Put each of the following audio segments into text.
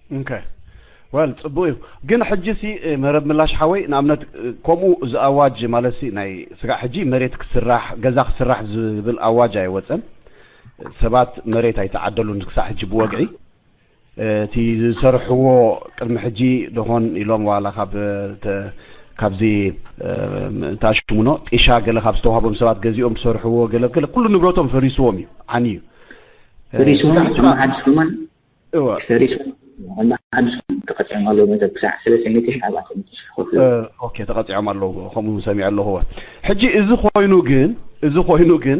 ኦኬ፣ ወል ጽቡቅ እዩ። ግን ሕጂ ሲ መረብ ምላሽ ሓወይ፣ ንኣብነት ከምኡ እዚ ኣዋጅ ማለት ሲ ናይ ስጋዕ ሕጂ መሬት ክስራሕ፣ ገዛ ክስራሕ ዝብል ኣዋጅ ኣይወጸን። ሰባት መሬት ኣይተዓደሉን ክሳዕ ሕጂ ብወግዒ። እቲ ዝሰርሕዎ ቅድሚ ሕጂ ደኾን ኢሎም ዋላ ካብ ተ- ካብዚ ታሽሙኖ ጢሻ ገለ ካብ ዝተዋህቦም ሰባት ገዚኦም ዝሰርሕዎ ገለ ገለ ኩሉ ንብረቶም ፈሪስዎም እዩ፣ ዓንዩ። ፈሪስዎም። ስጋዕ ሕጂ ከኣ- መሓድሽ ከማን እወ። ፈሪሱ መሓድሽ ተቐፂዖም ኣለዉ። መዘብ ክሳዕ ሰለስተ ሚእቲ ሺሕ ኣርባዕተ ሚእቲ ሺሕ ክኸፍሉ። ኦኬ፣ ተቐፂዖም ኣለዉ። ከምኡ ሰሚዐ ኣለኹ። ሕጂ እዚ ኮይኑ ግን፣ እዚ ኮይኑ ግን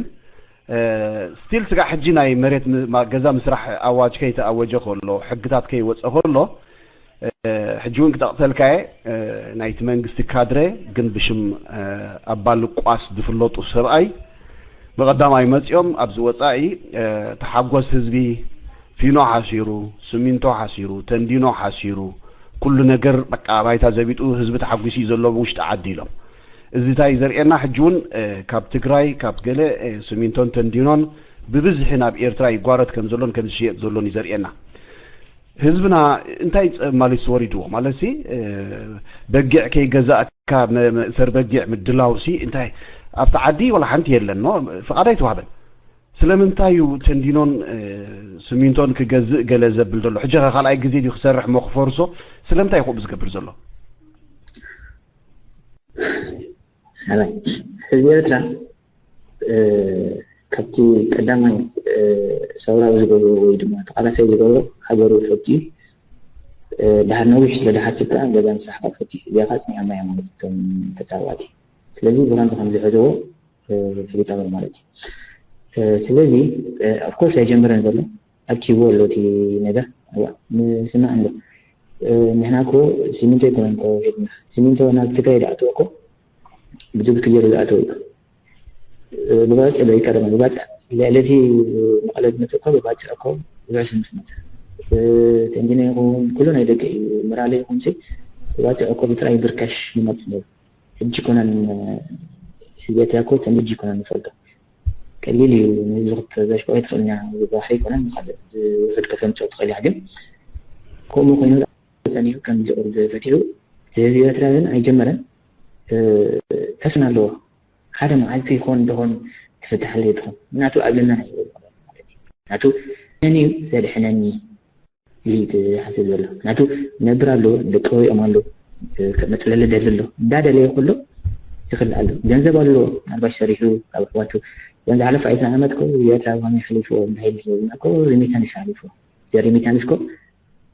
ስቲል ስጋዕ ሕጂ ናይ መሬት ም- ማ- ገዛ ምስራሕ ኣዋጅ ከይተኣወጀ ከሎ፣ ሕግታት ከይወፀ ከሎ፣ ሕጂ እውን ክጠቕሰልካየ ናይቲ መንግስቲ ካድረ ግን ብሽም ኣባል ቋስ ዝፍለጡ ሰብኣይ ብቐዳማይ መፂኦም ኣብዚ ወፃኢ ተሓጎስ ህዝቢ ፊኖ ሓሲሩ፣ ስሚንቶ ሓሲሩ፣ ተንዲኖ ሓሲሩ፣ ኩሉ ነገር በቃ ባይታ ዘቢጡ ህዝቢ ተሓጒሱ እዩ ዘሎ ውሽጢ ዓዲ ኢሎም። እዚ እንታይ ዘርእየና ሕጂ እውን ካብ ትግራይ ካብ ገለ ስሚንቶን ተንዲኖን ብብዝሒ ናብ ኤርትራ ይጓረት ከም ዘሎን ከም ዝሽየጥ ዘሎን እዩ ዘርእየና። ህዝብና እንታይ ጸብ ማለትስ ወሪድዎ? ማለትሲ በጊዕ ከይገዛእካ መእሰር በጊዕ ምድላውሲ እንታይ ኣብቲ ዓዲ ወላ ሓንቲ የለን ኖ ፍቓድ ኣይተዋህበን። ስለምንታይ እዩ ተንዲኖን ስሚንቶን ክገዝእ ገለ ዘብል ዘሎ? ሕጂ ኸ ካልኣይ ግዜ ድዩ ክሰርሕ ሞ ክፈርሶ? ስለምንታይ ይኸው ዝገብር ዘሎ? ሕራይ ህዝቢ ኤርትራ ካብቲ ቀዳማይ ሰውራዊ ዝገብሮ ወይ ድማ ተቓላሳይ ዝገብሮ ሃገሩ ፈትዩ ድሓር ነዊሕ ስለ ድሓስብ ከዓ ገዛ ምስራሕ ከዓ ፈትዩ እዚኣ ከዓ ፅኒዖማ እያ ማለት እቶም ተፃዋቲ። ስለዚ ብኸምዚ ከም ዝሕዝዎ ፍሊጦም እዮም ማለት እዩ። ስለዚ ኦፍኮርስ ኣይጀመረን ዘሎ ኣብኪዎ ኣሎ እቲ ነገር። ንስማዕ እንዶ ንሕና እኮ ሲሚንቶ ኣይኮነን እኮ ሄድና። ሲሚንቶ ናብ ትግራይ ዝኣተወ እኮ ብጅቡቲ ገይሩ ዝኣተወ እዩ። ብባፅዕ ዶ ይቀደም ብባፅዕ ልዕሊ እቲ መቐለ ዝመፅእ እኮ ብባፅዕ እኮ ብብዕስም ምስ መፀ ተንዲኖ ይኹን ኩሉ ናይ ደገ እዩ ምራለ ይኹን ሲ ብባፅዕ እኮ ብጥራይ ብርካሽ ይመፅእ ነይሩ። ሕጂ ኮነን ህዝቢ ኤርትራ እኮ ተን ሕጂ ኮነን ንፈልጦ ቀሊል እዩ ንህዝቢ ክተዘሽቆ ኣይትኽእልና ባሕሪ ይኮነን ካልእ ብውሕድ ከተምፅኦ ትኽእል እያ ግን ከምኡ ኮይኑ ተኒሁ ከም ዝቕርብ ፈቲሑ እቲ ህዝቢ ኤርትራ ግን ኣይጀመረን ተስፋ ኣለዎ ሓደ መዓልቲ ይኾን ደኾን ትፍትሓለይ ትኾን ምክንያቱ ኣብ ልመና ይወድቕ ማለት እዩ ምክንያቱ መን እዩ ዘድሕነኒ ኢሉ እዩ ዝሓስብ ዘሎ ምክንያቱ ነብር ኣሎ ደቂ ወሪኦም ኣሎ መፅለሊ ደሊ ኣሎ እንዳደለየ ኩሎ ይኽእል ኣሎ ገንዘብ ኣሎ ምናልባሽ ሰሪሑ ካብ ኣሕዋቱ እዘን ዝሓለፈ ኣይስና ዓመት ኮ ኤርትራ ብኸመይ ሓሊፍዎ እንታይ ኢሉ ዝብልና ኮ ሪሚታንስ ሓሊፍዎ እዚ ሪሚታንስ ኮ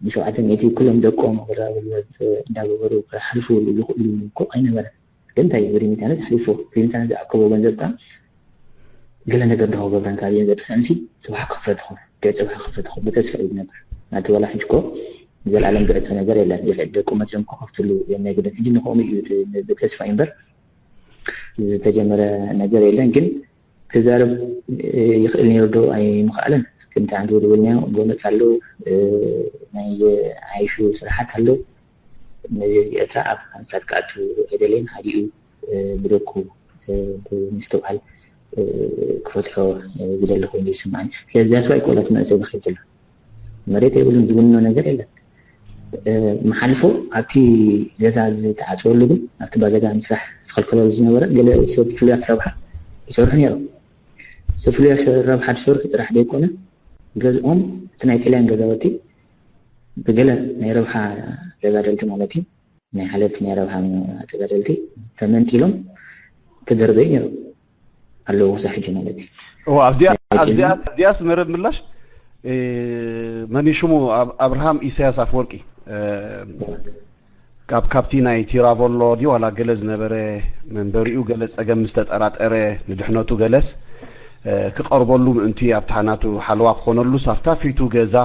ብሸውዓተ ሚእቲ ኩሎም ደቆም ወላ እንዳገበሩ ክሓልፉ ዝኽእሉ ኮ ኣይነበረን ግን እንታይ ሪሚታንስ ሓሊፍዎ ሪሚታንስ ዝኣከቦ ገንዘብ ከዓ ገለ ነገር ዶ ክገብረን ካብ እየን ዘጥፍዐንሲ ፅባሕ ክፈትኹ ድዕ ፅባሕ ክፈትኹ ብተስፋ እዩ ዝነብር ናቲ ወላ ሕጂ ኮ ዘላለም ብዕቶ ነገር የለን ይኽእል ደቁ መፅኦም ክኸፍትሉ እዮም ናይ ግድን ሕጂ ንኸምኡ እዩ ብተስፋ እዩ እምበር ዝተጀመረ ነገር የለን ግን ክዛረብ ይኽእል ነይሩ ዶ ኣይምኽኣለን ክምቲ ሓንቲ ዝብልናዮ ጎነፅ ኣለዉ ናይ ዓይሹ ስራሓት ኣለዉ ነዚ ህዝቢ ኤርትራ ኣብ ካንሳት ክኣቱ ኣይደለየን ሓዲኡ ብደኩ ብምስትውዓል ክፈትሖ ዝደሊ ኮይኑ ይስምዓኒ ስለዚ ዛስባ ይቆላት መንእሰይ ዝኸይድ ዘሎ መሬት የብሉን ዝውንኖ ነገር የለን መሓልፎ ኣብቲ ገዛ ዝተዓፅወሉ ግን ኣብቲ ባገዛ ምስራሕ ዝኸልከለሉ ዝነበረ ገለ ሰብ ፍሉያት ረብሓ ይሰርሑ ነይሮም ሰብ ፍሉያት ረብሓ ዝሰርሑ ጥራሕ ዘይኮነ ገዝኦም እቲ ናይ ጥልያን ገዛወቲ ብገለ ናይ ረብሓ ተጋደልቲ ማለት እዩ ናይ ሓለፍቲ ናይ ረብሓ ተጋደልቲ ተመንጢሎም ተደርበዩ ነይሮም ኣለዉ ክሳብ ሕጂ ማለት እዩ እዋ ኣብዚኣ ኣብዚኣ ኣብዚኣስ መረብ ምላሽ መን ሽሙ ኣብርሃም ኢሳያስ ኣፍወርቂ ካብ ካብቲ ናይ ቲራቮሎ ድዩ ዋላ ገለ ዝነበረ መንበሪኡ ገለ ፀገም ምስ ተጠራጠረ ንድሕነቱ ገለስ ክቐርበሉ ምእንቲ ኣብታ ናቱ ሓለዋ ክኾነሉስ ኣብታ ፊቱ ገዛ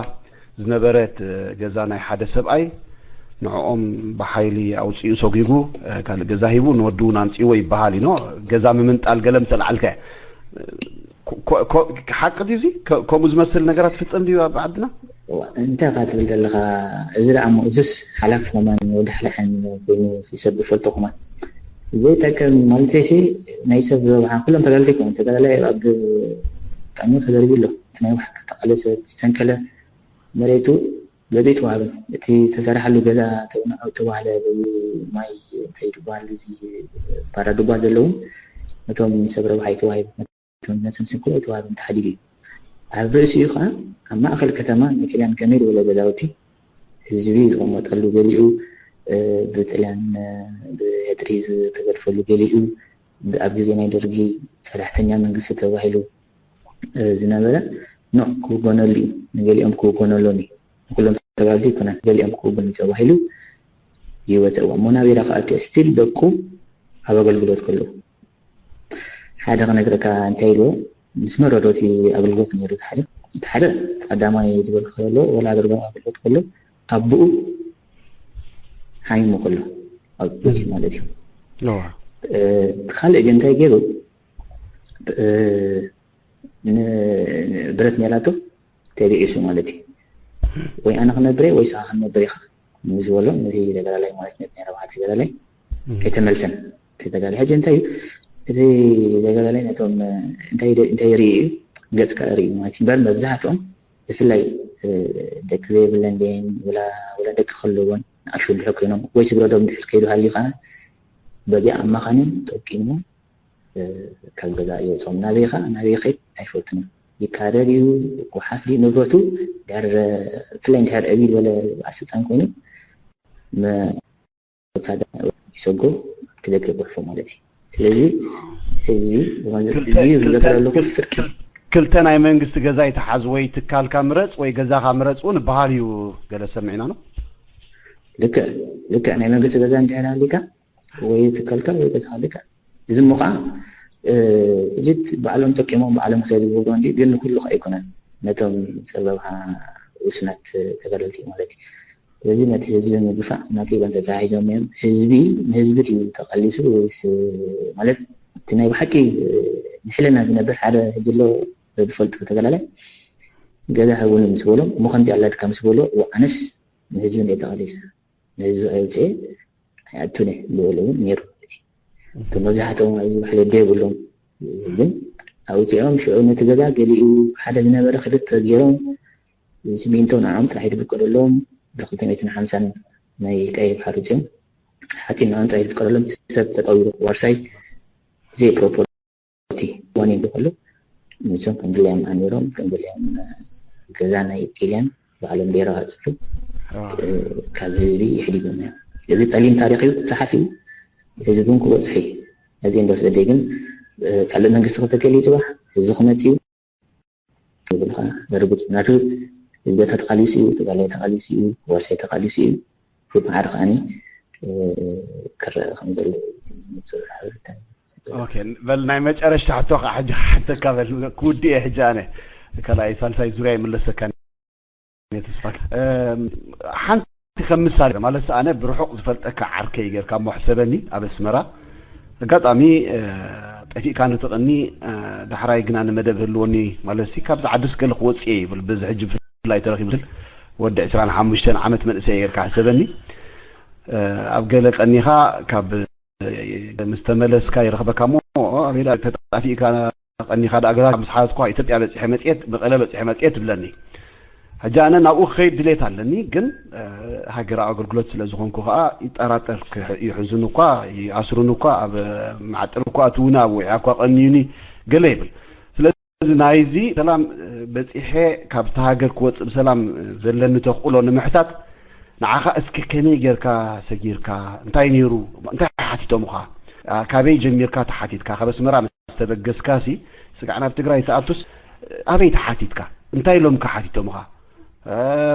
ዝነበረት ገዛ ናይ ሓደ ሰብኣይ ንዕኦም ብሓይሊ ኣውፂኡ ሰጒጉ ካልእ ገዛ ሂቡ ንወዲ እውን ኣምፂዎ ይበሃል ኢኖ ገዛ ምምንጣል ገለ ምተላዓልከ ሓቂ ድዩ ከምኡ ዝመስል ነገራት ፍፀም ድዩ ኣብ ዓድና እንታይ ካ ትብል ዘለካ እዚ ደኣ እሞ እዚስ ሓላፍ ከማን ወዲ ሓለሓን ኮይኑ ሰብ ዝፈልጦ ከማን ዘይጠቅም ማለት ሲ ናይ ሰብ ረብሓ ኩሎም ተጋደልቲ ይኮኑ ተጋዳላይ ኣብ ቃኙ ተደርቢ ኣሎ እቲ ናይ ባሕቂ ተቃለሰ ዝሰንከለ መሬቱ በዚ ኣይተዋህበን። እቲ ዝተሰርሓሉ ገዛ ተብንዖ ተባህለ፣ በዚ ማይ እንታይ ድባል፣ እዚ ባራ ዱባ ዘለዉ ነቶም ሰብ ረብሓ ኣይተዋሂቡ። ነቶም ነቶም ስንኩል ኣይተዋህበን፣ ተሓዲጉ እዩ። ኣብ ርእሲኡ ከዓ ኣብ ማእከል ከተማ ናይ ጥልያን ከመይ ዝበለ ገዛውቲ ህዝቢ ዝቕመጠሉ፣ ገሊኡ ብጥልያን ብህድሪ ዝተገድፈሉ፣ ገሊኡ ኣብ ግዜ ናይ ደርጊ ሰራሕተኛ መንግስቲ ተባሂሉ ዝነበረ ኖዕ ክውገነሉ እዩ። ንገሊኦም ክውገነሎም እዩ። ንኩሎም ተጋልቲ ይኮነን፣ ገሊኦም ክውገኑ ተባሂሉ ይወፀ። እሞ ናበይ ዳ ክኣቱ? ስቲል ደቁ ኣብ ኣገልግሎት ከለዉ ሓደ ክነግረካ እንታይ ኢልዎ፣ ምስ መረዶ እቲ ኣገልግሎት ነይሩ። እቲ ሓደ እቲ ሓደ ቀዳማይ ዝበልካ ከሎ፣ ወላ ኣገልግሎት ኣገልግሎት ከሎ ኣቦኡ ሓሚሙ ከሎ ኣብ ቤት ማለት እዩ። እቲ ካልእ ግን እንታይ ገይሩ፣ ብ- ን- ብረት ኔራቶ ተቢዒሱ ማለት እዩ። ወይ ኣነ ክነብር እየ ወይ ስኻ ክትነብር ኢኻ ምስ በሎ፣ ነቲ ተጋዳላይ ማለት ነቲ ናይ ረብሓ ተጋዳላይ ኣይተመልሰን። እቲ ተጋዳላይ ሕጂ እንታይ እዩ፣ እቲ ተጋዳላይ ነቶም እንታይ ደ- እንታይ ይርኢ እዩ፣ ገጽካ ይርኢ ማለት እዩ። እምበር መብዛሕትኦም ብፍላይ ደቂ ዘይብለን ደን ወላ ወላ ደቂ ከለዎን ንኣሽቱ እንድሕር ኮይኖም ወይ ስግረዶም እንድሕር ከይዱ ሃልዩ ከዓ በዚኣ ኣማኻንዮም ጠቂሙ ካብ ገዛ ይወፅኦም። ናበይ ኸ ናበይ ኸይድ ኣይፈልጥን። ይካደድ እዩ፣ ይጓሓፍ ድዩ ንብረቱ ድሕር፣ ብፍላይ እንድሕር ዕብይ ዝበለ በዓል ስልጣን ኮይኑ መወታደር ይሰጎ ኣብቲ ደገ ይጉሕፎ ማለት እዩ። ስለዚ ህዝቢ ብኸምዚ ክልተ- እዚ ክልተ- ዝብለካ ዘለኹ ክል- ፍርቂ ክል- ክልተ ናይ መንግስቲ ገዛ ይተሓዝ፣ ወይ ትካልካ ምረፅ ወይ ገዛኻ ምረፅ እውን ይበሃል እዩ። ገለ ሰሚዕና ነው። ልክዕ ልክዕ ናይ መንግስቲ ገዛ እንድሕር ሃሊካ ወይ ትከልከል ወይ ገዛኻ ልክዕ። እዚ እሞ ከዓ እጅት ባዕሎም ጠቂሞም ባዕሎም ክሳይ ዝገብሩ እንዲ ግን ንኩሉ ከዓ ኣይኮነን፣ ነቶም ሰብ ረብሓ ውስናት ተጋደልቲ ማለት እዩ። ስለዚ ነቲ ህዝቢ ምግፋዕ ናተይ ኢሎም ተታሒዞም እዮም። ህዝቢ ንህዝቢ ድዩ ተቃሊሱ ወይስ ማለት እቲ ናይ ብሓቂ ንሕልና ዝነብር ሓደ ህጅሎ ዝፈልጦ ተጋዳላይ ገዛ ህቡኒ ምስ በሎም እሞ ከምዚ ኣላትካ ምስ በሎ ኣነስ ንህዝቢ እንደ ተቃሊሰ ንህዝቢ ኣውፅኤ ኣይኣቱን እየ ዝበለ እውን ነይሩ ማለት እዩ። እቶም መብዛሕትኦም ኣብዚ ባሕሊ ዶ የብሎም ግን ኣውፅኦም ሽዑ ነቲ ገዛ ገሊኡ ሓደ ዝነበረ ክልተ ገይሮም ሲሚንቶ ንዕኦም ጥራሕ ይድብቀደሎም ብክልተ ሚእትን ሓምሳን ናይ ቀይ ባሕሪ ውፅኦም ሓፂን ንዕኦም ጥራሕ ይድብቀደሎም ሰብ ተጠዊሩ ዋርሳይ ዘይ ፕሮፖርቲ ዋኒን ከሎ ንሶም ከም ድላዮም ኣኒሮም ከም ድላዮም ገዛ ናይ ጢልያን ባዕሎም ገይሮም ኣፅፉ ካብ ህዝቢ ይሕዲጎም እዮም። እዚ ፀሊም ታሪክ እዩ ክፀሓፍ እዩ። ህዝቢ እውን ክበፅሑ እዩ። ነዚ እንደርስ ደይ ግን ካልእ መንግስቲ ከተገሊ ፅባሕ ህዝቢ ክመፅ እዩ ይብልካ ርግፅ ምክንያቱ ህዝቢ ተቃሊሱ እዩ፣ ተጋላይ ተቃሊሱ እዩ፣ ዋርሳይ ተቃሊሱ እዩ። ብማዕረ ከዓኒ ክረአ ከም ዘለዎ ንፁር ሓበሬታ እዩ። ኦኬ በል ናይ መጨረሽታ ሕቶ ከዓ ሕጂ ክሓተካ በል ክውድእ እየ ሕጂ ኣነ ካልኣይ ሳልሳይ ዙርያ ይምለሰካ እየ ተስፋ ሓንቲ ከም ምሳሌ ማለት ኣነ ብርሑቕ ዝፈልጠካ ዓርከይ ጌርካ እሞ ሕሰበኒ ኣብ ኣስመራ ኣጋጣሚ ጠፊእካ ንትቕኒ ዳሕራይ ግና ንመደብ ህልወኒ ማለት ካብዚ ዓድስ ገለ ክወፅእ እየ ይብል በዚ ሕጂ ብፍላይ ተረኪቡ ወዲ ዕስራን ሓሙሽተን ዓመት መንእሰይ ጌርካ ሕሰበኒ ኣብ ገለ ቀኒኻ ካብ ምስ ተመለስካ ይረኽበካ እሞ ኣበይ ደኣ ተጣፊእካ ቀኒኻ ደኣ ገዛ ምስ ሓዝኳ ኢትዮጵያ በፂሐ መፅኤት መቐለ በፂሐ መፅኤት ትብለኒ ሕጂ ኣነ ናብኡ ክኸይድ ድሌት ኣለኒ ግን ሃገራዊ ኣገልግሎት ስለ ዝኾንኩ ከዓ ይጠራጠር ይሕዙን እኳ ይኣስሩን እኳ ኣብ መዓጥር እኳ እትውኒ ኣብ ውዕያ እኳ ቀንዩኒ ገለ ይብል ስለዚ ናይዚ ሰላም በፂሐ ካብቲ ሃገር ክወፅእ ብሰላም ዘለኒ ተኽእሎ ንምሕታት ንዓኻ እስኪ ከመይ ጌርካ ሰጊርካ እንታይ ነይሩ እንታይ ሓቲቶምኻ ካበይ ጀሚርካ ተሓቲትካ ካብ ኣስመራ ምስ ተበገስካሲ ስጋዕ ናብ ትግራይ ትኣቱስ ኣበይ ተሓቲትካ እንታይ ኢሎምካ ሓቲቶምኻ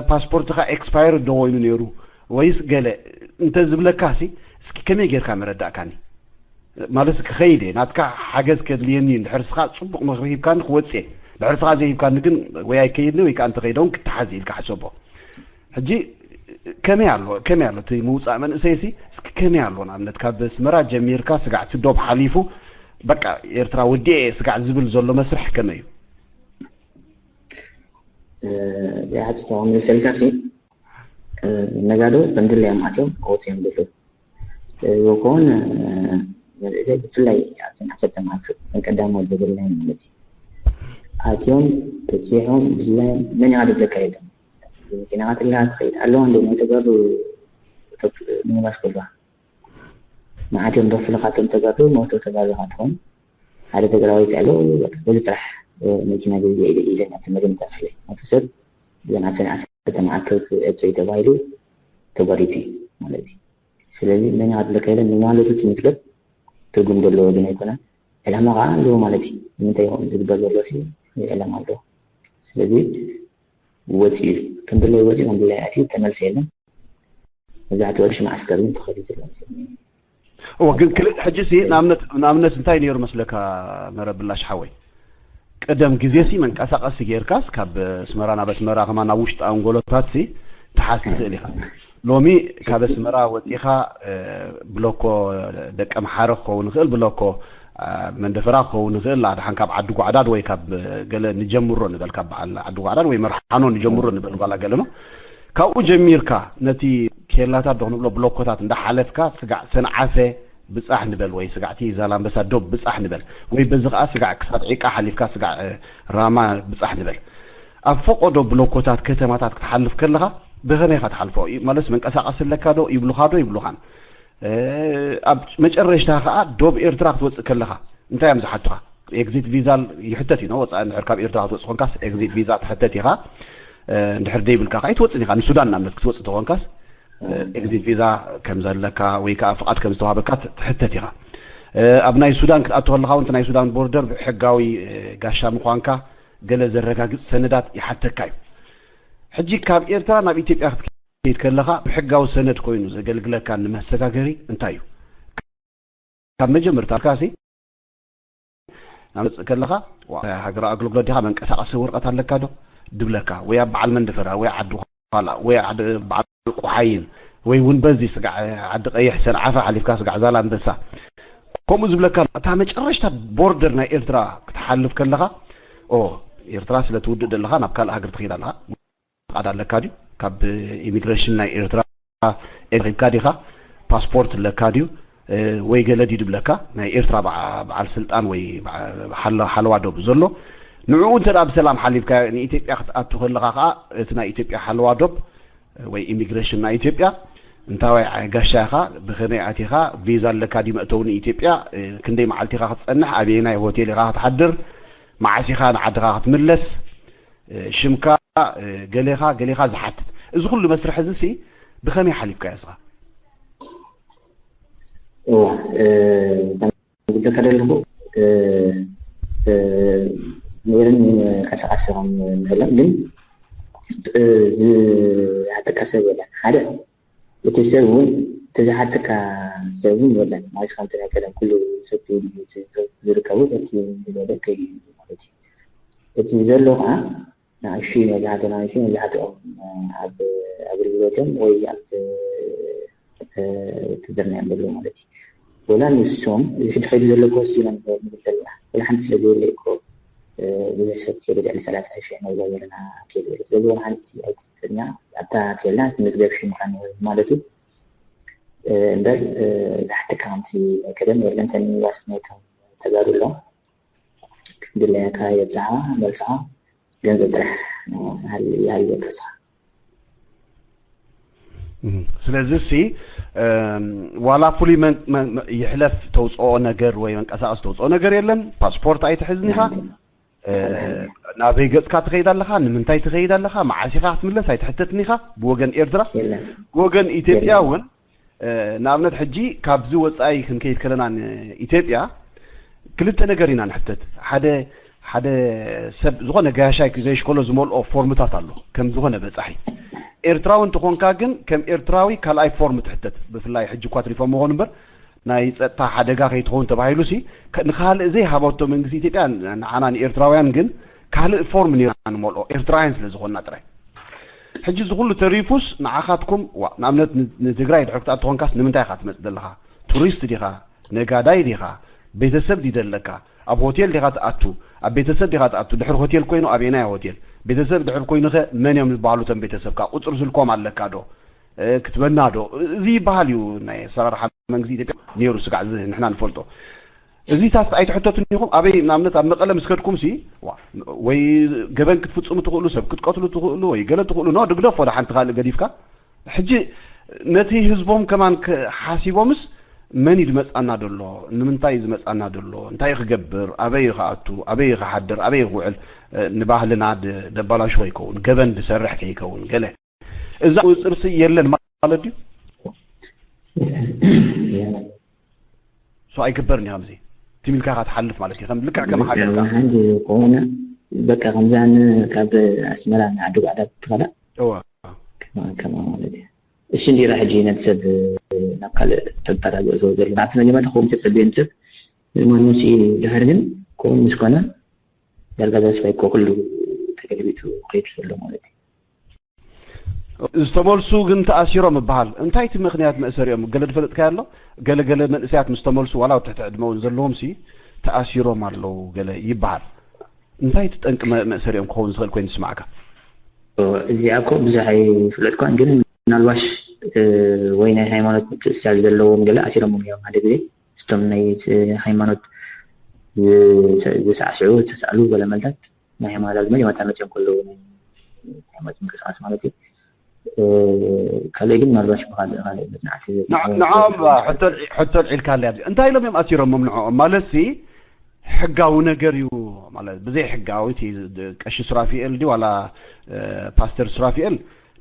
ፓስፖርትኻ ኤክስፓየር ዶ ኮይኑ ነይሩ ወይስ ገለ እንተ ዝብለካሲ እስኪ ከመይ ጌርካ መረዳእካኒ ማለት ክኸይድ እየ ናትካ ሓገዝ ከድልየኒ እዩ እንድሕር ስኻ ፅቡቕ ምኽሪ ሂብካኒ ክወፅእ እየ እንድሕር ስኻ ዘይሂብካኒ ግን ወይ ኣይከይድኒ ወይ ከዓ እንተኸይደ እውን ክተሓዝ ኢልካ ሕሰቦ ሕጂ ከመይ ኣሎ ከመይ ኣሎ እቲ ምውፃእ መንእሰይ ሲ እስኪ ከመይ ኣሎ ንኣብነት ካብ ኣስመራ ጀሚርካ ስጋዕ እቲ ዶብ ሓሊፉ በቃ ኤርትራ ወዲኤ እየ ስጋዕ ዝብል ዘሎ መስርሕ ከመይ እዩ ብሓፂር ክምልሰልካ ሲ ነጋዶ ከም ድላዮም ኣትዮም ክወፅኦም ዘለዉ እዚ ከውን መንእሰይ ብፍላይ ኣብተን ዓሰርተ መዓልቲ እተን ቀዳሞት ዝብልናየን ማለት እዩ ኣትዮም በፂሖም ድላዮም መን ኢኻ ዝብለካ የለን መኪናኻ ጥሪኻ ትኸይድ ኣለዋ እንዶ ናይ ተጋሩ ምኒባስ ከልዋ መዓት እዮም ደፍልኻቶም ተጋሩ መውቶ ተጋሩ ኢኻ ትኾን ሓደ ትግራዊ ከሎ በዚ ጥራሕ መኪና ገዚአ ኢለ ኢለ ናብቲ መደምታ ፍለ ናቱ ሰብ እዘን ኣብተን ዓሰርተ መዓልቲ ክእቶ እዩ ተባሂሉ ተጓሪቱ እዩ ማለት እዩ። ስለዚ መን ይሃድለካ ኢለ ንማለቱ እቲ መዝገብ ትርጉም ዘለዎ ግን ኣይኮነን። ዕላማ ከዓ ኣለዎ ማለት እዩ። ንምንታይ ይኸውን ዝግበር ዘሎ ሲ ዕላማ ኣለዎ። ስለዚ ወፂኡ ከም ድላይ ወፂኡ ከም ድላይ ኣትዩ ተመልሰ የለን። መብዛሕትኡ ወዲ ሽማዕ ኣስከር እውን ተኸፊቱ ኣሎ። እወ ግን ክልእ ሕጂ ሲ ንኣብነት ንኣብነት እንታይ ነይሩ መስለካ መረብ ብላሽ ሓወይ? ቀደም ግዜ ሲ መንቀሳቐሲ ጌርካስ ካብ ኣስመራ ናብ ኣስመራ ከማ ናብ ውሽጢ ኣንጎሎታት ሲ ትሓዝ ትኽእል ኢኻ። ሎሚ ካብ ኣስመራ ወፂኻ ብሎኮ ደቀ ምሓረ ክኸውን ይኽእል ብሎኮ መንደፈራ ክኸውን ይኽእል ኣድሓን ካብ ዓዲ ጓዕዳድ ወይ ካብ ገለ ንጀምሮ ንበል ካብ በዓል ዓዲ ጓዕዳድ ወይ መርሓኖ ንጀምሮ ንበል ጓላ ገለኖ ካብኡ ጀሚርካ ነቲ ኬላታት ዶ ክንብሎ ብሎኮታት እንዳሓለፍካ ስጋዕ ሰንዓፈ ብጻሕ ንበል ወይ ስጋዕቲ ዛላምበሳ ዶብ ብጻሕ ንበል ወይ በዚ ከዓ ስጋዕ ክሳብ ዒቃ ሓሊፍካ ስጋዕ ራማ ብጻሕ ንበል ኣብ ፈቆዶ ብሎኮታት ከተማታት ክትሓልፍ ከለኻ ብኸመይ ኢኻ ትሓልፎ ማለት መንቀሳቀሲ ኣለካ ዶ ይብሉኻ ዶ ይብሉኻን ኣብ መጨረሽታ ከዓ ዶብ ኤርትራ ክትወፅእ ከለኻ እንታይ እዮም ዝሓቱኻ exit visa ይሕተት እዩ ወፃኢ እንድሕር ካብ ኤርትራ ክትወፅእ ኮንካስ exit visa ትሕተት ኢኻ እንድሕር ደይብልካ ከዓ ይትወፅን ኢኻ ንሱዳን ንኣብነት ክትወፅእ ተኾንካስ exit visa ከም ዘለካ ወይ ከዓ ፍቓድ ከም ዝተዋሃበካ ትሕተት ኢኻ ኣብ ናይ ሱዳን ክትኣቱ ከለኻ እውን ናይ ሱዳን ቦርደር ብሕጋዊ ጋሻ ምዃንካ ገለ ዘረጋግፅ ሰነዳት ይሓተካ እዩ ሕጂ ካብ ኤርትራ ናብ ኢትዮጵያ ክትከይድ ከለኻ ብሕጋዊ ሰነድ ኮይኑ ዘገልግለካ ንመሰጋገሪ እንታይ እዩ ካብ መጀመርታ ካሲ ናብ መፅእ ከለኻ ሃገራዊ ኣገልግሎት ዲኻ መንቀሳቀሲ ወረቀት ኣለካ ዶ ድብለካ ወይ ኣብ በዓል መንደፈራ ወይ ዓዲ ኳላ ወይ ዓዲ በዓል ቁሓይን ወይ እውን በዚ ስጋዕ ዓዲ ቀይሕ ሰንዓፈ ሓሊፍካ ስጋዕ ዛላ ኣንበሳ ከምኡ ዝብለካ እታ መጨረሽታ ቦርደር ናይ ኤርትራ ክትሓልፍ ከለኻ ኦ ኤርትራ ስለ ትውድእ ዘለኻ ናብ ካልእ ሃገር ትኸይድ ኣለኻ ፍቃድ ኣለካ ድዩ ካብ ኢሚግሬሽን ናይ ኤርትራ ረኪብካ ዲኻ ፓስፖርት ኣለካ ድዩ ወይ ገለ ድዩ ድብለካ ናይ ኤርትራ በዓል ስልጣን ወይ ሓለዋ ዶብ ዘሎ ንዕኡ እንተ ብሰላም ሓሊፍካ ንኢትዮጵያ ክትኣቱ ከለኻ ከዓ እቲ ናይ ኢትዮጵያ ሓለዋ ዶብ ወይ ኢሚግሬሽን ናይ ኢትዮጵያ እንታዋይ ጋሻ ኢኻ ብኸመይ ኣቲኻ ቪዛ ኣለካ ድዩ መእተዊ ንኢትዮጵያ ክንደይ መዓልቲ ኢኻ ክትፀንሕ ኣበየናይ ሆቴል ኢኻ ክትሓድር መዓስ ኢኻ ንዓድኻ ክትምለስ ሽምካ ገሌኻ ገሌኻ ዝሓትት እዚ ኩሉ መስርሕ እዚ ሲ ብኸመይ ሓሊፍካዮ እስኻ ዝብለካ ዘለኹ ነይርን ቀሳቀሲ ከም ምህለን ግን ዝሓተካ ሰብ የለን ሓደ እቲ ሰብ እውን እቲ ዝሓተካ ሰብ እውን የለን ማለት ከምቲ ናይ ቀደም ኩሉ ሰብ ከይዱ ዝርከቡ በቲ ዝበለ ከይዱ ማለት እዩ እቲ ዘሎ ከዓ ንኣሽቱ መብዛሕትኡ ንኣሽቱ መብዛሕትኦም ኣብ ኣገልግሎቶም ወይ ኣብ ትድርና እዮም ዘለዉ ማለት እዩ። ወላ ንሶም እዚ ሕጂ ከይዱ ዘሎ ኮርስ ኢና ንብል ዘለና ወላ ሓንቲ ስለ ዘየለ እኮ ብዙሕ ሰብ ከይዱ ልዕሊ ሰላሳ ሺሕ ናብዛ ዘለና ከይዱ ዘሎ ስለዚ ወላ ሓንቲ ኣይትፍጥርኛ ኣብታ ከይድና እቲ መዝገብ ሽምካ ማለት እዩ እምበር ዝሓተካ ከምቲ ናይ ቀደም የለን ተን ዩኒቨርሲቲ ናይቶም ተጋሩ ኣለዉ ድለያካ የብዝሓ መልስኻ ገንዘብ ጥራሕ ይሃልወካ ስኻ ስለዚ ሲ ዋላ ፍሉይ ይሕለፍ ተውፅኦ ነገር ወይ መንቀሳቀስ ተውፅኦ ነገር የለን ፓስፖርት ኣይትሕዝን ኢኻ ናበይ ገፅካ ትኸይድ ኣለኻ ንምንታይ ትኸይድ ኣለኻ መዓስ ኢኻ ክትምለስ ኣይትሕተትን ኢኻ ብወገን ኤርትራ ብወገን ኢትዮጵያ እውን ንኣብነት ሕጂ ካብዚ ወፃኢ ክንከይድ ከለና ንኢትዮጵያ ክልተ ነገር ኢና ንሕተት ሓደ ሓደ ሰብ ዝኾነ ጋያሻይ ዘየሽከሎ ዝመልኦ ፎርምታት ኣሎ ከም ዝኾነ በፃሒ ኤርትራዊ እንትኾንካ ግን ከም ኤርትራዊ ካልኣይ ፎርም ትሕተት ብፍላይ ሕጂ እኳ ትሪፎም ምኾኑ እምበር ናይ ፀጥታ ሓደጋ ከይትኸውን ተባሂሉ ሲ ንካልእ ዘይሃበቶ መንግስቲ ኢትዮጵያ ንዓና ንኤርትራውያን ግን ካልእ ፎርም ኒና ንመልኦ ኤርትራውያን ስለ ዝኾንና ጥራይ ሕጂ እዚ ኩሉ ተሪፉስ ንዓኻትኩም ዋ ንኣብነት ንትግራይ ድሕር ክትኣትኾንካስ ንምንታይ ኢኻ ትመፅእ ዘለኻ ቱሪስት ዲኻ ነጋዳይ ዲኻ ቤተሰብ ዲ ዘለካ ኣብ ሆቴል ዲኻ ትኣቱ ኣብ ቤተሰብ ዲኻ ትኣቱ ድሕር ሆቴል ኮይኑ ኣበየናይ ሆቴል ቤተሰብ ድሕር ኮይኑኸ መን እዮም ዝበሃሉ ቶም ቤተሰብካ ቁፅሪ ስልኮም ኣለካ ዶ ክትበና ዶ እዚ ይበሃል እዩ ናይ ኣሰራርሓ መንግስቲ ኢትዮጵያ ነይሩ ስጋዕ እዚ ንሕና ንፈልጦ እዚታት ኣይትሕተቱን ኢኹም? ኣበይ ንኣብነት ኣብ መቐለ ምስ ከድኩም ሲ ወይ ገበን ክትፍጽሙ ትኽእሉ፣ ሰብ ክትቀትሉ ትኽእሉ፣ ወይ ገለ ትኽእሉ፣ ኖ ድግደፎ፣ ወደ ሓንቲ ካልእ ገዲፍካ። ሕጂ ነቲ ህዝቦም ከማን ሓሲቦምስ መን እዩ ዝመጻና ደሎ፣ ንምንታይ እዩ ዝመጻና ደሎ፣ እንታይ ክገብር፣ ኣበይ ክኣቱ፣ ኣበይ ክሓድር፣ ኣበይ ክውዕል፣ ንባህልና ደባላሹ ከይከውን፣ ገበን ዝሰርሕ ከይከውን ገለ እዛ ቁፅፅርሲ የለን ማለት ድዩ? ሶ ኣይግበርን እዩ ከምዚ ትም ኢልካ ኢኻ ትሓልፍ ማለት እዩ። ከም ልክዕ ከም ሓደጋ ሓንቲ ከሆነ በቃ ከምዛን ካብ ኣስመራ ንዓዲ ጓዕዳ ትኸዳ እዋ ከማ- ከማ ማለት እዩ። እሺ እንዲራ ሕጂ ነቲ ሰብ ናብ ካልእ ተጣራግኦ ዘሎ ኣብቲ መጀመርታ ከምኡ ተፀብየ ንሰብ ማንም ሲ ድሕር ግን ከምኡ ምስ ኮነ ዳርጋ ተስፋ ይኮ ኩሉ ተገለቢጡ ከይዱ ዘሎ ማለት እዩ። ዝተመልሱ ግን ተኣሲሮም ይበሃል። እንታይ እቲ ምኽንያት መእሰሪኦም? ገለ ዝፈለጥካዮ ኣሎ? ገለ ገለ መንእሰያት ምስ ተመልሱ ዋላ ኣብ ትሕቲ ዕድመ እውን ዘለዎም ሲ ተኣሲሮም ኣለዉ ገለ ይበሃል። እንታይ እቲ ጠንቂ መ- መእሰሪኦም ክኸውን ዝኽእል ኮይኑ ዝስማዕካ? እዚኣ እኮ ብዙሕ ኣይፍለጥኳን ግን ምናልባሽ ወይ ናይ ሃይማኖት ምትእስሳር ዘለዎም ገለ ኣሲሮም እዮም ሓደ ግዜ እቶም ናይ ሃይማኖት ዝሳዕስዑ ተሳእሉ ገለ መልታት ናይ ሃይማኖት ኣብዚ መጀመርታ መፅኦም ከለዉ ናይ ሃይማኖት ምንቅስቃስ ማለት እዩ። ካልእ ግን ምናልባሽ ብካልእ ካልእ መፅናዕቲ ንዖም ሕቶ ልዒልካ ኣለያ። እንታይ ኢሎም እዮም ኣሲሮሞም ንዕኦም? ማለት ሲ ሕጋዊ ነገር እዩ ማለት ብዘይ ሕጋዊ እቲ ቀሺ ሱራፊኤል ድዩ ዋላ ፓስተር ሱራፊኤል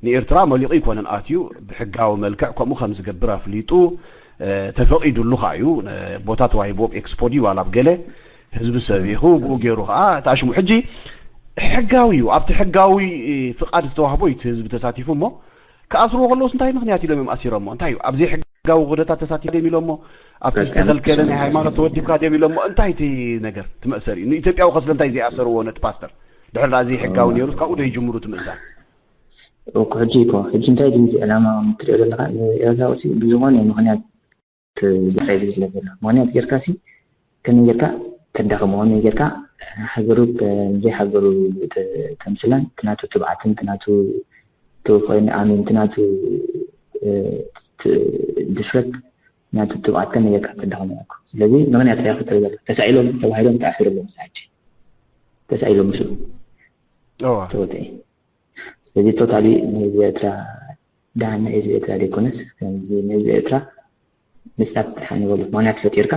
ንኤርትራ መሊቑ ኣይኮነን ኣትዩ፣ ብሕጋዊ መልክዕ ከምኡ ከም ዝገብር ኣፍሊጡ፣ ተፈቒዱሉ ከኣ እዩ። ቦታ ተዋሂብዎም፣ ኤክስፖ ድዩ ዋላ ኣብ ገለ ህዝቢ ሰቢኹ፣ ብኡ ገይሩ ከኣ ተኣሽሙ። ሕጂ ሕጋዊ እዩ፣ ኣብቲ ሕጋዊ ፍቓድ ዝተዋህቦ እዩ እቲ ህዝቢ ተሳቲፉ እሞ፣ ክኣስርዎ ከለውስ እንታይ ምኽንያት ኢሎም እዮም ኣሲሮሞ? እንታይ እዩ? ኣብ ዘይሕጋዊ ኩነታት ተሳቲፉ ድዮም ኢሎሞ? ኣብቲ ዝተኸልከለ ናይ ሃይማኖት ተወዲብካ ድዮም ኢሎሞ? እንታይ እቲ ነገር እቲ መእሰሪ? ንኢትዮጵያዊ ከ ስለምንታይ ዘይኣሰርዎ ነቲ ፓስተር? ድሕር ደኣ ዘይሕጋዊ ነይሩስ ካብኡ ዶ ይጅምሩ እቲ ምእሳር? እኮ ሕጂ እኮ ሕጂ እንታይ ድዩ እቲ ዕላማ ትሪኦ ዘለካ ንኤርትራ ሲ ብዝኾነ ምክንያት ዝድሕረ ዝለ ዘሎ ምክንያት ጌርካ ሲ ከመይ ጌርካ ተዳኽሞ ከመይ ጌርካ ሃገሩ ዘይሃገሩ ተምስላን ትናቱ ትብዓትን ትናቱ ተወፋይን ኣሚን ትናቱ ድፍረት ናቱ ትብዓት ከመይ ጌርካ ተዳኽሞ እኮ ስለዚ ምክንያት ኢኻ ክትርኢ ዘለካ ተሳኢሎም ተባሂሎም ተኣሲሮም ኣለዉ ሕጂ ተሳኢሎም ምስኡ እዋ ሰውቲ ስለዚ ቶታሊ ንህዝቢ ኤርትራ ደሓን ንህዝቢ ኤርትራ ዘይኮነስ ከምዚ ንህዝቢ ኤርትራ ምፅናት ደሓን ይበሉ ምክንያት ፈጢርካ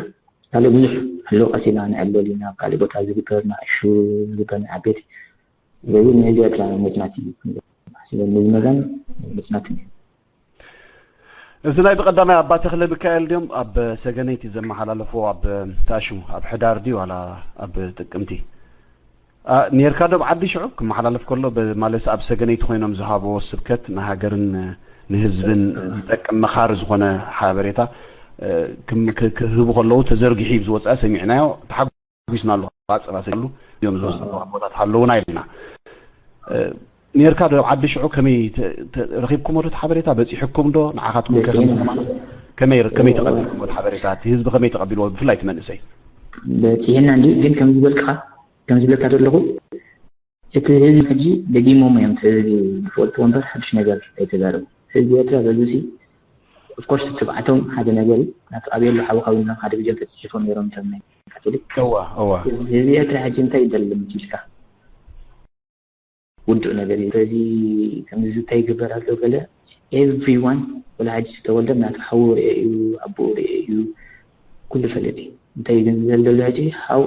ካልእ ብዙሕ ኣሎ ቀሲና ንዕበል ኢና ኣብ ካልእ ቦታ ዝግበር ንኣሹ ዝግበር ንዓበይቲ ስለዚ ንህዝቢ ኤርትራ ምፅናት እዩ ስለዚ ንዝመዛን ምፅናት እዩ እዚ ናይ ብቐዳማይ ኣባ ተኽለ ሚካኤል ድዮም ኣብ ሰገነይቲ ዘመሓላለፎ ኣብ ታሹ ኣብ ሕዳር ድዩ ዋላ ኣብ ጥቅምቲ ኔርካ ዶ ኣብ ዓዲ ሽዑ ክመሓላለፍ ከሎ ማለት ኣብ ሰገነይቲ ኮይኖም ዝሃብዎ ስብከት ንሃገርን ንህዝብን ዝጠቅም መኻሪ ዝኾነ ሓበሬታ ክህቡ ከለዉ ተዘርጊሑ ዝወፀ ሰሚዕናዮ ተሓጒስናሉ ኣፀባሰሉ እዮም ዝወስዱ ኣቦታት ሃለውና ኢልና ኔርካ ዶ ኣብ ዓዲ ሽዑ ከመይ ረኺብኩሞ ዶ ሓበሬታ በፂሕኩም ዶ ንዓኻትኩም ከመይ ከመይ ተቐቢልኩሞ ሓበሬታ እቲ ህዝቢ ከመይ ተቐቢልዎ ብፍላይ ትመንእሰይ በፂሕና እንዲ ግን ከም ዝበልካ ከም ዝብለካ ዘለኹ እቲ ህዝቢ ሕጂ ደጊሞም እዮም እቲ ህዝቢ ዝፈልጥዎ እምበር ሓድሽ ነገር ኣይተዛረቡ ህዝቢ ኤርትራ በዚ ሲ ኦፍኮርስ ትብዓቶም ሓደ ነገር እዩ ናቱ ኣበየሉ ሓውካ እውን ሓደ ግዜ ተፅሒፎም ነይሮም እቶም ናይ ካቶሊክ እዋ እዋ ህዝቢ ኤርትራ ሕጂ እንታይ ይደሊ ምስ ኢልካ ውዱእ ነገር እዩ በዚ ከምዚ ዝታይ ይግበር ኣሎ ገለ everyone ወላ ሕጂ ዝተወልደ ናቱ ሓዉ ርኤ እዩ ኣቦኡ ርኤ እዩ ኩሉ ፈለጥ እዩ እንታይ ግን ዝደልደሉ ሕጂ how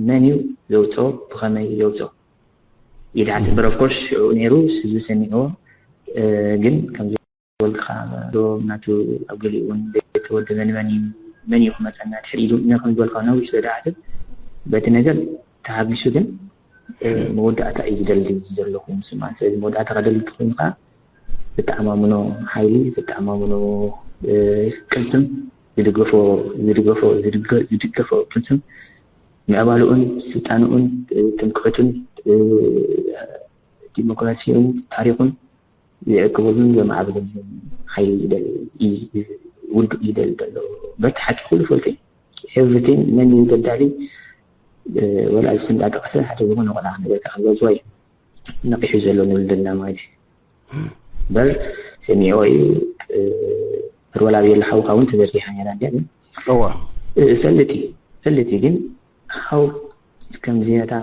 መን እዩ ዘውፅኦ ብኸመይ ዘውፅኦ ይድሓስ እምበር of course ሽዑ ነይሩ ህዝቢ ሰሚዕዎ ግን ከምዚ ወልድኻ ዶ ናቱ ኣብ ገሊኡ እውን ዘይተወደበ ንመን እዩ መን እዩ ክመፀና ድሕሪ ኢሉ እነ ከም ዝበልካ ነዊሕ ስለ ዝሓስብ በቲ ነገር ተሃጊሱ ግን መወዳእታ እዩ ዝደሊ ዘለኹ ምስማን ስለዚ መወዳእታ ከደሊ ተኮይኑ ከዓ ዘተኣማምኖ ሓይሊ ዘተኣማምኖ ቅልፅም ዝድገፎ ዝድገፎ ዝድገ- ዝድገፎ ቅልፅም ምዕባልኡን ስልጣንኡን ትምክሕቱን ዲሞክራሲኡን ታሪኹን ዝዕቅበሉን ዘማዕብለሉን ሓይሊ ይደል- ይ- ውድእ ይደል ዘሎ በቲ ሓቂ ኩሉ ፈልጠ everything መን እዩ በዳሊ ወላ እዚ ስም ዳጠቀሰ ሓደ ዝኾነ ቆልዓ ክነገርካ ከሎ ዝዋይ ነቂሑ ዘሎ ንብል ዘለና ማለት እዩ በር ሰሚዕዎ እዩ ርወላ ብየለ ሓውካ እውን ተዘርጊሓ ነራ እንዲያ ግን እዋ እፈልጥ እዩ ክልቲ ግን ሓው ከምዚ ነታ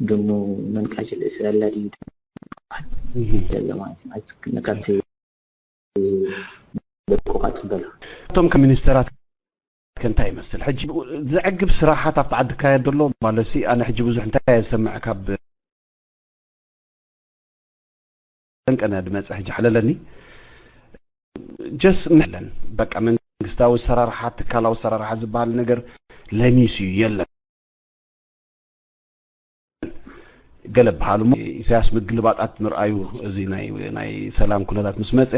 ድሙ መንቃጭ ልእስረላ ድዩ ዘሎ ማለት እዩ። ከምቲ ደቁ ቀጽበሉ። እቶም ከ ሚኒስተራት ከ እንታይ ይመስል? ሕጂ ዘዕግብ ስራሓት ኣብቲ ዓዲ ካየድ ዘሎ ማለት ሲ ኣነ ሕጂ ብዙሕ እንታይ እየ ዝሰምዕ ካብ ቀነ ድመጽ ሕጂ ሓለለኒ ጀስ ምለን በቃ መንግስታዊ ሰራርሓ ትካላዊ ሰራርሓ ዝበሃል ነገር ለሚሱ እዩ የለን። ገለ በሃሉ እሞ ኢሳያስ ምግልባጣት ምርኣዩ እዚ ናይ ናይ ሰላም ኩነታት ምስ መጸ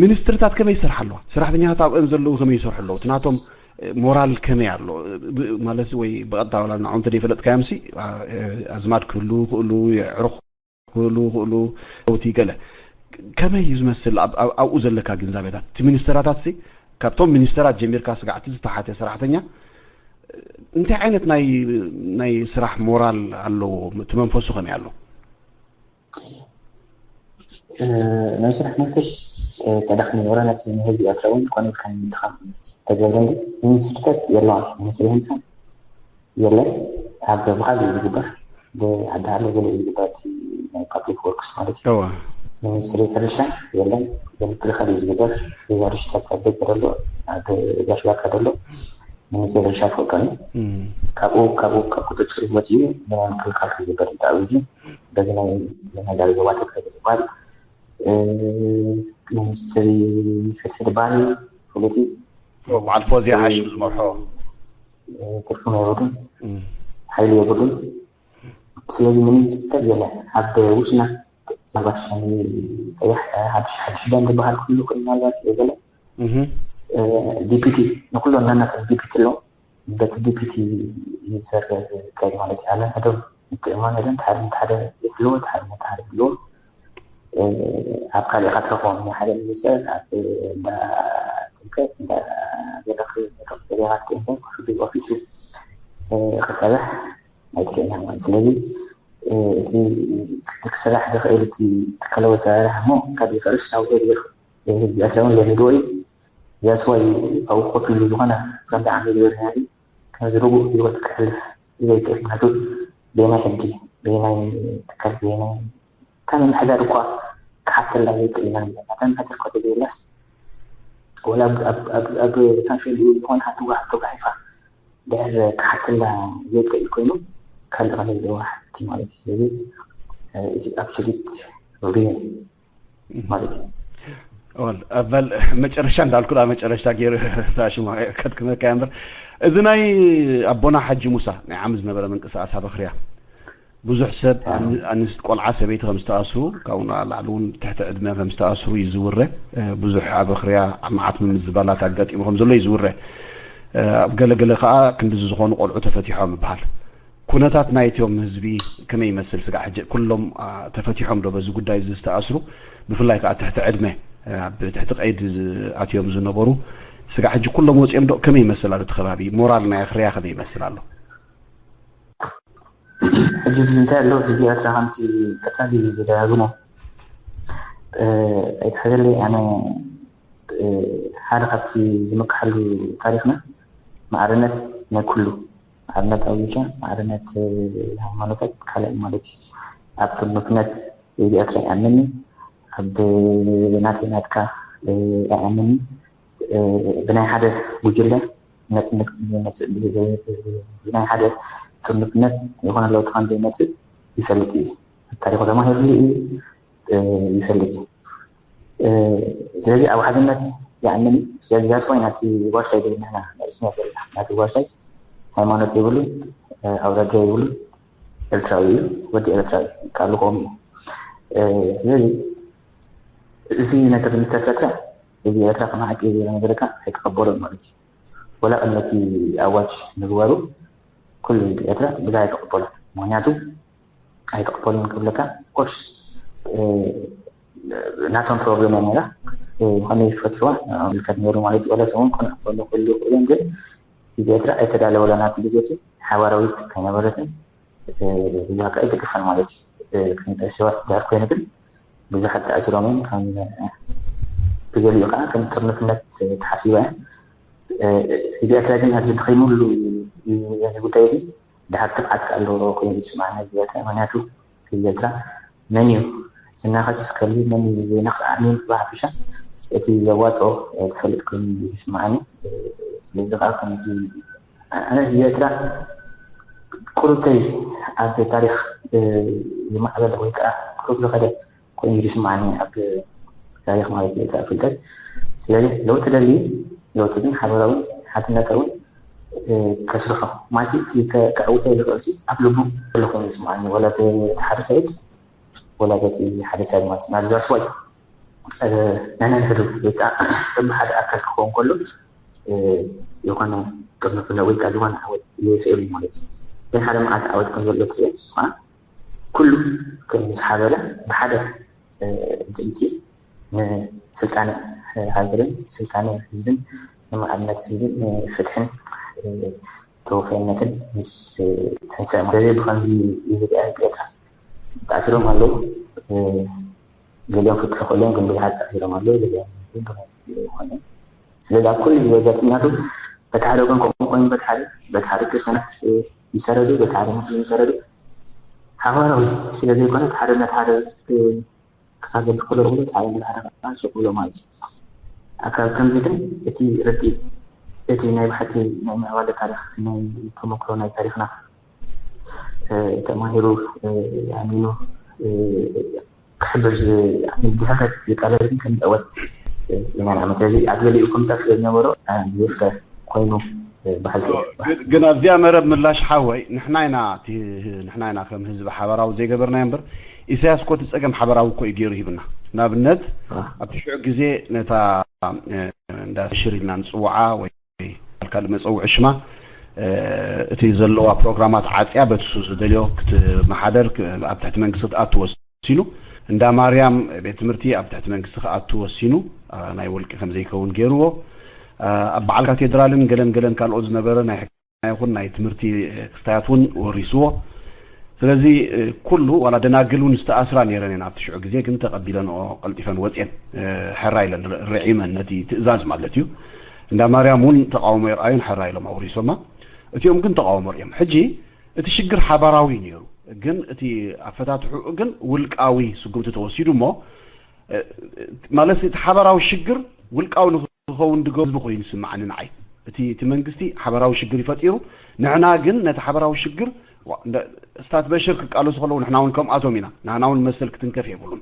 ሚኒስትርታት ከመይ ይሰርሓ ኣለዋ? ሰራሕተኛታት ኣብአን ዘለዉ ከመይ ይሰርሑ ኣለዉ? እቲ ናቶም ሞራል ከመይ ኣሎ ማለት ወይ ብቐጥታ ዋላ ንዖም ተደይፈለጥካዮም ሲ ኣዝማድ ክህሉ ክእሉ የዕሩኽ ክህሉ ክእሉ ሰውቲ ገለ ከመይ እዩ ዝመስል ኣብኡ ዘለካ ግንዛቤታት እቲ ሚኒስተራታት ሲ ካብቶም ሚኒስተራት ጀሚርካ ስጋዕቲ ዝተሓተ ሰራሕተኛ እንታይ ዓይነት ናይ ናይ ስራሕ ሞራል ኣለዎ እቲ መንፈሱ ከመይ ኣሎ ናይ ስራሕ መንፈስ ተዳኽሚ ወላ ነቲ ንህዝቢ ኤርትራ እውን ኮነ ኢልካ ንምድኻም ተገብረ እንዲ ሚኒስትሪታት የለዋን ሚኒስትሪ ህንፃ የለን ኣብ ብኻሊእ እዩ ዝግበር ብዓዲ ሃሎ ገለ እዩ ዝግበር እቲ ናይ ፓብሊክ ወርክስ ማለት እዩ ሚኒስትሪ ሕርሻ የለን ገለ ክልኻሊ እዩ ዝግበር ሪቫርሽታት ኣብ ደገ ደሎ ኣብ ጋሽ ባካ ደሎ ሚኒስትሪ ሕርሻ ትፈልጦ እዩ ካብኡ ካብኡ ካብ ቁፅፅር ወፂኡ ምናምን ክልኻል ክግበር ተኣዊጁ በዚ ናይ መዳሪ ዞባታት ከ ዝበሃል ሚኒስትሪ ፍትሒ ዝበሃል እዩ ፍሉጥ እዩ በዓል ፎዝያ ሓሽም ዝመርሖ ትርጉም የብሉን ሓይሊ የብሉን ስለዚ ሚኒስትር የለ ኣብ ውስና ምናልባት ቀያሕ ሓድሽ ሓድሽ ደም ዝበሃል ክህሉ ክእል ምናልባት ገለ ዲፒቲ ንኩሎ እናናተ ዲፒቲ ኣሎ በቲ ዲፒቲ ይሰርሕ ዝካየድ ማለት እዩ ኣለን ሕዶም ምትእማን የለን ሓደ ሓደ ይሕልዎ ሓደ ሓደ ይሕልዎ ኣብ ካልእ ካትረኾም ሓደ ሚኒስተር ኣብ እንዳ ትምከት እንዳ ገለኽ ገለኻት ኮይንኩም ክፍል ኦፊሱ ክሰርሕ ኣይትኽእልን ማለት ስለዚ እቲ ክስራሕ ዝኽእል እቲ ትካላዊ ኣሰራርሓ እሞ ካብ ይፈርስ ናብ ውሕድ ይብል ህዝቢ ኤርትራ እውን ለሚድዎ እዩ ዛስዋይ ኣብኡ ኮፍ ኢሉ ዝኾነ ጸንዲ ዓሚ ዝበርሃ ከምዚ ርቡእ ህይወት ክሕልፍ ዘይክእል ምክንያቱ ብየናይ ሕጊ ብየናይ ትካል ብየናይ እታ ምምሕዳር እኳ ክሓተላ ዘይክእል ኢና ዘለና እታ ምምሕዳር እኳ ተዘየላስ ወላ ኣብ ታንሸል ዝኾነ ሓንቲ ጓሕ ተጓሒፋ ድሕር ክሓተላ ዘይክእል ኮይኑ ካልእ ከመይ ዘለዎ ሓቲ ማለት እዩ ስለዚ እቲ ኣብሶሉት ሪል ማለት እዩ ወል በል መጨረሻ እንዳልኩ ዳ መጨረሻ ገይሩ ታሽማ ከድክመካ እምበር እዚ ናይ ኣቦና ሓጂ ሙሳ ናይ ዓሚ ዝነበረ ምንቅስቃስ ኣበክርያ ብዙሕ ሰብ ኣንስት ቆልዓ ሰበይቲ ከም ዝተኣስሩ ካብኡ ንላዕሊ እውን ትሕቲ ዕድመ ከም ዝተኣስሩ ይዝውረ ብዙሕ ኣበክርያ መዓት ምምዝባላት ኣጋጢሙ ከም ዘሎ ይዝውረ ኣብ ገለገለ ከዓ ክንድዚ ዝኾኑ ቆልዑ ተፈቲሖም ይበሃል ኩነታት ናይትዮም ህዝቢ ከመይ ይመስል ስጋዕ ሕጂ ኩሎም ተፈቲሖም ዶ በዚ ጉዳይ እዚ ዝተኣስሩ ብፍላይ ከዓ ትሕቲ ዕድመ ኣብ ትሕቲ ቀይዲ ኣትዮም ዝነበሩ ስጋዕ ሕጂ ኩሎም ወፂኦም ዶ ከመይ ይመስል ኣሎ እቲ ከባቢ ሞራል ናይ ኣኽርያ ከመይ ይመስል ኣሎ ሕጂ ብዙ እንታይ ኣሎ ህዝቢ ኤርትራ ከምቲ ቀፃሊ ዝደጋግሞ ኣይትሕዘለይ ኣነ ሓደ ካብቲ ዝምክሐሉ ታሪክና ማዕርነት ናይ ኩሉ ማዕርነት ኣውጃ ማዕርነት ሃይማኖታት ካልእ ማለት እዩ ኣብ ንፍነት ህዝቢ ኤርትራ ይኣምን ኣብ ናተይ ናትካ ኣይኣምን ብናይ ሓደ ጉጅለ ናፅነት ብናይ ሓደ ጥርንፍነት ይኾነ ለውጢ ከም ዘይመፅእ ይፈልጥ እዩ ታሪኩ ተማሂርሉ እዩ ይፈልጥ እዩ ስለዚ ኣብ ሓድነት ይኣምን እዩ ስለዚ ዛስዋይ ናቲ ዋርሳይ ደለና ንሕና ንእስነት ዘለና ናቲ ዋርሳይ ሃይማኖት ይብሉ ኣውራጃ ይብሉ ኤርትራዊ እዩ ወዲ ኤርትራዊ ካብ ልኾም እዩ ስለዚ እዚ ነገር እንተፈጥረ እዚ ኤርትራ ከም ሓቂ ዝነበረካ ኣይተቐበሎን ማለት እዩ ወላ ቅድሚ እቲ ኣዋጅ ምግባሩ ኩሉ ህዝቢ ኤርትራ ብዛ ኣይተቐበሎን ምክንያቱ ኣይተቐበሉን ክብለካ ኦፍኮርስ ናቶም ፕሮብለም እያ ነራ ከመይ ይፈትዋ ምልከት ነሩ ማለት እዩ ወላ ሰውን ክነቕበሉ ክህሉ ይኽእሉ እዮም ግን ህዝቢ ኤርትራ ኣይተዳለወላ ናብቲ ግዜ እቲ ሓባራዊት ከይነበረትን ብዛካ ኣይትግፈን ማለት እዩ ሰባት ክዳት ኮይኑ ግን ብዙሓት ተኣሲሮም እዮም ከም ብገሊኡ ከዓ ከም ጥርንፍነት ተሓሲባ እያ ህዝቢ ኤርትራ ግን ኣብዚ ደኺሙሉ እዩ። እዚ ጉዳይ እዚ ድሓር ትብዓት ኣለዎ ኮይኑ ዝስማዓና ህዝቢ ኤርትራ። ምክንያቱ ህዝቢ ኤርትራ መን እዩ ዝናኸስ ከልቢ፣ መን እዩ ዘይነኽስ ኣሚኑ ብሓፈሻ እቲ ዘዋፅኦ ዝፈልጥ ኮይኑ እዩ ዝስማዓኒ። ስለዚ ከዓ ከምዚ ኣነ ህዝቢ ኤርትራ ቁሩብተይ ኣብ ታሪኽ ዝማዕበለ ወይ ከዓ ቁሩብ ዝኸደ ኮይኑ እዩ ዝስማዓኒ ኣብ ታሪኽ ማለት እዩ፣ ፍልጠት። ስለዚ ለውጢ ደልዩ ለውጢ ግን ሓበራዊ ሓድነታዊ ከስርሖ ማሲ ከዕውቶ ዝኽእል ኣብ ልቡ ዘሎ ኮይኑ ይስማዓኒ፣ ወላ በቲ ሓደ ሳይድ ወላ በቲ ሓደ ሳይድ ማለት ናብዛ ስዋይ ናና ንሕዱ ወይ ከዓ ከም ሓደ ኣካል ክኸውን ከሎ ዝኾነ ጥርንፍለ ወይ ከዓ ዝኾነ ዓወት ዘይክእል እዩ ማለት እዩ። ግን ሓደ መዓልቲ ዓወት ከም ዘሎ ትሪኦ ንሱ ከዓ ኩሉ ከም ዝሓበረ ብሓደ ድምፂ ንስልጣነ ሃገርን ስልጣነ ህዝብን ንማዕርነት ህዝብን ንፍትሕን ተወፋይነትን ምስ ተንስአ ማለት እዩ። ብከምዚ ይዝርያ ኤርትራ ተኣሲሮም ኣለዉ። ገሊኦም ፍትሑ ክእሎም ግን ብዙሓት ተኣሲሮም ኣለዉ። ገሊኦም ግን ብኸምዚ ይኾነ። ስለዚ ኣብ ኩሉ ዘጋጥም ናቱ በቲ ሓደ ወገን ከምኡ ኮይኑ በቲ ሓደ በቲ ሓደ ክርስቲያናት ይሰረዱ፣ በቲ ሓደ ሙስሊም ይሰረዱ። ሓባራዊ ስለ ዘይኮነ እቲ ሓደ ነቲ ሓደ ክሳገድ ክሎ ብሎ እቲ ሓደ ነቲ ሓደ ከዓ ስቕ ብሎ ማለት እዩ። ኣካብ ከምዚ ግን እቲ ረዲ እቲ ናይ ብሓቂ ናይ ምዕባለ ታሪኽ እቲ ናይ ተመክሮ ናይ ታሪኽና ተማሂሩ ኣሚኑ ክሕብር ብሕፍረት ዝቃለስ ግን ከም ዕወት ኢና ንኣምን። ስለዚ ኣብ ገሊኡ ከምታ ስለ ዝነበሮ ዝፍረ ኮይኑ በሃልቲ እዮም። ግን ኣብዚኣ መረብ ምላሽ ሓወይ ንሕና ኢና ንሕና ኢና ከም ህዝቢ ሓበራዊ ዘይገበርናዮ እምበር ኢሳያስ እኮ እቲ ፀገም ሓበራዊ እኮ እዩ ገይሩ ሂብና። ንኣብነት ኣብቲ ሽዑ ግዜ ነታ እንዳ ሽር ኢልና ንፅውዓ ወይ ካልእ መፀውዒ ሽማ እቲ ዘለዋ ፕሮግራማት ዓፅያ በቲ እሱ ዝደልዮ ክትመሓደር ኣብ ትሕቲ መንግስቲ ክትኣቱ ወሲኑ። እንዳ ማርያም ቤት ትምህርቲ ኣብ ትሕቲ መንግስቲ ክኣቱ ወሲኑ። ናይ ውልቂ ከም ዘይከውን ገይርዎ። ኣብ በዓል ካቴድራልን ገለን ገለን ካልኦት ዝነበረ ናይ ሕክምና ይኹን ናይ ትምህርቲ ክስታያት እውን ወሪስዎ። ስለዚ ኩሉ ዋላ ደናግል እውን ዝተኣስራ ነይረን እየን ኣብቲ ሽዑ ግዜ ግን ተቐቢለንኦ ቀልጢፈን ወፅየን። ሕራ ኢለን ርዒመን ነቲ ትእዛዝ ማለት እዩ። እንዳ ማርያም እውን ተቃውሞ የርኣዩን ሕራ ኢሎም ኣውሪሶማ። እቲኦም ግን ተቃውሞ ርኦም። ሕጂ እቲ ሽግር ሓባራዊ ነይሩ፣ ግን እቲ ኣፈታትሕኡ ግን ውልቃዊ ስጉምቲ ተወሲዱ እሞ ማለት እቲ ሓባራዊ ሽግር ውልቃዊ ንክኸውን ድገ ህዝቢ ኮይኑ ይስማዓኒ ንዓይ። እቲ እቲ መንግስቲ ሓባራዊ ሽግር ይፈጢሩ፣ ንሕና ግን ነቲ ሓባራዊ ሽግር ስታት በሽር ክቃለሱ ከለዉ ንሕና እውን ከምኣቶም ኢና። ንሕና እውን መሰል ክትንከፍ የብሉን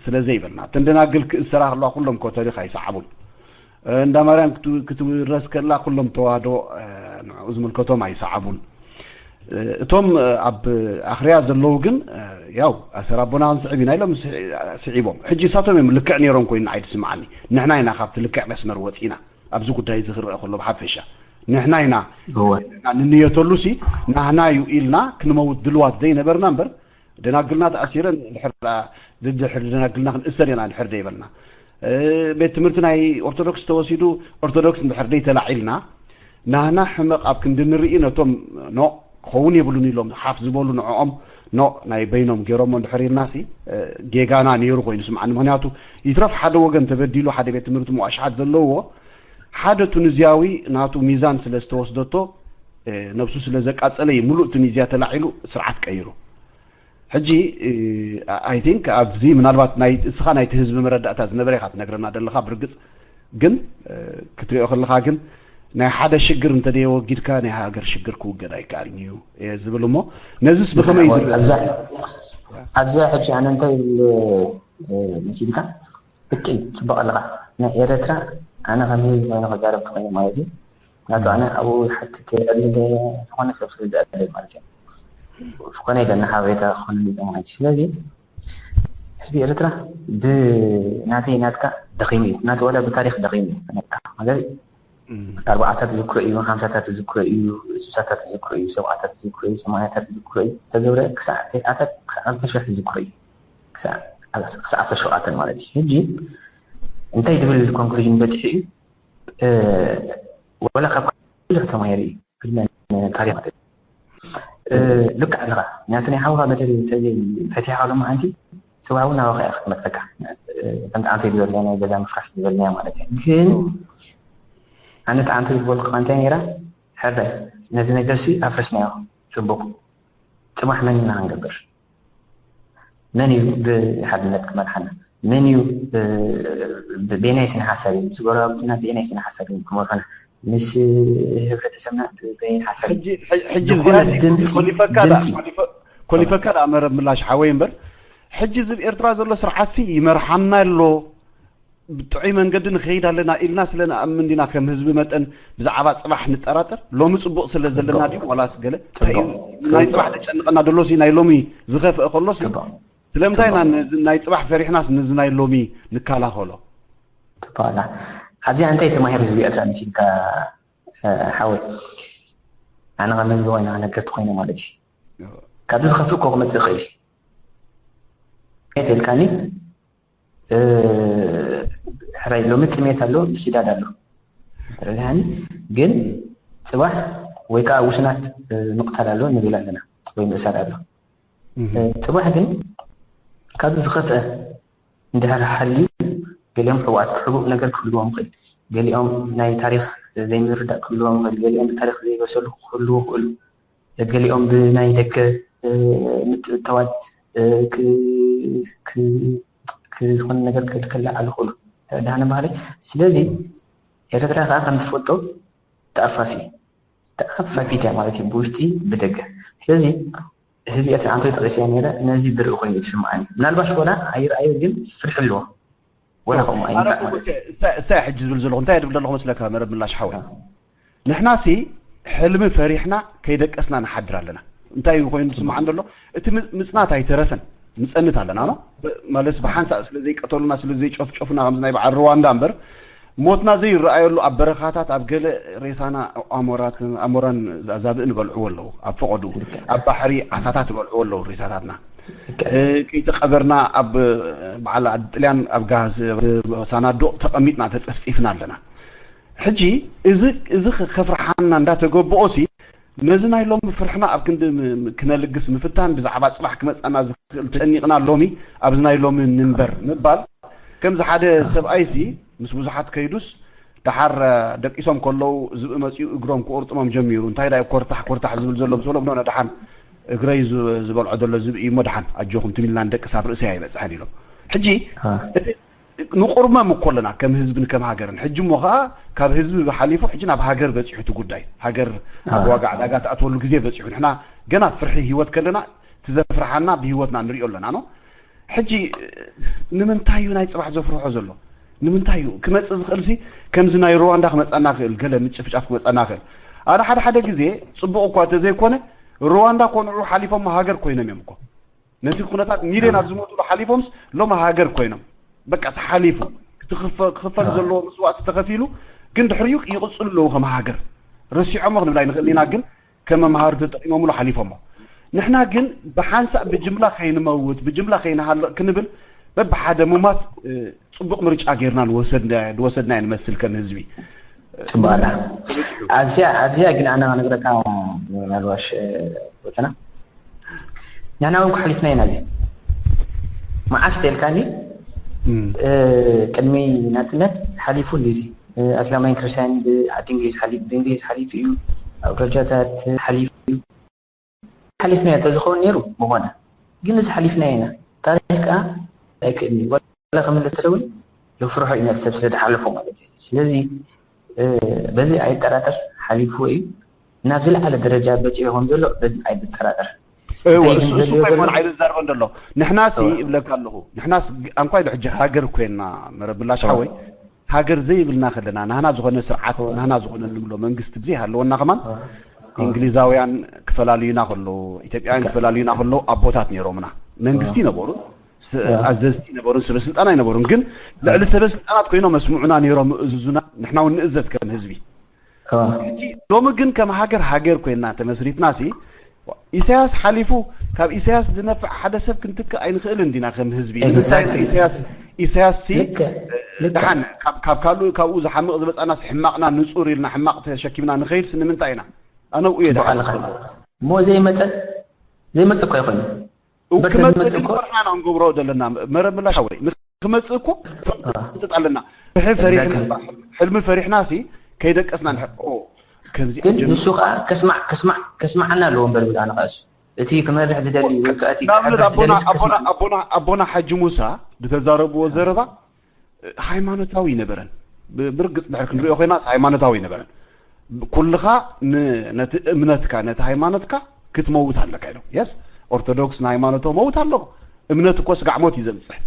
ስለ ዘይበልና። እተን ደናግል ክእሰራ ከለዋ ኩሎም ኮተሪኽ ኣይሰዓቡን። እንዳ ማርያም ክትውረስ ከላ ኩሎም ተዋህዶ ንዕኡ ዝምልከቶም ኣይሰዓቡን። እቶም ኣብ ኣኽርያ ዘለዉ ግን ያው ኣሰር ኣቦና ክንስዕብ ኢና ኢሎም ስዒቦም። ሕጂ እሳቶም እዮም ልክዕ ነይሮም ኮይኑ ንዓይ ዝስምዓኒ። ንሕና ኢና ካብቲ ልክዕ መስመር ወፂና ኣብዚ ጉዳይ እዚ ክረአ ከሎ ብሓፈሻ ንሕና ኢና ንንየተሉ ሲ ናህና እዩ ኢልና ክንመውት ድልዋት ዘይነበርና እምበር ደናግልና ተኣሲረን ድሕር ድሕር ደናግልና ክንእሰር ኢና ድሕር ደይበልና ቤት ትምህርቲ ናይ ኦርቶዶክስ ተወሲዱ ኦርቶዶክስ እንድሕር ደይተላዒልና ናህና ሕመቕ ኣብ ክንዲ ንርኢ ነቶም ኖ ክኸውን የብሉን ኢሎም ሓፍ ዝበሉ ንዕኦም ኖ ናይ በይኖም ገይሮሞ እንድሕር ኢልና ሲ ጌጋና ነይሩ ኮይኑ ስምዓኒ ምክንያቱ ይትረፍ ሓደ ወገን ተበዲሉ ሓደ ቤት ትምህርቲ ምዋሽሓት ዘለዎ ሓደ ቱኒዝያዊ ናቱ ሚዛን ስለ ዝተወስደቶ ነብሱ ስለ ዘቃጸለ እዩ ምሉእ ቱኒዝያ ተላዒሉ ስርዓት ቀይሩ ሕጂ I think ኣብዚ ምናልባት ናይ እስኻ ናይቲ ህዝቢ መረዳእታ ዝነበረ ኢኻ ትነግረና ዘለኻ ብርግጽ ግን ክትሪኦ ከለኻ ግን ናይ ሓደ ሽግር እንተደየወጊድካ ናይ ሃገር ሽግር ክውገድ ኣይከኣልን እዩ እየ ዝብል እሞ ነዚስ ብኸመይ ዝርእ ኣብዛ ሕጂ ኣነ እንታይ ይብል መሲልካ ብቂ ጽቡቅ ኣለኻ ናይ ኤረትራ ኣነ ከም ህዝቢ ኮይነ ክዛረብ ትኾይነ ማለት እዩ ናቱ ኣነ ኣብኡ ሓትት የዕልል ዝኾነ ሰብ ስለ ዝዕልል ማለት እዩ ዝኾነ ኢለ እናሓበሬታ ክኾነ ማለት እዩ ስለዚ ህዝቢ ኤርትራ ብናተይ ናትካ ደኺሙ እዩ ናተ ወላ ብታሪክ ደኺሙ እዩ ማለት ኣርባዓታት ዝክሮ እዩ ሓምሳታት ዝክሮ እዩ ሱሳታት ዝክሮ እዩ ሰብዓታት ዝክሮ እዩ ሰማንያታት ዝክሮ እዩ ዝተገብረ ክሳዕ ተስዓታት ክሳዕ ክልተ ሽሕ ዝክሮ እዩ ክሳዕ ዓሰርተ ሸውዓተ ማለት እዩ ሕጂ እንታይ ትብል ኮንክሉዥን በፂሑ እዩ ወላ ካብ ብዙሕ ተማሂሩ እዩ ቅድመ ታሪክ ማለት እዩ ልክዕ ኣለኻ ምክንያቱ ናይ ሓውካ በደል ፈቲሕካ ሎማዓንቲ ሰብኣዊ ናባኻ እያ ክትመፀካ ከምቲ ኣንተ ዝበልና ናይ ገዛ ምፍራስ ዝበልና ማለት እዩ ግን ኣነ ተዓንቱ ይበልኩ እንታይ ነይራ? ሕረ ነዚ ነገርሲ ኣፍረስናዮ። ጽቡቕ፣ ጽባሕ መን ኢና ክንገብር? መን እዩ ብሓድነት ክመርሓና? መን እዩ ብናይ ስነ ሓሳብ እዩ ምስ ጎረባብትና ብናይ ስነ ሓሳብ እዩ ክመርሑና? ምስ ህብረተሰብና ብናይ ሓሳብ እዩ? ሕጂ ሕጂ ዝኾነ ድምፂ ኮሊፈካ ድምፂ ኮሊፈካ መረብ ምላሽ ሓወይ እምበር ሕጂ ዝብ ኤርትራ ዘሎ ስርዓትሲ ይመርሓና ኣሎ። ብጥዑይ መንገዲ ንኸይድ ኣለና ኢልና ስለ ንኣምን ዲና ከም ህዝቢ መጠን ብዛዕባ ጽባሕ ንጠራጠር? ሎሚ ጽቡቕ ስለ ዘለና ድዩ ዋላስ ገለ? እንታይ እዩ ናይ ጽባሕ ዘጨንቐና ደሎሲ ናይ ሎሚ ዝኸፍአ ከሎሲ ስለምንታይ ኢና ናይ ጽባሕ ፈሪሕናስ ነዚ ናይ ሎሚ ንከላኸሎ? ትባላ ኣብዚኣ እንታይ ተማሂሩ ህዝቢ ኤርትራ መሲልካ ሓወይ? ኣነ ከም ህዝቢ ኮይና ነገርቲ ኮይነ ማለት እዩ። ካብዚ ዝኸፍእ እኮ ክመፅእ ይኽእል እዩ። ተልካኒ ሕራይ ሎሚ ጥሜት ኣሎ፣ ምስዳድ ኣሎ። ተረድሃኒ? ግን ጽባሕ ወይ ከዓ ውስናት ምቕታል ኣሎ ንብል ኣለና ወይ ምእሳር ኣሎ። ጽባሕ ግን ካብዚ ዝኸፍአ እንድሕር ሓልዩ ገሊኦም ሕቡኣት ክሕቡእ ነገር ክህልዎም ይኽእል። ገሊኦም ናይ ታሪኽ ዘይምርዳእ ክህልዎም ይኽእል። ገሊኦም ብታሪኽ ዘይበሰሉ ክህልዉ ይኽእሉ። ገሊኦም ብናይ ደገ ምትእትታዋት ዝኾነ ነገር ክልዓሉ ይኽእሉ። ተረዳሃኒ ባህለይ? ስለዚ ኤርትራ ከዓ ከም ትፈልጦ ተኣፋፊ ተኣፋፊት እያ ማለት እዩ፣ ብውሽጢ ብደገ። ስለዚ ህዝቢ ኤርትራ ኣንቶይ ጠቒሰ ነይረ፣ ነዚ ዝርኢ ኮይኑ ይስምዓኒ። ምናልባሽ ወላ ኣይረኣዮ ግን ፍርሒ ኣለዎ። ወላ ከምኡ ኣይምጻእ ማለት እዩ። እሳ ሕጂ ዝብል ዘለኹ እንታይ ድብል ዘለኹ መስለካ መረብ ምላሽ ሓወይ? ንሕናሲ ሕልሚ ፈሪሕና ከይደቀስና ንሓድር ኣለና። እንታይ ኮይኑ ዝስምዓን ዘሎ? እቲ ምጽናት ኣይተረፈን ንጸንት ኣለና ኖ። ማለት ብሓንሳእ ስለ ዘይቀተሉና ስለ ዘይጨፍጨፉና ከምዚ ናይ በዓል ሩዋንዳ እምበር ሞትና ዘይረኣየሉ ኣብ በረኻታት ኣብ ገለ ሬሳና ኣሞራትን ኣሞራን ዛብእን ይበልዕዎ ኣለዉ። ኣብ ፈቐዱ ኣብ ባሕሪ ዓሳታት ይበልዕዎ ኣለዉ ሬሳታትና። ከይተቐበርና ኣብ በዓል ዓዲ ጥልያን ኣብ ጋዝ ሳናዱቕ ተቐሚጥና ተጸፍጺፍና ኣለና። ሕጂ እዚ እዚ ከፍርሓና እንዳተገብኦ ሲ ነዚ ናይ ሎሚ ፍርሕና ኣብ ክንዲ ክነልግስ ምፍታን ብዛዕባ ጽባሕ ክመጸና ዝኽእል ጨኒቕና ሎሚ ኣብዚ ናይ ሎሚ ንንበር ምባል ከምዚ ሓደ ሰብኣይሲ ምስ ብዙሓት ከይዱስ ደሓር ደቂሶም ከለዉ ዝብኢ መጺኡ እግሮም ክቁርጥሞም ጀሚሩ እንታይ ዳዩ ኮርታሕ ኮርታሕ ዝብል ዘሎ ምስ በሎም ኖ ደሓን እግረይ ዝበልዖ ዘሎ ዝብኢ እሞ ደሓን ኣጆኹም ትም ኢልና ንደቅስ ኣብ ርእሰይ ኣይበጽሐን ኢሎም ሕጂ ንቁርመም እኮ ኣለና ከም ህዝብን ከም ሃገርን ሕጂ እሞ ከዓ ካብ ህዝቢ ሓሊፉ ሕጂ ናብ ሃገር በፂሑ እቲ ጉዳይ ሃገር ኣብ ዋጋ ዕዳጋ ትኣትወሉ ግዜ በፂሑ ንሕና ገና ፍርሒ ህይወት ከለና እቲ ዘፍርሓና ብህይወትና ንሪኦ ኣለና ኖ ሕጂ ንምንታይ እዩ ናይ ፅባሕ ዘፍርሖ ዘሎ ንምንታይ እዩ ክመፅእ ዝኽእል ሲ ከምዚ ናይ ሩዋንዳ ክመፀና ክእል ገለ ምጭፍጫፍ ክመፀና ክእል ኣነ ሓደ ሓደ ግዜ ፅቡቅ እኳ እንተዘይኮነ ሩዋንዳ ኮንዑ ሓሊፎም ሃገር ኮይኖም እዮም እኮ ነቲ ኩነታት ሚልዮን ኣብ ዝሞትሉ ሓሊፎምስ ሎም ሃገር ኮይኖም በቃ ተሓሊፉ ክኽፈል ዘለዎ መስዋእቲ ተኸፊሉ ግን ድሕሪኡ ይቕፅሉ ኣለዉ ከም ሃገር ረሲዖሞ ክንብል ኣይንኽእል ኢና ግን ከም መምሃሪ ተጠቂሞምሉ ሓሊፎሞ ንሕና ግን ብሓንሳእ ብጅምላ ከይንመውት ብጅምላ ከይንሃልቕ ክንብል በብሓደ ሙማት ፅቡቕ ምርጫ ጌርና ዝወሰድናዮ ንመስል ከም ህዝቢ ፅቡቕላ ኣብዚኣ ኣብዚኣ ግን ኣነ ክነግረካ ምናልባሽ ቦትና ንሕና እውን ክሓሊፍና ኢና እዚ መዓስ ተልካኒ ቅድሚ ናፅነት ሓሊፉ እዚ ኣስላማይን ክርስትያን ብዓዲ እንግሊዝ ሓሊፉ ብእንግሊዝ ሓሊፉ እዩ ኣብ ደረጃታት ሓሊፉ እዩ ሓሊፍናዮ እንተዝኸውን ነይሩ ምኾነ ግን እዚ ሓሊፍናዮ ኢና ታሪክ ከዓ ኣይክእልን እዩ ዋላ ክምለሰ እውን የፍርሖ እዩ ነቲ ሰብ ስለ ዝሓለፎ ማለት እዩ ስለዚ በዚ ኣይጠራጠር ሓሊፍዎ እዩ ናብ ዝለዓለ ደረጃ በፂሑ ከም ዘሎ በዚ ኣይጠራጠር ኣይዛርበን ዘሎ ንሕናሲ ይብለካ ኣለኹ ንሕናስ ኣንኳይ ድሕጂ ሃገር ኮይና መረብ ምላሽ ሓወይ ሃገር ዘይብልና ከለና ናህና ዝኾነ ስርዓት ናህና ዝኾነ ንብሎ መንግስቲ ብዘይሃለወና ከማን እንግሊዛውያን ክፈላልዩና ከለዉ ኢትዮጵያውያን ክፈላልዩና ከለዉ ኣቦታት ነይሮምና መንግስቲ ነበሩ ኣዘዝቲ ነበሩን ሰበ ስልጣን ኣይነበሩን ግን ልዕሊ ሰበ ስልጣናት ኮይኖም መስምዑና ነይሮም እዝዙና ንሕና እውን ንእዘዝ ከም ህዝቢ ሎሚ ግን ከም ሃገር ሃገር ኮይና ተመስሪትና ሲ ኢሳያስ ሓሊፉ ካብ ኢሳያስ ዝነፍዕ ሓደ ሰብ ክንትክእ ኣይንኽእልን ዲና ከም ህዝቢ ንምንታይ ኢሳያስ ኢሳያስ ሲ ደሓን ካብ ካልኡ ካብኡ ዝሓምቕ ዝመፃናስ ሕማቕና ንፁር ኢልና ሕማቕ ተሸኪምና ንኸይድስ ንምንታይ ኢና ኣነብኡ እየ ደሓን እሞ ዘይመፀ ዘይመፀ እኮ ኣይኮነ ክመፅእ ግን ፈርሕና ኢና ክንገብሮ ዘለና መረብ ምላሽ ሓወይ ክመፅእ እኮ ንጥጥ ኣለና ፍርሒ ፈሪሕና ሕልሚ ፈሪሕና ሲ ከይደቀስና ንሕር ከምዚ ግን ንሱ ከዓ ከስማዕ ከስማዕ ከስማዓና ኣለዎ እምበር ብላ ንቃሱ እቲ ክመርሕ ዝደሊ ወይ ከዓ እቲ ንኣብነት ኣቦና ኣቦና ኣቦና ኣቦና ሓጂ ሙሳ ዝተዛረብዎ ዘረባ ሃይማኖታዊ ይነበረን ብርግፅ ድሕር ክንሪኦ ኮይና ሃይማኖታዊ ይነበረን ኩልኻ ነቲ እምነትካ ነቲ ሃይማኖትካ ክትመውት ኣለካ ኢሎም የስ ኦርቶዶክስ ንሃይማኖቶ መውት ኣለዎ እምነት እኮ ስጋዕ ሞት እዩ ዘምፅሕ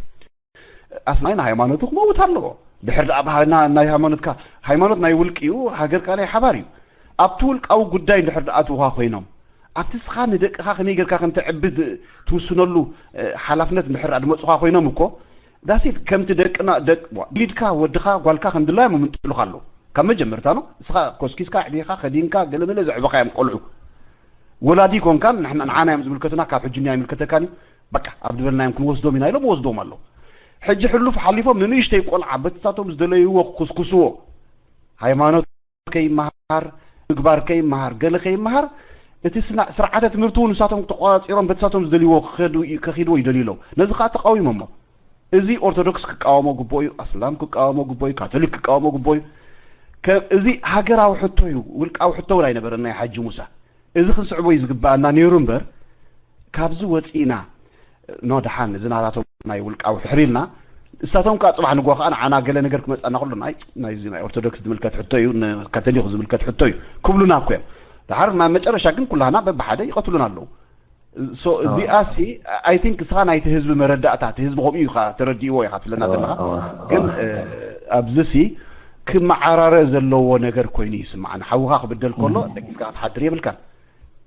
ኣስማይ ንሃይማኖቱ ክመውት ኣለዎ ድሕር ደኣ ባህልና ናይ ሃይማኖትካ ሃይማኖት ናይ ውልቂ እዩ ሃገርካ ናይ ሓባር እዩ ኣብቲ ውልቃዊ ጉዳይ እንድሕር ደኣ ትውኻ ኮይኖም ኣብቲ ስኻ ንደቅኻ ከመይ ጌርካ ከም ተዕብድ ትውስነሉ ሓላፍነት እንድሕር ደኣ ድመፁኻ ኮይኖም እኮ ዳሲት ከምቲ ደቅና ደቅ ሊድካ ወድኻ ጓልካ ከም ድላዮም ምንጥሉኻ ኣለዉ ካብ መጀመርታ ነው እስኻ ኮስኪስካ ኣዕቢኻ ከዲንካ ገለመለ ዘዕበኻዮም ቆልዑ ወላዲ ኮንካን ንዓና እዮም ዝምልከቱና ካብ ሕጂ እኒኣ ይምልከተካን እዩ በቃ ኣብ ዝበልናዮም ክንወስዶም ኢና ኢሎም ወስዶም ኣለዉ ሕጂ ሕሉፍ ሓሊፎም ንንእሽተይ ቆልዓ በትሳቶም ዝደለይዎ ክኩስኩስዎ ሃይማኖት ከይመሃር ምግባር ከይመሃር ገለ ከይመሃር እቲ ስርዓተ ትምህርቲ እውን ንሳቶም ተቋፂሮም በትሳቶም ዝደልይዎ ከኺድዎ ይደልዩ ኣለዉ ነዚ ከዓ ተቃዊሞሞ እዚ ኦርቶዶክስ ክቃወሞ ግቦ እዩ፣ ኣስላም ክቃወሞ ግቦ እዩ፣ ካቶሊክ ክቃወሞ ግቦ እዩ። እዚ ሃገራዊ ሕቶ እዩ፣ ውልቃዊ ሕቶ እውን ኣይነበረን ናይ ሓጂ ሙሳ። እዚ ክንስዕቦ እዩ ዝግበኣና ነይሩ እምበር ካብዚ ወፂእና ኖ ደሓን እዚ ናታቶም ናይ ውልቃዊ ሕር ኢልና እሳቶም ከዓ ፅባሕ ንጎ ከዓ ንዓና ገለ ነገር ክመፃና ከሎ ናይ ናይዚ ናይ ኦርቶዶክስ ዝምልከት ሕቶ እዩ ንካቶሊክ ዝምልከት ሕቶ እዩ ክብሉና እኮ እዮም። ደሓር መጨረሻ ግን ኩላህና በብሓደ ይቐትሉና ኣለዉ። እዚኣ ሲ ኣይ ቲንክ እስኻ ናይቲ ህዝቢ መረዳእታ እቲ ህዝቢ ከምኡ እዩ ተረዲእዎ ኢኻ ትብለና ዘለኻ ግን ኣብዚ ሲ ክመዓራረ ዘለዎ ነገር ኮይኑ ይስማዓኒ ሓውኻ ክብደል ከሎ ደቂስካ ክትሓድር የብልካን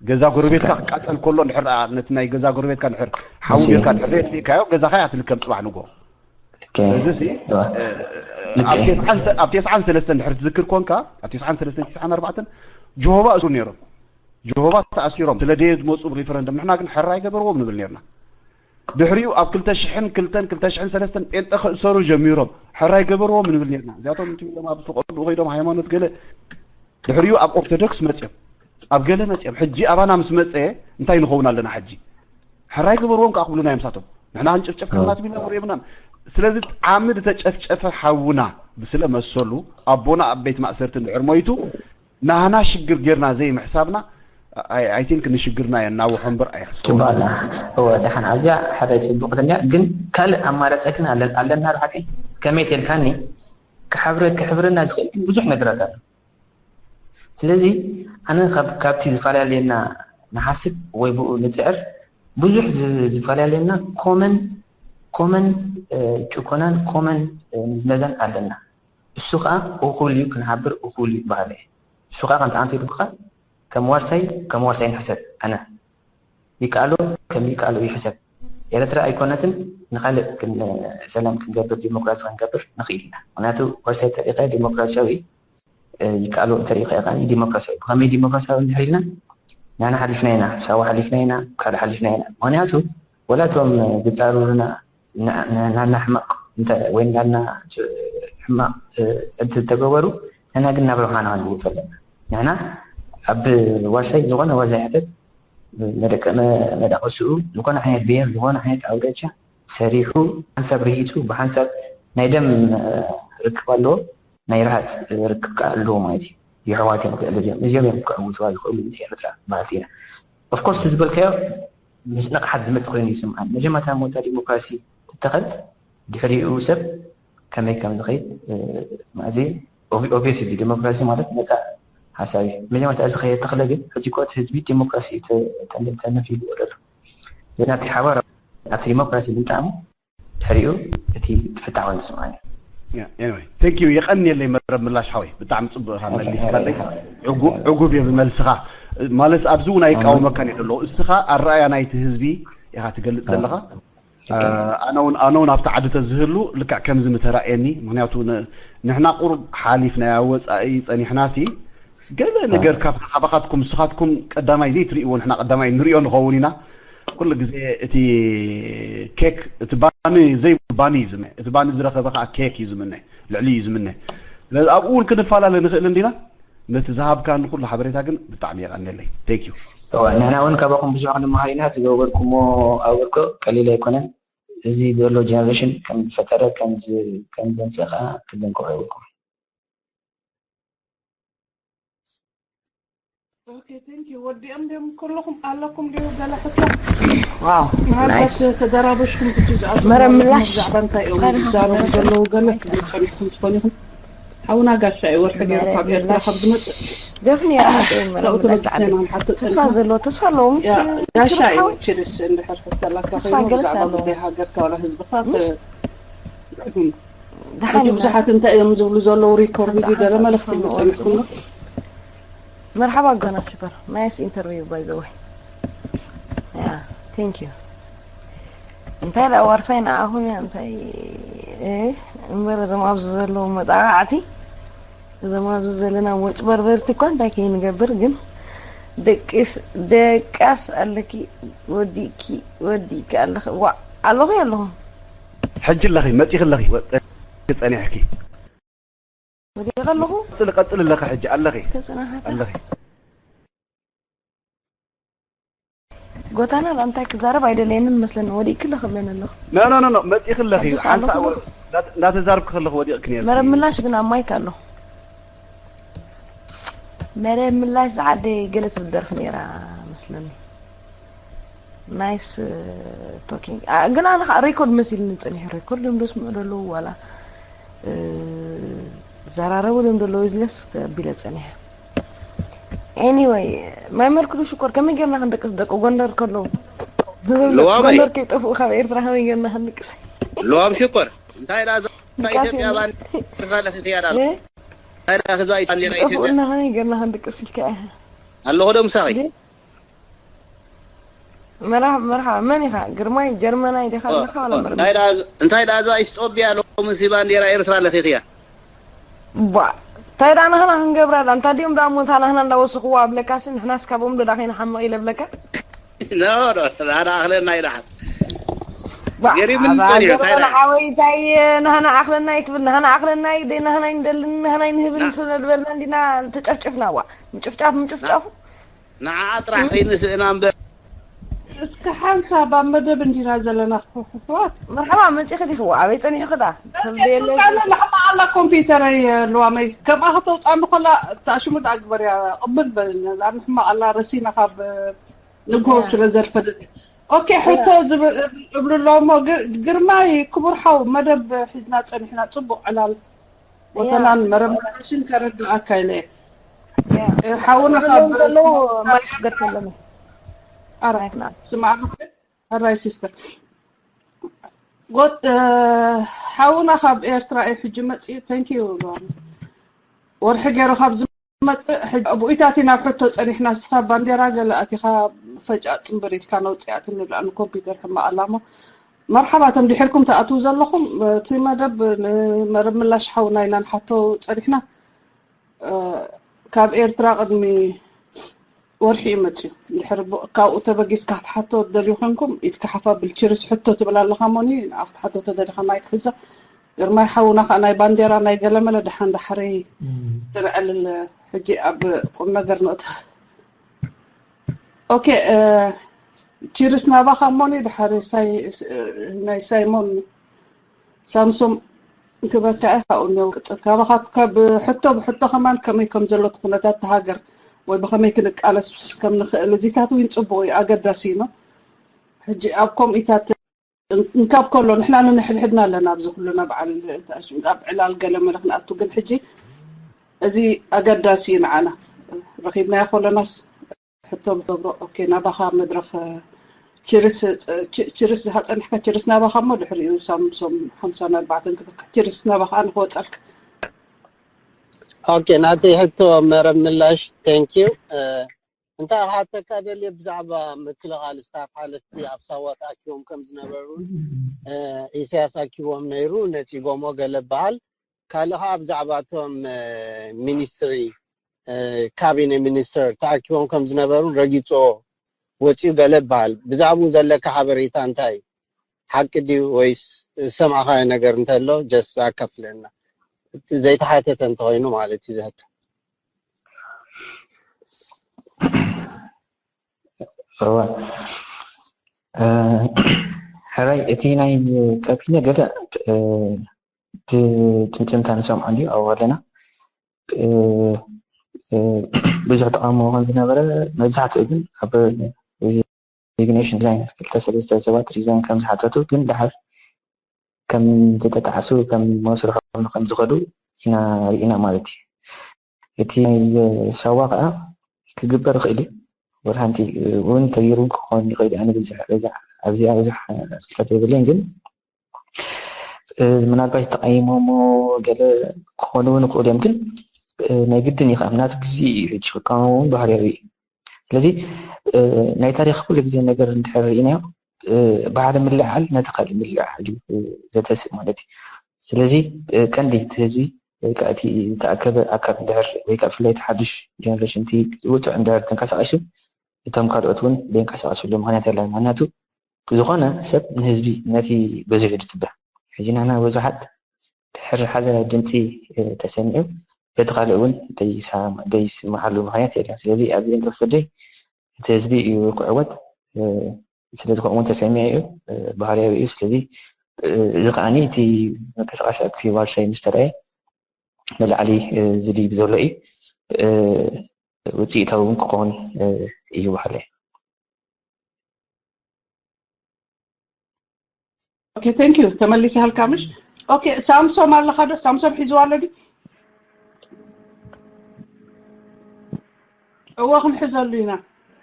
ገዛ ጎረቤትካ ክቃፀል ከሎ እንድሕር ነቲ ናይ ገዛ ጎረቤትካ እንድሕር ሓዊ ጌርካ እንድሕር ዘይጥፊእካዮ ገዛኻ እያ ትልከም ፅባሕ ንጎ እዚ ሲ ኣብ ተስዓን ሰለስተን እንድሕር ትዝክር ኮንካ ኣብ ተስዓን ሰለስተን ተስዓን ኣርባዕተን ጆሆባ እሱ ነይሮም ጆሆባ ተኣሲሮም ስለ ደየ ዝመፁ ሪፈረንደም ንሕና ግን ሕራይ ገበርዎም ንብል ነርና ድሕሪኡ ኣብ ክልተ ሽሕን ክልተን ክልተ ሽሕን ሰለስተን ጴንጠ ክእሰሩ ጀሚሮም ሕራይ ገበርዎም ንብል ነርና እዚኣቶም እንትብሎም ኣብ ዝፈቀዱ ከይዶም ሃይማኖት ገለ ድሕሪኡ ኣብ ኦርቶዶክስ መፅዮም ኣብ ገለ መፅዮም ሕጂ ኣባና ምስ መፀ እንታይ ንኸውን ኣለና ሕጂ ሕራይ ገበርዎም ከዓ ክብሉና እዮም ሳቶም ንሕና ክንጭፍጨፍ ከለና ትብልና ወር የብናን ስለዚ ጣዕሚ ዝተጨፍጨፈ ሓውና ብስለ መሰሉ ኣቦና ኣብ ቤት ማእሰርቲ እንድሕር ሞይቱ ናህና ሽግር ጌርና ዘይምሕሳብና ኣይ ቲንክ ንሽግርና የናውሖ እምበር ኣይሕስቦ። ጽቡቕና እወ ደሓን ኣብዚኣ ሓደ ጽቡቕ ትንያ ግን ካልእ ኣማራጺ ግን ኣለና ብሓቂ ከመይ ተልካኒ ክሕብረ ክሕብረና ዝኽእል ግን ብዙሕ ነገራት ኣሎ። ስለዚ ኣነ ካብቲ ዝፈላለየና ንሓስብ ወይ ብኡ ንጽዕር ብዙሕ ዝፈላለየና ኮመን ኮመን ጭኮናን ኮመን ምዝመዛን ኣለና። እሱ ከኣ እኹል እዩ ክንሓብር እኹል እዩ በሃለ እየ። እሱ ከኣ ከምቲ ኣንተ ኢልኩኻ ከም ዋርሳይ ከም ዋርሳይ ንሕሰብ ኣነ ይከኣሎ ከም ይከኣሎ ይሕሰብ። ኤረትራ ኣይኮነትን ንኻልእ ሰላም ክንገብር ዲሞክራሲ ክንገብር ንኽእል ኢና። ምክንያቱ ዋርሳይ ተሪኸ ዲሞክራሲያዊ ይከኣሎ እንተሪኢኻ ኢኻ ዲሞክራሲያዊ ብኸመይ ዲሞክራሲያዊ እንድሕር ኢልና ንሕና ሓሊፍና ኢና ሳዋ ሓሊፍና ኢና ካልእ ሓሊፍና ኢና ምክንያቱ ወላ እቶም ዝፃረሩና ናና ሕማቕ ወይ ናና ሕማቕ እንተተገበሩ ንሕና ግን ናብ ረብሓና ክንልውጥ ኣለና ንሕና ኣብ ዋርሳይ ዝኾነ ዋርሳይ ሕተት መደቀስኡ ዝኾነ ዓይነት ብሄር ዝኾነ ዓይነት ኣውራጃ ሰሪሑ ብሓንሳብ ርሂቱ ብሓንሳብ ናይ ደም ርክብ ኣለዎ ናይ ርሃፅ ርክብ ከዓ ኣለዎ ማለት እዩ። የሕዋት እዮም ክዕል እዚኦም እዚኦም እዮም ክዕውትዋ ዝኽእሉ ኤርትራ በሃልቲ ኢና። ኦፍኮርስ ዝበልካዮ ምስ ንቕሓት ዝመፅ ኮይኑ ይስምዓን። መጀመርታ ሞታ ዲሞክራሲ ትተኸል ድሕሪኡ ሰብ ከመይ ከም ዝኸይድ ማእዚ ኦቪየስ እዚ ዲሞክራሲ ማለት ነፃ ሓሳብ እዩ። መጀመርታ እዚ ከየተኽለ ግን ሕጂ ኮት ህዝቢ ዲሞክራሲ ተነፊልዎ ዘሎ ናብቲ ሓባር ኣብቲ ዲሞክራሲ ምምፃእሞ ድሕሪኡ እቲ ፍታሕ ኮይኑ ስምዓኒ። Anyway, thank you የቐንየለይ መረብ ምላሽ ሓወይ ብጣዕሚ ፅቡቅ ኢኻ መሊስካለይ። ዕጉብ እየ ብመልስኻ። ማለት ኣብዚ እውን ኣይቃወመካን እየ ዘለኹ። እስኻ ኣረኣያ ናይቲ ህዝቢ ኢኻ ትገልፅ ዘለኻ። ኣነ እውን ኣነ እውን ኣብቲ ዓዲ ተዝህሉ ልክዕ ከምዚ ምተራእየኒ። ምክንያቱ ንሕና ቁሩብ ሓሊፍናያ ወፃኢ ፀኒሕናሲ ገለ ነገር ካባኻትኩም ንስኻትኩም ቀዳማይ ዘይትርእይዎ ንሕና ቀዳማይ ንርእዮ ንኸውን ኢና። ኩሉ ግዜ እቲ ኬክ እቲ ባኒ ዘይብሉ ባኒ እዩ ዝምነ፣ እቲ ባኒ ዝረኸበ ከዓ ኬክ እዩ ዝምነ፣ ልዕሊ እዩ ዝምነ። ስለዚ ኣብኡ እውን ክንፈላለ ንኽእል እንዲና። ነቲ ዝሃብካኒ ኩሉ ሓበሬታ ግን ብጣዕሚ የቐንየለይ። Thank you። እወ ንሕና እውን ካባኹም ብዙሕ ክንመሃር ኢና። ዝገበርኩሞ ኣበርክቶ ቀሊል ኣይኮነን። እዚ ዘሎ ጀነሬሽን ከም ዝፈጠረ ከም ዘምፅእ ከዓ ክትዘንግዑ የብልኩም። ኦኬ፣ ቴንክ ዩ። ወዲኦም ድዮም ኩልኹም ኣለኩም ድዩ? ገለ ሕቶ ዋው ምናልባት ናይስ ተደራበሽኩም ሕጂ ዝኣቱ መረብ ማለት ምላሽ ብዛዕባ እንታይ እዮም እስኻ ዲኻ ዝዛረቡ ትዛረብ ዘለዉ? ገለ ማይክ ክትብል ጸኒሕኩም ትኾኑ ኢኹም። ሓውና ጋሻ እዩ ወርሒ ገይሩ መረብ ካብ ኤርትራ ምላሽ ካብ ዝመጽእ ደፍኒ ኣሓተይ መረብ ካብኡ ምላሽ ተበጊስና ዝዓቢ ኢና ንሓቶ ተስፋ ጸኒሕና። ዘሎ ተስፋ ኣለዎም ያ ጋሻ ችርስ እዩ ሓወይ ችርስ እንድሕር ሕተላካ ተስፋ ኮይኑ ገለስ ብዛዕባ ኣለዎም ጉዳይ ሃገርካ ዋላ ህዝብኻ እም? ክ- ደሓን ሕጂ ኢና ብዙሓት እንታይ እዮም ዝብሉ ዘለዉ ሪኮርድ ሓንሳ ድዩ ገለ ሓንሳ መልእኽቲ ተስፋ ትብሉ ንቆርጽ ጸኒሕኩም እሞ ዶ? መርሓባ ጎና ሽኮር ናይስ ኢንተርቪው ባይ ዘ ወይ ያ ቴንክ ዩ እንታይ ደኣ ዋርሳይ ንዓኹም እያ እንታይ እ፣ እምበር እዞም ኣብዚ ዘለዉ መጣቃዕቲ እዞም ኣብዚ ዘለና ሞጭበርበርቲ እኳ እንታይ ከይንገብር ግን ደቂስ ደቃስ ኣለኪ ወዲእኪ ወዲእኪ ኣለኺ ዋ ኣለኹ ኣለኹ ሕጂ ኣለኺ መፂኺ ኣለኺ ወፀ- ጸኒሕኪ ወዲእኪ ኣለኹ ቀፅሊ ቀፅሊ ኣለኺ ሕጂ ኣለኺ እስከ ፅናሓታ ኣለኺ ጎታና ላ እንታይ ክዛረብ ኣይደለየንን መስለኒ ወዲእኪ ኣለኺ ብለኒ ኣለኹ ኖ ኖ ኖ ኖ መፂኺ ኣለኺ ሕጂ ሓንሳ ከኣለኹ እንዳተዛርብኪ ከለኹ ወዲቕኪ ነርኪ መረብ ምላሽ ግን ኣብ ማይክ ኣሎ መረብ ምላሽ ዝዓደይ ገለ ትብል ደርፊ ነይራ መስለኒ ናይስ ቶኪንግ ግን ኣነ ከዓ ሬኮርድ መሲልኒ ፀኒሑ ሬኮርድ እዮም ደስምዑ ዘለዉ ዋላ እ፣ ዝዘራረቡ እዮም ዘለዉ ኢለስ ተቢለ ፀኒሐ ኤኒወይ ማይ መልክሉ ሽኮር ከመይ ጌርና ክንደቅስ ደቂ ጎንደር ከለዉ ልዋመይ ጎንደር ከይጠፍኡ ካብ ኤርትራ ከመይ ጌርና ክንደቅስ ልዋም ሽኮር እንታይ ዳ እዛ ድቃስ ኢትዮጵያ የለ ባንዲራ ለኺኽያ ዳ እ? እንታይ ዳ እዛ ባንዲራ ኢትዮጵያ ዝጠፍኡና ከመይ ጌርና ክንድቅስ ኢልካ ኢኻ ኣለኹ ዶ ምሳኺ ግን መርሓ መርሓ መን ኢኻ ግርማይ ጀርመናይ ዲኻ ኣለኻ ዋላ መርመ እንታይ ዳ እንታይ ዳ እዛ ኢትዮጵያ ሎምሲ ባንዲራ ኤርትራ ለኺኽያ ባ እንታይ ዳ ናህና ክንገብራ ዳ እንታ ድዮም ዳ ሞታ ናህና እንዳወስኽዋ ኣብለካሲ ንሕናስ ካብኦም ዶ ዳ ከይንሓምቕ ኢለ ብለካ ኖ ኖ ናዳ ኣኽለና ኢልሓት ባ ገሪምን ኣባ ጸኒሑ ገርመና ታይዳ ሓወይ እንታይ ናህና ኣኽለና ይትብል ናህና ኣኽለና ይደይ ናህና ይንደልን ናህና ይንህብን ና- ስለ ዝበልና እንዲና ተጨፍጭፍና ዋ ምጭፍጫፍ ምጭፍጫፉ ንዓ ጥራሕ ከይንስእና እምበር እስከ ሓንሳብ ኣብ መደብ እንዲና ዘለና ኣሕዋት መርሓባ መፂኺ ዲኽዋ ኣበይ ፀኒሕኺ ዳ ሰብ ዘየለ ተውፃለ ንሕማ ኣላ ኮምፒውተረይ ልዋመይ ከምኣ ከተውፃኒ ኮላ ታሽሙ ዳ ግበርያ ቅብል በልኒ ንሕማ ኣላ ረሲና ካብ ንግሆ ያ ስለ ዘርፈደት ኦኬ ሕቶ ዝብል እብሉ ኣለዎ እሞ ግር- ግርማይ ክቡር ሓው መደብ ሒዝና ፀኒሕና ፅቡቅ ዕላል ያ ወተናን ፅቡቅ መረምረሽን ከረዳኣካ ኢለ እየ ያ እ፣ ሓውና ክብሉ ካብ ዘለዉ ስማል ማይክ ክገድፈሎም ኣራ ማይክ ና ስማዕ ኣራይ ሲስተር ጎት እ፣ ሓውና ካብ ኤርትራ እዩ ሕጂ መፅኡ thank you ወርሒ ገይሩ ካብ ዝመፅእ ሕጂ ብኡይታት ኢና ኣብ ሕቶ ፀኒሕና ንስኻ ባንዴራ ገለ ኣቲኻ ፈጫ ፅምብር ኢልካ ነውፅኣትኒ ብኣ ንኮምፒውተር ሕማቕ ኣላ እሞ መርሓባ እቶም ድሒርኩም ትኣትዉ ዘለኹም እቲ መደብ ንመረብ ምላሽ ሓውና ኢና ንሓቶ ፀኒሕና ካብ ኤርትራ ቅድሚ ወርሒ እዩ መፅዩ ድሕሪ ካብኡ ተበጊስካ ክትሓቶ ደልዩ ኮንኩም ኢድካ ሓፍ ኣብል ችርስ ሕቶ ትብል ኣለኻ ሞኒ ንኣ ክትሓቶ ተደሊኻ ማይክ ሕዛ ግርማይ ሓውና ከዓ ናይ ባንዴራ ናይ ገለመለ ደሓን ዳሕረይ ትንዕልል ሕጂ ኣብ ቁም ነገር ንእቶ ኦኬ ችርስ ናባኻ ሞኒ ድሓሪ ናይ ሳይሞን ሳምሶም ክበካ እየ ካብኡ እኒኦ ቅፅል ካባኻ ካብ ሕቶ ብሕቶ ከማን ከመይ ከም ዘሎ እቲ ኩነታት ተሃገር ወይ ብኸመይ ክንቃለስ ከም ንኽእል እዚታት እውን ፅቡቅ እዩ ኣገዳሲ እዩ ሕጂ ኣብ ከምኢታት እንካብ ከሎ ንሕና ንንሕድሕድና ኣለና ኣብዚ ኩሉና በዓል ኣብ ዕላል ገለ መለ ክንኣቱ ግን ሕጂ እዚ ኣገዳሲ እዩ ንዓና ረኺብናዮ ከሎናስ ሕቶ ገብሮ ኦኬ ናባኻ መድረኽ ችርስ ችርስ ዝሃፀንሕካ ችርስ ናባኻ እሞ ድሕሪኡ ሳምሶም ሓምሳ ኣርባዕተ እንትበካ ችርስ ናባኻ ንክወፀልካ ኦኬ ናተይ ሕቶ መረብ ምላሽ thank you እንታይ ክሓተካ ደልየ ብዛዕባ ምክልኻል ስታፍ ሓለፍቲ ኣብ ሳዋ ተኣኪቦም ከም ዝነበሩ ኢሳያስ ኣኪቦም ነይሩ ነፂጎሞ ገለ በሃል ካልእ ከዓ ብዛዕባ እቶም ሚኒስትሪ ካቢነ ሚኒስትር ተኣኪቦም ከም ዝነበሩ ረጊፆ ወፂኡ ገለ በሃል ብዛዕባኡ ዘለካ ሓበሬታ እንታይ ሓቂ ድዩ ወይስ ዝሰማዕካዮ ነገር እንተሎ just ኣካፍለና ዘይተሓተተ እንተኮይኑ ማለት እዩ ዝሕቶ እወ ሕራይ እቲ ናይ ቀቢነ ገለ ብጭምጭምታ ንሰምዖ እንዲዩ ኣብኡ ኣለና ብዙሕ ተቃውሞ ከም ዝነበረ፣ መብዛሕትኡ ግን ኣብ ሪዚግኔሽን ሪዛይን ክልተ ሰለስተ ሰባት ሪዛይን ከም ዝሓተቱ፣ ግን ድሓር ከም ዝተጣዕሱ፣ ከም መስርሖም ከም ዝኸዱ ኢና ርኢና ማለት እዩ። እቲ ናይ ሳዋ ከዓ ክግበር ይኽእል እዩ። ወላ ሓንቲ እውን ተገይሩ ክኾን ይኽእል እዩ። ኣነ ብዝሕ በዛ ኣብዚኣ ብዙሕ ፍልጠት የብለይን፣ ግን ምናልባት ተቃይሞሞ ገለ ክኾኑ እውን ይኽእሉ እዮም። ግን ናይ ግድን እዩ ከዓ፣ ምክንያቱ ግዜ እዩ ሕጂ ክቃወሙ እውን ባህርያዊ እዩ። ስለዚ ናይ ታሪክ ኩሉ ግዜ ነገር እንድሕር ርኢናዮ፣ ብሓደ ምልዕዓል ነቲ ካልእ ምልዕዓል እዩ ዘተስእ ማለት እዩ። ስለዚ ቀንዲ እቲ ህዝቢ ወይ ከዓ እቲ ዝተኣከበ ኣካል እንድሕር ወይ ከዓ ብፍላይ እቲ ሓዱሽ ጀነሬሽን እቲ ውፅዕ እንድሕር ተንቀሳቂሱ፣ እቶም ካልኦት እውን ዘይንቀሳቀስሉ ምክንያት የለን። ምክንያቱ ዝኾነ ሰብ ንህዝቢ ነቲ በዚሑ ዝፅበ። ሕጂ ንሕና ብዙሓት ድሕሪ ሓደ ድምፂ ተሰሚዑ በቲ ካልእ እውን ዘይስምዓሉ ምክንያት የለን። ስለዚ ኣብዚ እንዶ ሰደይ እቲ ህዝቢ እዩ ክዕወት። ስለዚ ከምኡ እውን ተሰሚዑ እዩ፣ ባህርያዊ እዩ። ስለዚ እዚ ከዓኒ እቲ ምንቅስቃስ ኣብቲ ዋርሳይ ምስ ተረኣየ ንላዕሊ ዝድይብ ዘሎ እዩ። ውፅኢታዊ እውን ክኸውን እዩ በሃሊ። Okay, thank you. ተመሊሰ ሃልካ ምሽ? Okay, ሳምሶም ኣለኻ ዶ? ሳምሶም ሒዝዋ ኣሎ ድዩ? እወ፣ ክንሕዘሉ ኢና።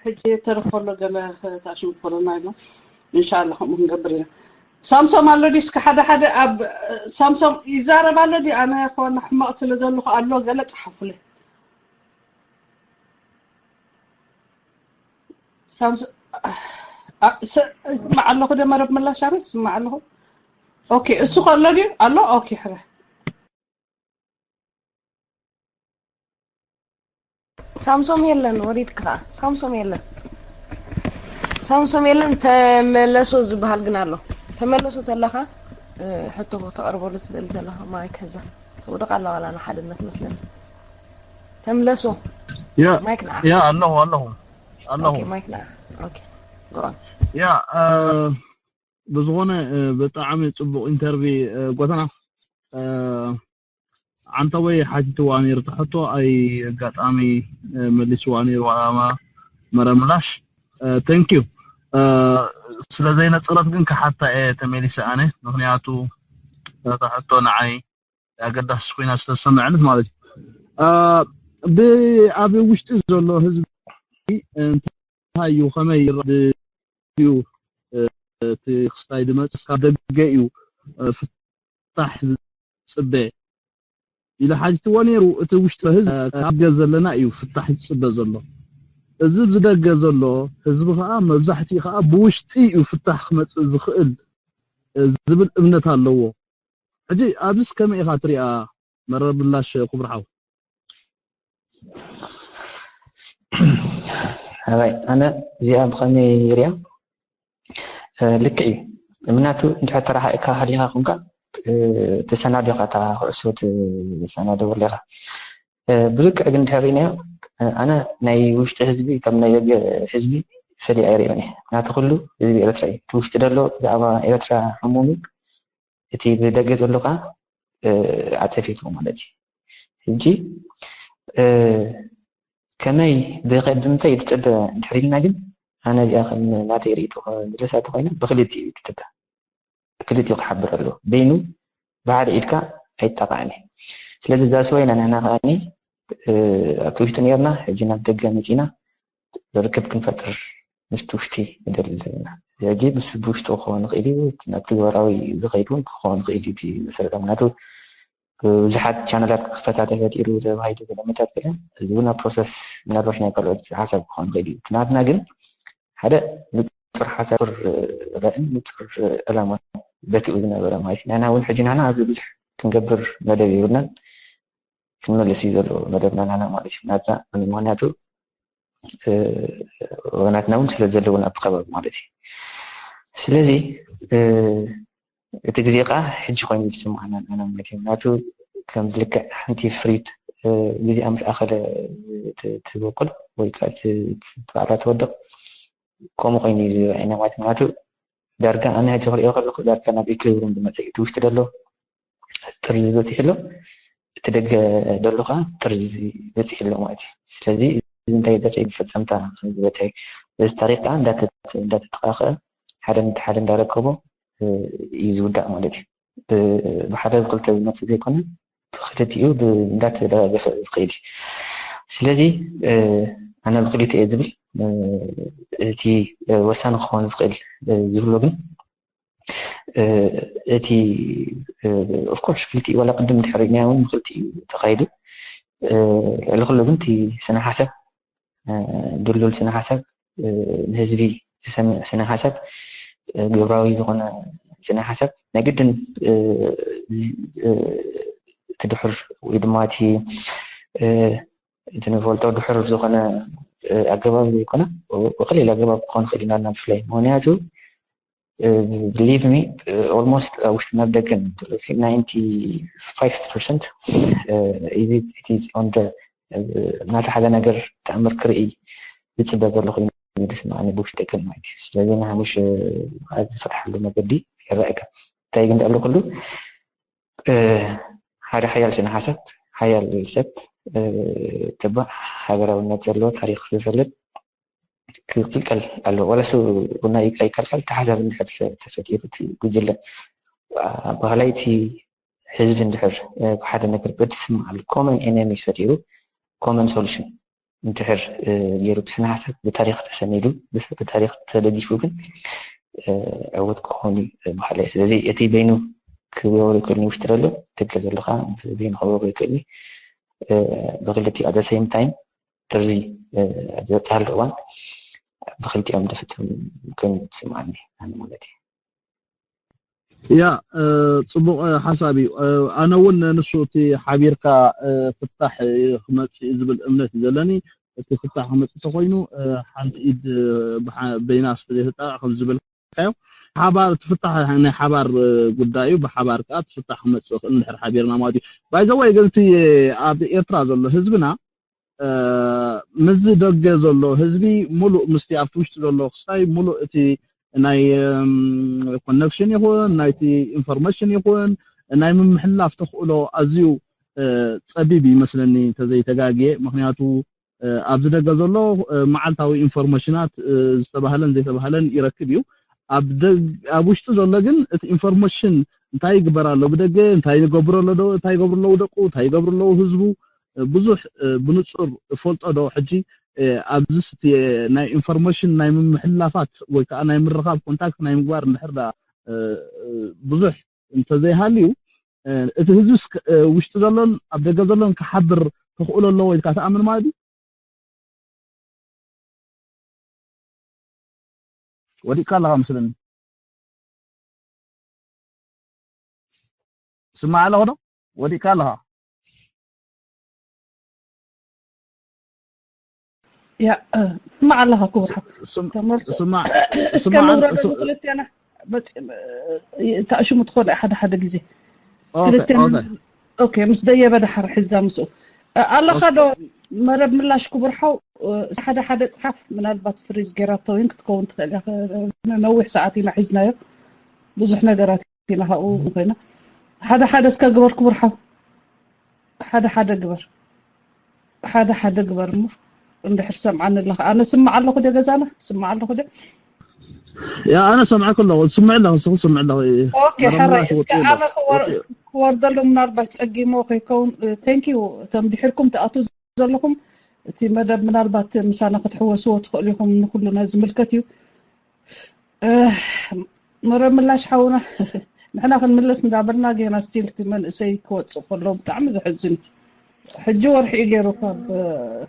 ሕጂ ተረፈሎ ገለ ታሽም ኮሮና ኣሎ። ኢንሻኣላ ከምኡ ክንገብር ኢና። ሳምሶም ኣሎ ድዩ? እስከ ሓደ ሓደ ኣብ ሳምሶም ይዛረብ ኣሎ ድዩ? ኣነ ኮና ሕማቕ ስለ ዘለኹ ኣሎ ገለ ጸሓፉለይ። ሳምሶም ይስማዕ ኣለኹ ደ መረብ ምላሽ ኣረ ይስማዕ ኣለኹ። ኦኬ፣ እሱ ከሎ ድዩ ኣሎ? ኦኬ፣ ሕረ ሳምሶም የለን፣ ወሪድካ። ሳምሶም የለን፣ ሳምሶም የለን። ተመለሶ ዝበሃል ግን ኣሎ። ተመለሶ ተለኻ ሕቶ ተቕርበሉ ትደሊ ተለኻ ማይክ ከዛ ተውደቕ ኣላ ዋላ ንሓድነት መስለኒ። ተምለሶ ያ ማይክ ንዓ ያ ኣለኹ ኣለኹ ኣለኹ። ኦኬ፣ ማይክ ንዓ። ኦኬ፣ ጎ ኦን። ያ እ፣ ብዝኾነ እ፣ ብጣዕሚ ጽቡቕ ኢንተርቪ እ፣ ጎተና እ፣ ዓንተወይ ሓቲትዋ ነይሩ ትሕቶ ኣይ ኣጋጣሚ እ፣ መሊስዋ ነይሩ ዋላ መረምላሽ። ቴንክ ዩ። ስለ ዘይነጸረት ግን ክሓታ እየ ተመሊሰ ኣነ፣ ምክንያቱ እታ ሕቶ ንዓይ ኣገዳሲ ኮይና ዝተሰምዐንት ማለት እዩ። እ፣ ብ ኣብ ውሽጢ ዘሎ ህዝቢ እንታይ እዩ፣ ከመይ ይረአ እዩ፣ እ፣ እቲ ክስታይ ዝመጽእ ካብ ደገ እዩ፣ እ፣ ፍታሕ ዝጽበ ኢለ ሓቲትዎ ነይሩ። እቲ ውሽጢ ህዝቢ ኣብ ደገ ዘለና እዩ ፍታሕ ዝጽበ ዘሎ። እዚ ብደገ ዘሎ ህዝቢ ከዓ መብዛሕትኡ ከዓ ብውሽጢ እዩ ፍታሕ ክመጽእ ዝኽእል፣ እ፣ ዝብል እምነት ኣለዎ። ሕጂ ኣብዚስ ከመይ ኢኻ ትሪኣ መረብ ምላሽ ክቡር ሓው? ኣባይ ኣነ እዚኣ ብኸመይ ይሪኣ? እ፣ ልክዕ እዩ። ምክንያቱ እንድሕር ተረሓኢካ ሃሊኻ ኮንካ፣ እ፣ ተሰናዲኻ እታ ኩዕሶ ትሰናደወሉ ኢኻ። እ፣ ብልክዕ ግን እንድሕር ርኢናዮ፣ እ፣ ኣነ ናይ ውሽጢ ህዝቢ ካብ ናይ ደገ ህዝቢ ፈሊየ ኣይርእዮን እየ። ምክንያቱ ኩሉ ህዝቢ ኤርትራ እዩ። እቲ ውሽጢ ዘሎ ብዛዕባ ኤርትራ ሕሙም እዩ። እቲ ብደገ ዘሎ ከዓ፣ እ፣ ኣጸፊቱ ማለት እዩ። ሕጂ፣ እ፣ ከመይ ብኸ-፣ ብምንታይ እዩ ዝጸበ እንድሕር ኢልና ግን፣ ኣነ እዚኣ ከም ናተይ ርእይቶ ክምልሳ እንተኾይነ፣ ብክልቲኡ እዩ ዝጸበ። ክልቲኡ ክሓብር ኣለዎ። በይኑ ብሓደ ኢድካ ኣይጣቃዕን እዩ። ስለዚ እዛ ሰው ኢና ንሕና ከዓኒ፣ እ፣ ኣብቲ ውሽጢ ነይርና፣ ሕጂ ናብ ደገ መጺና ርክብ ክንፈጥር ምስቲ ውሽጢ ንደሊ ዘለና። እዚ ሕጂ ምስ ብውሽጢ ክኸውን ይኽእል እዩ፣ ናብ ትግበራዊ ዝኸይድ እውን ክኸውን ይኽእል እዩ። እቲ መሰረታዊ ምክንያቱ ብዙሓት ቻነላት ክኽፈታ ተፈጢሩ ተባሂሉ ገለ መታት ገለ፣ እዚ እውን ኣብ ፕሮሰስ ምናልባት ናይ ካልኦት ሓሳብ ክኸውን ይኽእል እዩ። እቲ ናትና ግን ሓደ ንጹር ሓሳብ፣ ንጹር ራእን ንጹር ዕላማ በቲኡ ዝነበረ ማለት እዩ። ንሕና እውን ሕጂ ንሕና ኣብዚ ብዙሕ ክንገብር መደብ የብልናን፣ ክንመልስ እዩ ዘለዎ መደብና ንሕና ማለት እዩ። ናትና ምክንያቱ፣ እ፣ ወገናትና እውን ስለ ዘለውን ኣብቲ ከባቢ ማለት እዩ። ስለዚ፣ እ፣ እቲ ግዜ ከዓ ሕጂ ኮይኑ ይስምዓና ንሕና ማለት እዩ። ምክንያቱ ከም ልክዕ ሓንቲ ፍሪት፣ እ፣ ግዜኣ ምስ ኣኸለ ት-፣ ትበቁል ወይ ከዓ ት-፣ ት-፣ ባዕላ ትወድቕ፣ ከምኡ ኮይኑ እዩ ዝረኣየና ማለት እዩ። ምክንያቱ ዳርጋ ኣነ ሕጂ ክሪኦ ከለኹ ዳርጋ ናብ ኢኩሊብሪየም ዝመጸ እዩ። እቲ ውሽጢ ዘሎ ጥርዚ በጺሑ ኣሎ። እቲ ደገ ዘሎ ከዓ ጥርዚ በፂሑ ኣሎ ማለት እዩ። ስለዚ እዚ እንታይ ዘርኢ ፈፀምታ ዝበታይ እዚ ታሪክ ከዓ እንዳተጠቃኸ ሓደ ነቲ ሓደ እንዳረከቦ እዩ ዝውዳእ ማለት እዩ። ብሓደ ብክልተ ዝመፅእ ዘይኮነ ብክልቲኡ እንዳተደጋገፈ ዝኽእል እዩ። ስለዚ ኣነ ብክልቲኡ እየ ዝብል እቲ ወሳኒ ክኸውን ዝኽእል ዝብሎ ግን እቲ ኦፍኮርስ ክልቲኡ ዋላ ቅድም ድሕሪ ኢልና እውን ብክልቲኡ ተኻይዱ ልዕሊ ኩሉ ግን እቲ ስነ ሓሳብ ድልዱል ስነ ሓሳብ ንህዝቢ ዝሰምዕ ስነ ሓሳብ ግብራዊ ዝኾነ ስነ ሓሳብ ናይ ግድን እቲ ድሑር ወይ ድማ እቲ እቲ ንፈልጦ ድሑር ዝኾነ ኣገባብ ዘይኮነ ብቀሊል ኣገባብ ክኾን ይኽእል ኢና ብፍላይ ምክንያቱ believe me almost ኣብ ውሽጢ ናብ ደገን ናይንቲ ፋይቭ ፐርሰንት ናቲ ሓደ ነገር ተኣምር ክርኢ ዝፅበ ዘለኹ እዩ ዝስምዓኒ ብውሽጢ ደገን ማለት እዩ። ስለዚ ንሓሙሽ ዝፈትሓሉ መገዲ ይረኣየካ። እንታይ ግን ኣሎ ኩሉ ሓደ ሓያል ስነ ሓሳብ ሓያል ሰብ ተባዕ ሃገራውነት ዘለዎ ታሪክ ዝፈልጥ ክቅልቀል ኣለዎ። ዋላ ሰብ ቡና ይቃይቀልቀል ተሓሳብ እንድሕር ተፈጢሩ እቲ ጉጅለ ባህላይ እቲ ህዝቢ እንድሕር ብሓደ ነገር በትስምዓሉ common enemy ፈጢሩ common solution እንድሕር ገይሩ ብስነ ሓሳብ ብታሪክ ተሰኒዱ ብታሪክ ተደጊፉ ግን ዕውት ክኾን እዩ በሃላይ። ስለዚ እቲ በይኑ ክገብሮ ይክእልኒ ውሽጢ ዘሎ ደገ ዘሎ ከዓ በይኑ ክገብሮ ይክእልኒ ብክልቲኡ at the same time ጥርዚ ዝበፅሓሉ እዋን ብክልቲኦም ዝፍፀም ኮይኑ ዝስምዓኒ ኣነ ማለት እዩ። ያ ፅቡቕ ሓሳብ እዩ። ኣነ እውን ንሱ እቲ ሓቢርካ ፍታሕ ክመፅእ ዝብል እምነት እዩ ዘለኒ። እቲ ፍታሕ ክመፅእ ተኮይኑ ሓንቲ ኢድ በይና ስለዘይተጣቕ ከም ዝበልካዮ ሓባር እቲ ፍታሕ ናይ ሓባር ጉዳይ እዩ። ብሓባር ከዓ እቲ ፍታሕ ክመፅእ ክእል እንድሕር ሓቢርና ማለት እዩ። ባይዘወይ ግን እቲ ኣብ ኤርትራ ዘሎ ህዝብና ምስዚ ደገ ዘሎ ህዝቢ ሙሉእ ምስቲ ኣብቲ ውሽጢ ዘሎ ክስታይ ሙሉእ እቲ ናይ ኮነክሽን ይኹን ናይቲ ኢንፎርሜሽን ይኹን ናይ ምምሕላፍ ተኽእሎ ኣዝዩ ፀቢብ ይመስለኒ እንተዘይተጋግየ። ምክንያቱ ኣብዚ ደገ ዘሎ መዓልታዊ ኢንፎርሜሽናት ዝተባህለን ዘይተባህለን ይረክብ እዩ። ኣብ ውሽጢ ዘሎ ግን እቲ ኢንፎርሜሽን እንታይ ይግበር ኣሎ ብደገ እንታይ ይገብሩ ኣሎ እንታይ ይገብሩ ኣለዉ ደቁ እንታይ ይገብሩ ኣለዉ ህዝቡ ብዙሕ ብንፁር ፈልጦ ዶ ሕጂ ኣብዚ ናይ ኢንፎርሜሽን ናይ ምምሕላፋት ወይ ከዓ ናይ ምርኻብ ኮንታክት ናይ ምግባር እንድሕር ብዙሕ እንተዘይሃልዩ እቲ ህዝብስ ውሽጢ ዘሎን ኣብ ደገ ዘሎን ክሓብር ተኽእሎ ኣለዎ ኢልካ ትኣምን ማለት እዩ? ወዲቕካ ኣለኻ መስለኒ። ስማዕ ኣለኹ ዶ? ወዲቕካ ኣለኻ። ያ ስማዕ ኣለኻ ክቡር ሓው። ተመልሶ እስከ ንውረደሉ ክልቴና ተኣሽሙ ትኾነ ሓደ ሓደ ግዜ ክልቴና ኦኬ ምስ ደየበ ደሓር ሕዛ ምስኡ ኣለኻ ዶ መረብ ምላሽ ክቡር ሓው ሓደ ሓደ ፅሓፍ ምናልባት ፍሪዝ ገይራቶ እውን ክትከውን ትኽእል እያ ነዊሕ ሰዓት ኢና ሒዝናዮ ብዙሕ ነገራት ኢና ካብኡ ኮይና ሓደ ሓደ እስከ ግበር ክቡር ሓው ሓደ ሓደ ግበር ሓደ ሓደ ግበር እሞ እንድሕር ሰምዓኒ ኣለኻ ኣነ ስምዕ ኣለኹ ደ ገዛና ስምዕ ኣለኹ ደ ያ ኣነ ሰምዐክ ኣለኹ ስምዕ ኣለኹ ስኹ ስምዕ ኣለኹ ኦኬ ሕራይ እስከ ኣነ ክወርደሉ ምናልባት ፀጊሞ ከይከውን thank you እቶም ድሕርኩም ትኣቱ ዘለኹም እቲ መደብ ምናልባት ምሳና ክትሕወስዎ ትኽእሉ ኢኹም ንኩሉና ዝምልከት እዩ መረብ ምላሽ ሓውና ንሕና ክንምለስ እንዳበልና ጌና still እቲ መንእሰይ ክወፅእ ከሎ ብጣዕሚ ዘሕዝን እዩ ሕጂ ወርሒ እዩ ገይሩ ካብ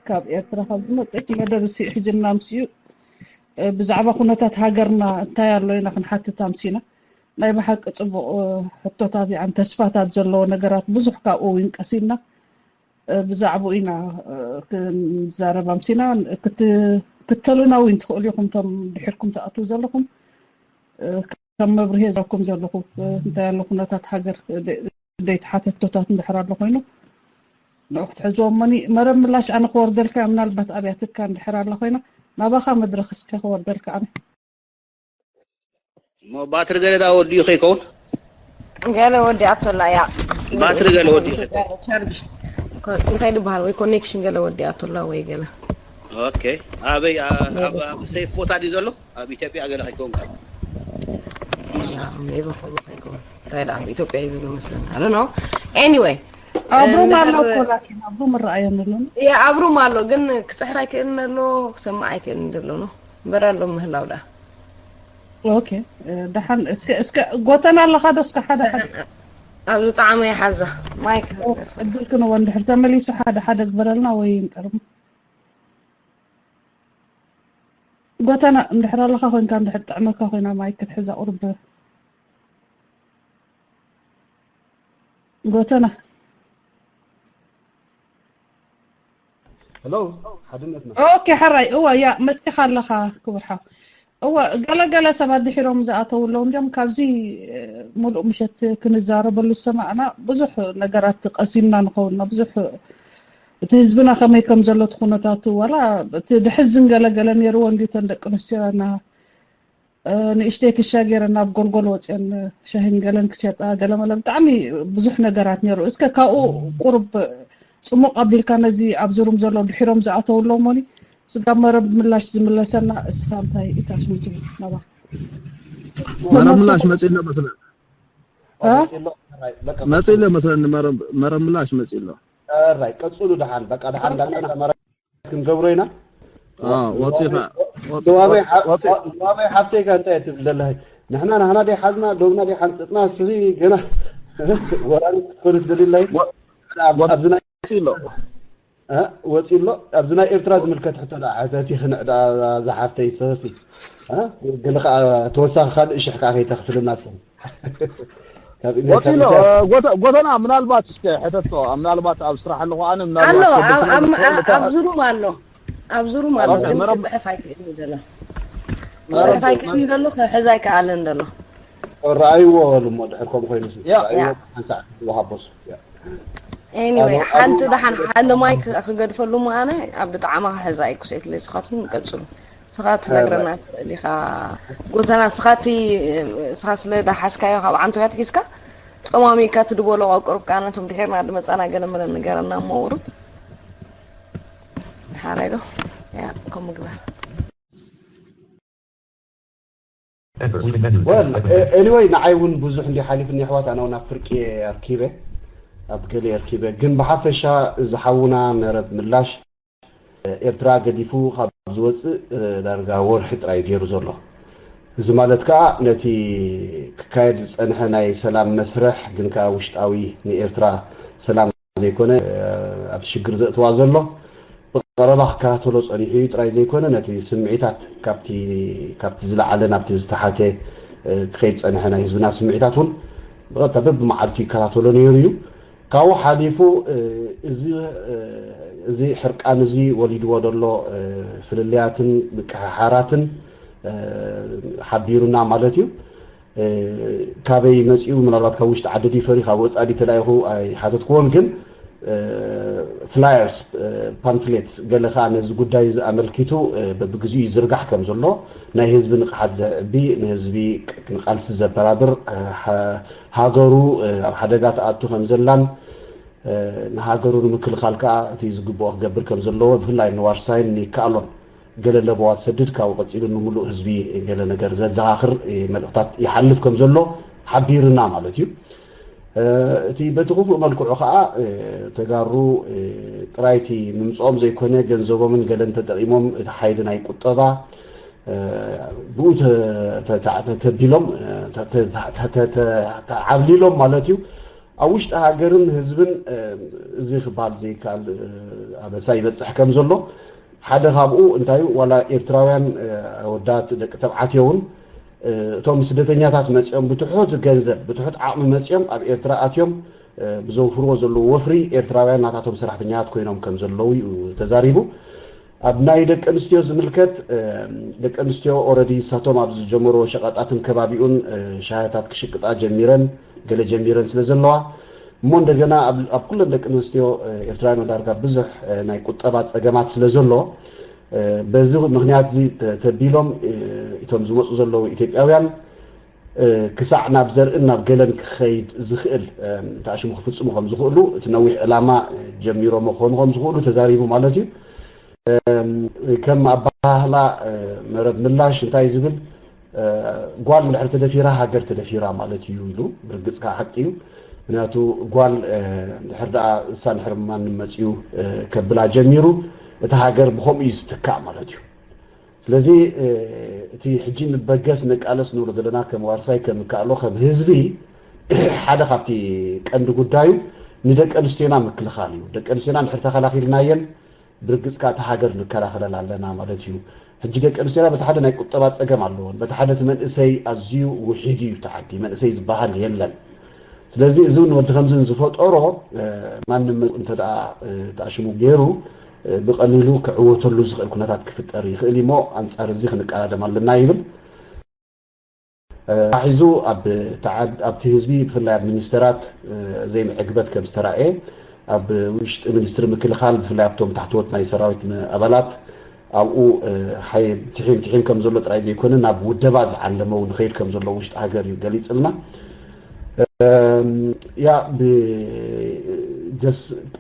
ካብ ኤርትራ ካብ ዝመፅእ እቲ መደብ እሱ ሒዝና ምስ እዩ ብዛዕባ ኩነታት ሃገርና እንታይ ኣሎ ኢና ክንሓትት ኣምሲና ናይ ብሓቂ ፅቡቕ ሕቶታት ያን ተስፋታት ዘለዎ ነገራት ብዙሕ ካብኡ እውን ቀሲምና ብዛዕባኡ ኢና ክንዛረብ ኣምሲና ክትከተሉና እውን ትኽእሉ ኢኹም እቶም ድሒርኩም ትኣትዉ ዘለኹም ከም መብርሂ ዘኩም ዘለኹ እንታይ ኣሎ ኩነታት ሃገር ዘይተሓተቶታት እንድሕር ኣሎ ኮይኑ ንዑ ክትሕዝዎ እሞኒ መረብ ምላሽ ኣነ ክወርደልካ ምናልባት ኣብያትካ እንድሕር ኣላ ኮይና ናባኻ መድረኽ እስከ ክወርደልካ ኣነ እሞ ባትሪ ገለ ዳ ወዲኡ ከይከውን ገለ ወዲኣቶላ እያ። ባትሪ ገለ ወዲኡ። ቻርጅ ኮ- እንታይ ዝበሃል ወይ ኮኔክሽን ገለ ወዲኣቶላ ወይ ገለ ኦኬ። ኣበይ ኣ- ኣብ ኣብ ሴፍ ቦታ ድዩ ዘሎ? ኣብ ኢትዮጵያ ገለ ከይከውን ካብ ሜቢ ከምኡ ከይከውን። እንታይ ደኣ ኣብ ኢትዮጵያ እዩ ዘሎ መስለኒ። I don't know. Anyway ኣብ ሩም ኣሎ እንድሕር- እኮ ላኪን ኣብ ሩም እረኣየኒ ኣሎ። ያ ኣብ ሩም ኣሎ ግን ክፅሕፍ ኣይክእልን ኣሎ ክሰምዕ ኣይክእልን ዘሎ ነው። እምበር ኣሎ ምህላው ደኣ ኦኬ ደሓን እስከ እስከ ጎተና ኣለኻ ዶ እስከ ሓደ ሓደ ኣብ ዝጠዓመ ይሓዛ ማይክ እድል ክንወ እንድሕር ተመሊሱ ሓደ ሓደ ግበረልና ወይ ይንጠርም ጎተና እንድሕር ኣለኻ ኮይንካ እንድሕር ጥዕመካ ኮይና ማይክ ክትሕዛ ቁርብ ጎተና ሄሎ ሓድነትና ኦኬ ሕራይ እወ ያ መፂኻ ኣለኻ ክቡር ሓው እወ ገለገለ ሰባት ድሒሮም ዝኣተው ኣለዉ እንዲም ካብዚ ሙሉእ ምሸት ክንዛረበሉ ዝሰማዕና ብዙሕ ነገራት ቀሲምና ንኸውንና ብዙሕ እቲ ህዝብና ከመይ ከም ዘሎ እቲ ኩነታቱ ዋላ እቲ ድሕዝን ገለገለ ነይርዎ እንዲዩ ተን ደቂ ኣንስትዮና ንእሽተይ ክሻ ገይረን ናብ ጎልጎል ወፅአን ሻሂን ገለን ክሸጣ ገለመለ ብጣዕሚ ብዙሕ ነገራት ነይሩ እስከ ካብኡ ቁርብ ፅሙቕ ኣቢልካ ነዚ ኣብዚ ሩም ዘሎ ድሒሮም ዝኣተው ኣለዎ ሞኒ ስጋብ መረብ ምላሽ ዝምለሰና እስኻ እንታይ ኢታሽምቱ ነባ መረብ ምላሽ መፂ ኣሎ መስለን መፂ ኣሎ መስለን መረብ ምላሽ መፂ ኣሎ ራይ ቀፅሉ ደሓን በቃ ደሓን ዳና መረ ክንገብሮ ኢና ወፂኻ ዋበይ ሓብተይ ከ እንታይ ትብል ዘለህ ንሕና ናህና ደይ ሓዝና ዶብና ደይ ሓንፅጥና እስኺ ገና ወራሪ ክትኮኑ ትደልላይ ኣብዚ ናይ ወፂ ኣሎ ኣብዚ ናይ ኤርትራ ዝምልከት ሕቶ ዳ ሕተቲ ክንዕ ዝሓፍተይ ሰበሲ ግን ከዓ ተወሳኺ ካልእ ሽሕ ከዓ ከይተኽፍልና ወፂሎ ጎተና ምናልባት እስከ ሕተቶ ምናልባት ኣብ ስራሕ ኣለኹ ኣነ ኣሎ ኣብዚ ሩም ኣሎ ኣብዚ ሩም ኣሎ ግን ክፅሕፍ ኣይክእልን ዘሎ ክፅሕፍ ኣይክእልን ዘሎ ክሕዝ ኣይከኣልን ዘሎ ረኣይዎ በሉ እሞ ድሕር ከም ኮይኑ ሓንሳዕ ዝወሃቦ Anyway ሓንቲ ደሓን ሓለ ማይ ክገድፈሉ እሞ ኣነ ኣብ ብጣዕማ ክሕዛ ኣይኩ ሴት ለይ ስኻትኩም ቀፅሉ ስኻ ትነግረና ትኽእል ኢኻ ጎተና ስኻቲ ስኻ ስለ ዳሓዝካዮ ካብ ዓንቶያት ሒዝካ ጠማሚካ ትድበሎ ቆቁርብ ከኣ ነቶም ድሒርና ድመጻና ገለ መለ ንገረና እሞ ውሩድ ሓራይ ዶ ያ ከምኡ ግበር well anyway ንዓይ እውን ብዙሕ እንዲ ሓሊፍኒ ኣሕዋት ኣነ እውን ኣብ ፍርቂ ኣርኪበ ኣብ ገለ ኣርኪበ ግን ብሓፈሻ ዝሓውና መረብ ምላሽ ኤርትራ ገዲፉ ካብ ዝወፅእ ዳርጋ ወርሒ ጥራይ ገይሩ ዘሎ እዚ ማለት ከዓ ነቲ ክካየድ ዝፀንሐ ናይ ሰላም መስርሕ ግን ከዓ ውሽጣዊ ንኤርትራ ሰላም ዘይኮነ ኣብቲ ሽግር ዘእትዋ ዘሎ ብቐረባ ክከታተሎ ፀኒሑ እዩ ጥራይ ዘይኮነ ነቲ ስምዒታት ካብቲ ካብቲ ዝለዓለ ናብቲ ዝተሓተ ክኸይድ ፀንሐ ናይ ህዝብና ስምዒታት እውን ብቐጥታ በብመዓልቱ ይከታተሎ ነይሩ እዩ ካብኡ ሓሊፉ እዚ እዚ ሕርቃን እዚ ወሊድዎ ዘሎ ፍልልያትን ምቅሕሓራትን ሓቢሩና ማለት እዩ ካበይ መፂኡ ምናልባት ካብ ውሽጢ ዓዲ ድዩ ፈሪ ካብ ወፃኢ ድዩ ተላኢኹ ኣይሓተትክዎን ግን flyers pamphlet ገለ ከዓ ነዚ ጉዳይ እዚ ኣመልኪቱ በብግዚኡ ይዝርጋሕ ከም ዘሎ ናይ ህዝቢ ንቕሓት ዘዕቢ ንህዝቢ ንቃልሲ ዘበራብር ሃገሩ ኣብ ሓደጋ ትኣቱ ከም ዘላን ንሃገሩ ንምክልኻል ከዓ እቲ ዝግብኦ ክገብር ከም ዘለዎ ብፍላይ ንዋርሳይን ንይከኣሎን ገለ ለበዋ ትሰድድ ካብኡ ቀፂሉ ንምሉእ ህዝቢ ገለ ነገር ዘዘኻኽር መልእኽታት ይሓልፍ ከም ዘሎ ሓቢርና ማለት እዩ እቲ በቲ ክፉእ መልክዑ ከዓ ተጋሩ ጥራይቲ ምምፅኦም ዘይኮነ ገንዘቦምን ገለን ተጠቂሞም እቲ ሓይሊ ናይ ቁጠባ ብኡ ተቢሎም ተዓብሊሎም ማለት እዩ ኣብ ውሽጢ ሃገርን ህዝብን እዚ ክበሃል ዘይከኣል ኣበሳ ይበፅሕ ከም ዘሎ ሓደ ካብኡ እንታይ ዋላ ኤርትራውያን ኣወዳት ደቂ ተባዕትዮ እውን እቶም ስደተኛታት መፂኦም ብትሑት ገንዘብ ብትሑት ዓቕሚ መፂኦም ኣብ ኤርትራ ኣትዮም ብዘውፍርዎ ዘለዉ ወፍሪ ኤርትራውያን ናታቶም ሰራሕተኛታት ኮይኖም ከም ዘለዉ እዩ ተዛሪቡ ኣብ ናይ ደቂ ኣንስትዮ ዝምልከት ደቂ ኣንስትዮ ኦረዲ ንሳቶም ኣብ ዝጀመርዎ ሸቐጣትን ከባቢኡን ሻያታት ክሽቅጣ ጀሚረን ገለ ጀሚረን ስለ ዘለዋ እሞ እንደገና ኣብ ኩለን ደቂ ኣንስትዮ ኤርትራውያን ዳርጋ ብዙሕ ናይ ቁጠባ ፀገማት ስለ ዘሎ በዚ ምክንያት እዚ ተቢሎም እቶም ዝመፁ ዘለዉ ኢትዮጵያውያን ክሳዕ ናብ ዘርእን ናብ ገለን ክኸይድ ዝኽእል ተኣሽሙ ክፍፅሙ ከም ዝኽእሉ፣ እቲ ነዊሕ ዕላማ ጀሚሮሞ ክኾኑ ከም ዝኽእሉ ተዛሪቡ ማለት እዩ። ከም ኣባህላ መረብ ምላሽ እንታይ ዝብል፣ ጓል እንድሕር ተደፊራ ሃገር ተደፊራ ማለት እዩ ኢሉ። ብርግፅ ከዓ ሓቂ እዩ። ምክንያቱ ጓል እንድሕር ደኣ እሳ እንድሕር ማንም መፅዩ ከብላ ጀሚሩ፣ እቲ ሃገር ብከምኡ እዩ ዝትካእ ማለት እዩ። ስለዚ እቲ ሕጂ ንበገስ ንቃለስ ንብሎ ዘለና ከም ዋርሳይ ከም ከኣሎ ከም ህዝቢ ሓደ ካብቲ ቀንዲ ጉዳዩ ንደቂ ኣንስትዮና ምክልኻል እዩ። ደቂ ኣንስትዮና እንድሕር ተኸላኺልናየን ብርግጽ ከኣ እታ ሃገር ንከላኸለላ ኣለና ማለት እዩ። ሕጂ ደቂ ኣንስትዮና በቲ ሓደ ናይ ቁጠባ ጸገም ኣለዎን፣ በቲ ሓደ እቲ መንእሰይ ኣዝዩ ውሒድ እዩ፣ እቲ ዓዲ መንእሰይ ዝበሃል የለን። ስለዚ እዚ እውን ወዲ ከምዚ ዝፈጠሮ ማንም መ- እንተ ደኣ ተኣሽሙ ገይሩ ብቐሊሉ ክዕወተሉ ዝኽእል ኩነታት ክፍጠር ይኽእል እሞ ኣንጻር እዚ ክንቀዳደም ኣለና ይብል። ሒዙ ኣብ ተዓድ ኣብቲ ህዝቢ ብፍላይ ኣብ ሚኒስተራት ዘይምዕግበት ከም ዝተራእየ ኣብ ውሽጢ ሚኒስትሪ ምክልኻል ብፍላይ ኣብቶም ታሕተዎት ናይ ሰራዊት ኣባላት ኣብኡ ሓይ ትሒም ትሒም ከም ዘሎ ጥራይ ዘይኮነ ናብ ውደባ ዝዓለመው ንኸይድ ከም ዘሎ ውሽጢ ሃገር እዩ ገሊፅልና። ያ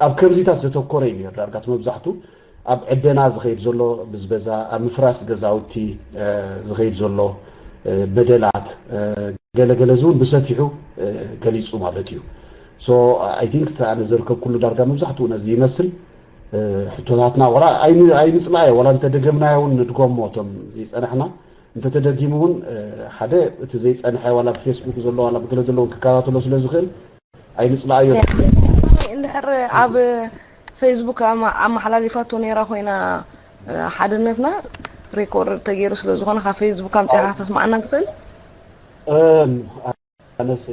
ኣብ ከምዚታት ዘተኮረ እዩ ነሩ ዳርጋት መብዛሕቱ ኣብ ዕደና ዝኸይድ ዘሎ ብዝበዛ ኣብ ምፍራስ ገዛውቲ ዝኸይድ ዘሎ በደላት ገለገለ እዚ እውን ብሰፊሑ ገሊፁ ማለት እዩ። So I think ኣነ ዘርከብኩሉ ዳርጋ መብዛሕትኡ ነዚ ይመስል። ሕቶታትና ወላ ኣይንፅላዮ ወላ እንተደገምናዮ እውን ንድገሞ እቶም ዘይፀናሕና እንተተደጊሙ እውን ሓደ እቲ ዘይፀንሐ ዋላ ብፌስቡክ ዘሎ ዋላ ብገለ ዘለውን ክከታተሎ ስለ ዝኽእል ኣይንፅላኣዮ። እንድሕር ኣብ ፌስቡክ ኣመሓላሊፋቶ ነይራ ኮይና ሓድነትና ሬኮርድ ተገይሩ ስለ ዝኾነ ካብ ፌስቡክ ኣምፂኻ ከተስማዓና ትኽእል? ኣነስ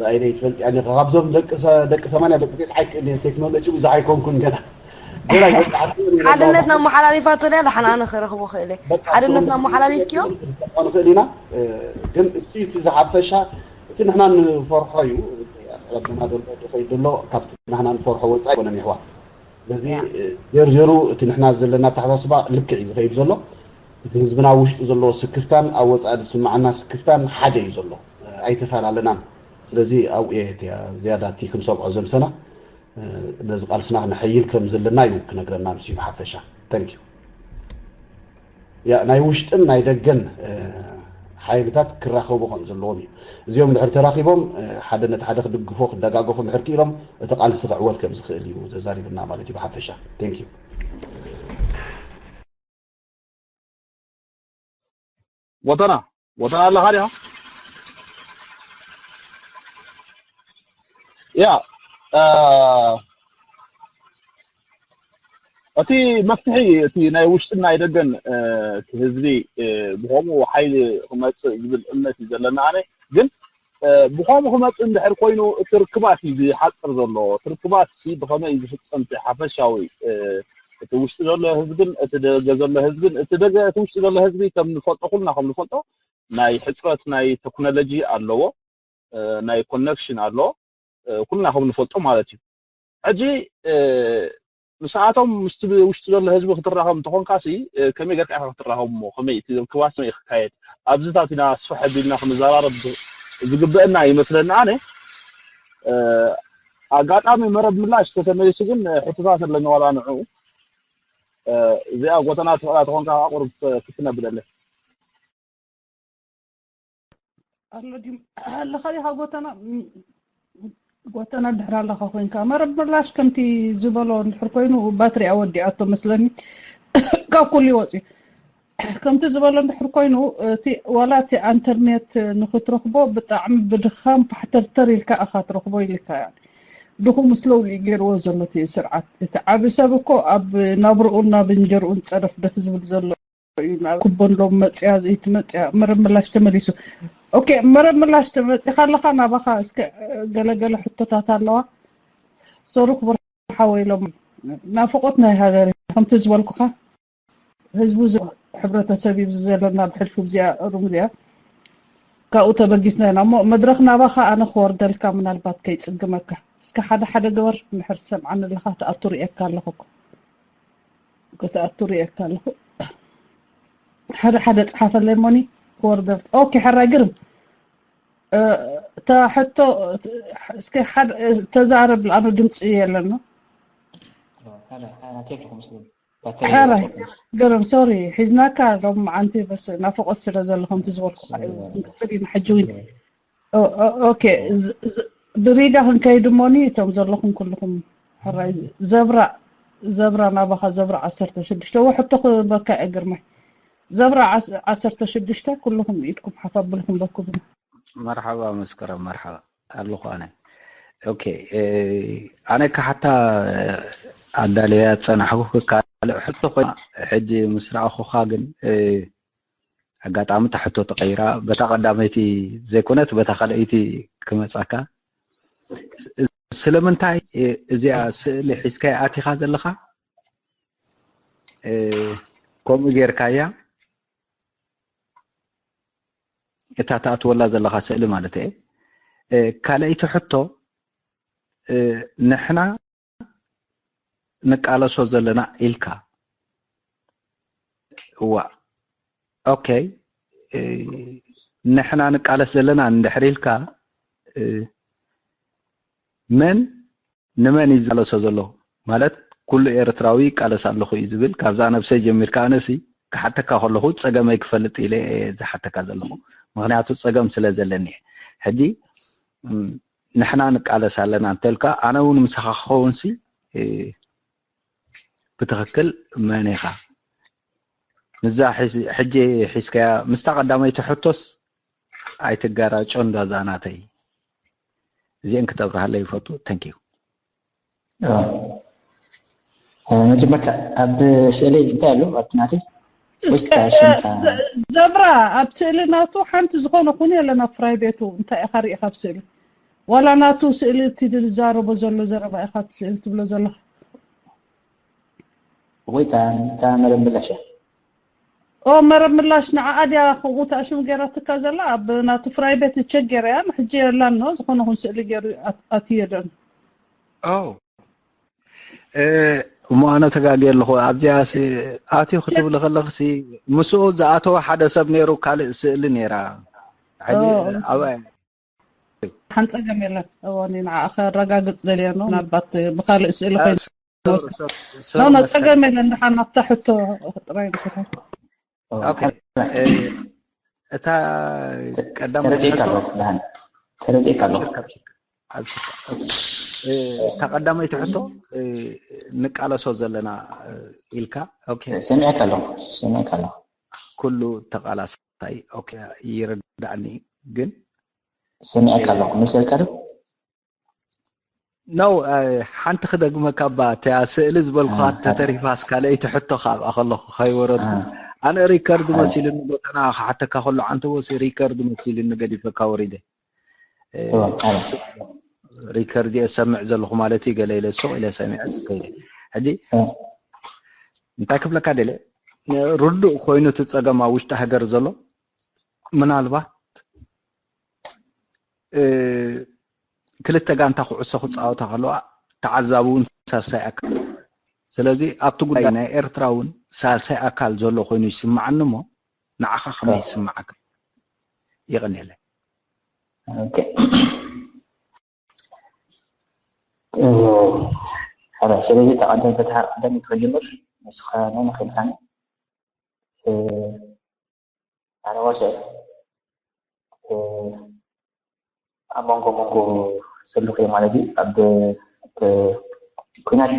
ራእይለይ ትፈልጥ እያ ካብዞም ደቂ ሰማንያ ደቂ ቴት ሓይክ ቴክኖሎጂ ብዙሕ ኣይኮንኩን ገና ገና ሓድነትና ኣመሓላሊፋቶ ድያ ደሓን ኣነ ክረኽቦ ክእል ሓድነትና ኣመሓላሊፍክዮ ንኽእል ኢና ግን እሱ እቲ ዝሓፈሻ እቲ ንሕና ንፈርሖ እዩ። ረብና ዘሎ ዝኸይድ ዘሎ ካብቲ ንሕና ንፈርሖ ወፃኢ ኣይኮነን ይሕዋት። ስለዚ ዜርዜሩ እቲ ንሕና ዘለና ኣተሓሳስባ ልክዕ እዩ ዝኸይድ ዘሎ። እቲ ህዝብና ኣብ ውሽጢ ዘለዎ ስክፍታን ኣብ ወፃኢ ዝስማዓና ስክፍታን ሓደ እዩ ዘሎ፣ ኣይተፈላለናን። ስለዚ ኣብኡ እየ እቲያ ዝያዳ እቲ ክንሰብዖ ዘምሰና ነዚ ቃልስና ክነሐይል ከም ዘለና እዩ ክነግረና ንሱ እዩ ብሓፈሻ። Thank you። ያ ናይ ውሽጥን ናይ ደገን ሓይልታት ክራኸቡ ከም ዘለዎም እዩ። እዚኦም ድሕር ተራኺቦም ሓደ ነቲ ሓደ ክድግፎ ክደጋገፎ ምሕር ክኢሎም እቲ ቃልሲ ክዕወት ከም ዝኽእል እዩ ዘዛሪብና ማለት እዩ ብሓፈሻ። Thank you። ወተና ወተና ኣለኻ ዲኻ? ያ እቲ መፍትሒ እቲ ናይ ውሽጥን ናይ ደገን እቲ ህዝቢ ብኸምኡ ሓይሊ ክመፅእ ዝብል እምነት እዩ ዘለና። ኣነ ግን ብኸምኡ ክመፅእ እንድሕር ኮይኑ እቲ ርክባት እዩ ዝሓፅር ዘሎ። እቲ ርክባት ሲ ብኸመይ እዩ ዝፍፀም እቲ ሓፈሻዊ እቲ ውሽጢ ዘሎ ህዝብን እቲ ደገ ዘሎ ህዝብን እቲ ደገ እቲ ውሽጢ ዘሎ ህዝቢ ከም ንፈልጦ ኩልና ከም ንፈልጦ ናይ ሕፅረት ናይ ቴክኖሎጂ ኣለዎ፣ ናይ ኮነክሽን ኣሎ፣ ኩልና ከም ንፈልጦ ማለት እዩ። ሕጂ ምስኣቶም ምስቲ ውሽጢ ዘሎ ህዝቢ ክትራኸብ እንተኾንካ ሲ ከመይ ገርካ ኢኻ ክትራኸብ እሞ ከመይ እቲ ርክባት ከመይ ክካየድ ኣብዚታት ኢና ስፍሕ ኣቢልና ክንዘራረብ ዝግበአና ይመስለኒ ኣነ። ኣጋጣሚ መረብ ምላሽ ተተመሊሱ ግን ሕቶታት ኣለኒ ዋላ ንዕኡ እዚኣ ጎተና ትኽእላ ተኾንካ ቁሩብ ክትነብለለ ኣሎ ድዩ ኣለኻ ዲኻ ጎተና ጎተና ድሕር ኣለኻ ኮይንካ መረብ ምላሽ ከምቲ ዝበሎ እንድሕር ኮይኑ ባትሪኣ ወዲኣቶ መስለኒ ካብ ኩሉ ይወፅዩ ከምቲ ዝበሎ እንድሕር ኮይኑ እቲ ዋላ እቲ ኣንተርኔት ንክትረኽቦ ብጣዕሚ ብድኻም ፓሕተርተር ኢልካ ኢኻ ትረኽቦ ኢልካ ድኹም ስለውሊ ገይርዎ ዘሎ እቲ ስርዓት እቲ ዓቢ ሰብ እኮ ኣብ ናብርኡን ናብ እንጀርኡን ፀረፍ ደፍ ዝብል ዘሎ እዩ ናብ ኩቦንዶም መፅያ ዘይትመፅያ መረብ ምላሽ ተመሊሱ ኦኬ መረብ ምላሽ ተመፂኻ ኣለኻ ናባኻ እስከ ገለገለ ሕቶታት ኣለዋ ሶሩ ክቡር ሓወ ኢሎም ናፍቆት ናይ ሃገር ከምቲ ዝበልኩኻ ህዝቡ ሕብረተሰብ እዩ ዘለና ብሕልፊ ብዚኣ ሩም ዚኣ ካብኡ ተበጊስና ኢና እሞ መድረኽ ናባኻ ኣነ ክወርደልካ ምናልባት ከይፅግመካ እስከ ሓደ ሓደ ግበር እንድሕር ትሰምዓኒ ኣለኻ ትኣቱ ርእየካ ኣለኹ ክትኣቱ ርእየካ ኣለኹ ሓደ ሓደ ፀሓፈለይ ሞኒ ክወርደልካ ኦኬ ሕራይ ግርም እታ ሕቶ እስከ ሓደ ተዛረብ፣ ኣነ ድምፂ የለና። ሕራይ ገርም ሶሪ ሒዝናካ ሎም መዓንቲ በስ ናፍቆት ስለ ዘሎ ከምቲ ዝበልኩ እዩ። ሕጂ እውን ኦኬ፣ ብሪጋ ክንከይድ እሞኒ እቶም ዘለኹም ኩልኹም ሕራይ ዘብራ ዘብራ ናባኻ ዘብራ ዓሰርተ ሽዱሽተ ወ ሕቶ ክበካ እየ ግርማይ ዘብራ ዓሰርተ ሽዱሽተ ኩልኹም ኢድኩም ሓፍ ኣብልኩም በኩብና። መርሓባ መስከረም መርሓባ ኣለኹ ኣነ። ኦኬ፣ ኣነ ካሓታ ኣዳለያ ጸናሕኩ ካልእ ሕቶ ኮይና ሕጂ ምስ ረኣኹኻ ግን ኣጋጣሚ እታ ሕቶ ተቐይራ በታ ቀዳመይቲ ዘይኮነት በታ ካልኣይቲ ክመጻካ። ስለምንታይ እዚኣ ስእሊ ሒዝካያ ኣቲኻ ዘለኻ? ከምኡ ጌርካያ እታ ትኣትወላ ዘለኻ ስእሊ ማለት እየ። ካልኣይቲ ሕቶ ንሕና ንቃለሶ ዘለና ኢልካ እዋ ኦኬ ንሕና ንቃለስ ዘለና እንድሕር ኢልካ መን ንመን እዩ ዝቃለሶ ዘሎ ማለት ኩሉ ኤርትራዊ ይቃለስ ኣለኹ እዩ ዝብል። ካብዛ ነብሰይ ጀሚርካ ኣነሲ ክሓተካ ከለኹ ጸገመይ ክፈልጥ ኢለ እየ ዝሓተካ ዘለኹ፣ ምክንያቱ ጸገም ስለ ዘለኒ እየ። ሕጂ ንሕና ንቃለስ ኣለና እንተልካ ኣነ እውን ምሳኻ ክኸውንሲ ብትኽክል መን ኢኻ ምስዛ ሕጂ ሒዝካያ ምስታ ቀዳመይቲ ሕቶስ ኣይትጋራጮ እንዳዛ ናተይ እዚአን ክተብርሃለይ ይፈቱ። Thank you። መጀመርታ ኣብ ስእለይ እንታይ ኣሎ ኣብቲ ናተይ ዘብራ ኣብ ስእሊ ናቱ ሓንቲ ዝኾነ ኩን የለን ኣብ ፍራይ ቤቱ እንታይ ኢኻ ርኢኻ ኣብ ስእሊ ዋላ ናቱ ስእሊ እቲ ዝዛረቦ ዘሎ ዘረባ ኢኻ እቲ ስእሊ ትብሎ ዘለኻ ወይ እታ መረብ ምላሽ እያ ኦ መረብ ምላሽ ንዓኣ ድያ ከምኡ ተኣሽሙ ገይራትካ ዘላ ኣብ ናቱ ፍራይ ቤት ቸክ ገይረያ ሕጂ የላን ኖ ዝኾነ ኩን ስእሊ ገይሩ ኣትየደን እሞ ኣነ ተጋግየ ኣለኹ ኣብዚኣ ኣትዩ ክትብል ከለኽሲ ምስኡ ዝኣተወ ሓደ ሰብ ነይሩ ካልእ ስእሊ ነይራ ሕጂ ኣበይ ሓን ጸገም የለን እወኒ ንዓ ከረጋግጽ ደልየ ነው ምናልባት ብካልእ ስእሊ ኮይኑ ኖ ኖ ጸገም የለን ድሓን ናብታ ሕቶ ጥራይ ንክታ እታ ቀዳመይቲ ሕቶ ተረዲእካ ኣለኹ እታ ቀዳመይቲ ሕቶ ንቃለሶ ዘለና ኢልካ ሰሚዐካ ኣለኹ ሰሚዐካ ኣለኹ ኩሉ ተቃላሳይ ይርዳእኒ ግን ሰሚዐካ ኣለኹ መልሰልካ ዶ ነው ሓንቲ ክደግመካ ባ እታ ስእሊ ዝበልኩኻ ተተሪፋስ ካልኣይቲ ሕቶ ካብኣ ከለኹ ከይወረድኩ ኣነ ሪከርድ መሲልኒ ቦታና ክሓተካ ከሎ ዓንተ ወሲ ሪከርድ መሲልኒ ገዲፈካ ወሪደ ሪከርድ እየ ሰምዕ ዘለኹ ማለት እዩ ገለ ኢለ ሱቕ ኢለ ሰሚዐ ከይደ ሕጂ እንታይ ክብለካ ደለ ርዱእ ኮይኑ እቲ ፀገም ኣብ ውሽጢ ሃገር ዘሎ ምናልባት ክልተ ጋንታ ኩዕሶ ክፃወታ ከለዋ ተዓዛቢ እውን ሳልሳይ ኣካል ስለዚ ኣብቲ ጉዳይ ናይ ኤርትራ እውን ሳልሳይ ኣካል ዘሎ ኮይኑ ይስማዓኒ እሞ ንዓኻ ከመይ ይስማዓካ ይቐንየለይ ስለዚ ተቐደም በታ ቀደም ትኸጅምር ንስኻ ነንኽኢልካኒ ኣነ ወሰ ኣብ መንጎ መንጎ ዘለኹ ማለት እዩ ኣብ ኩናት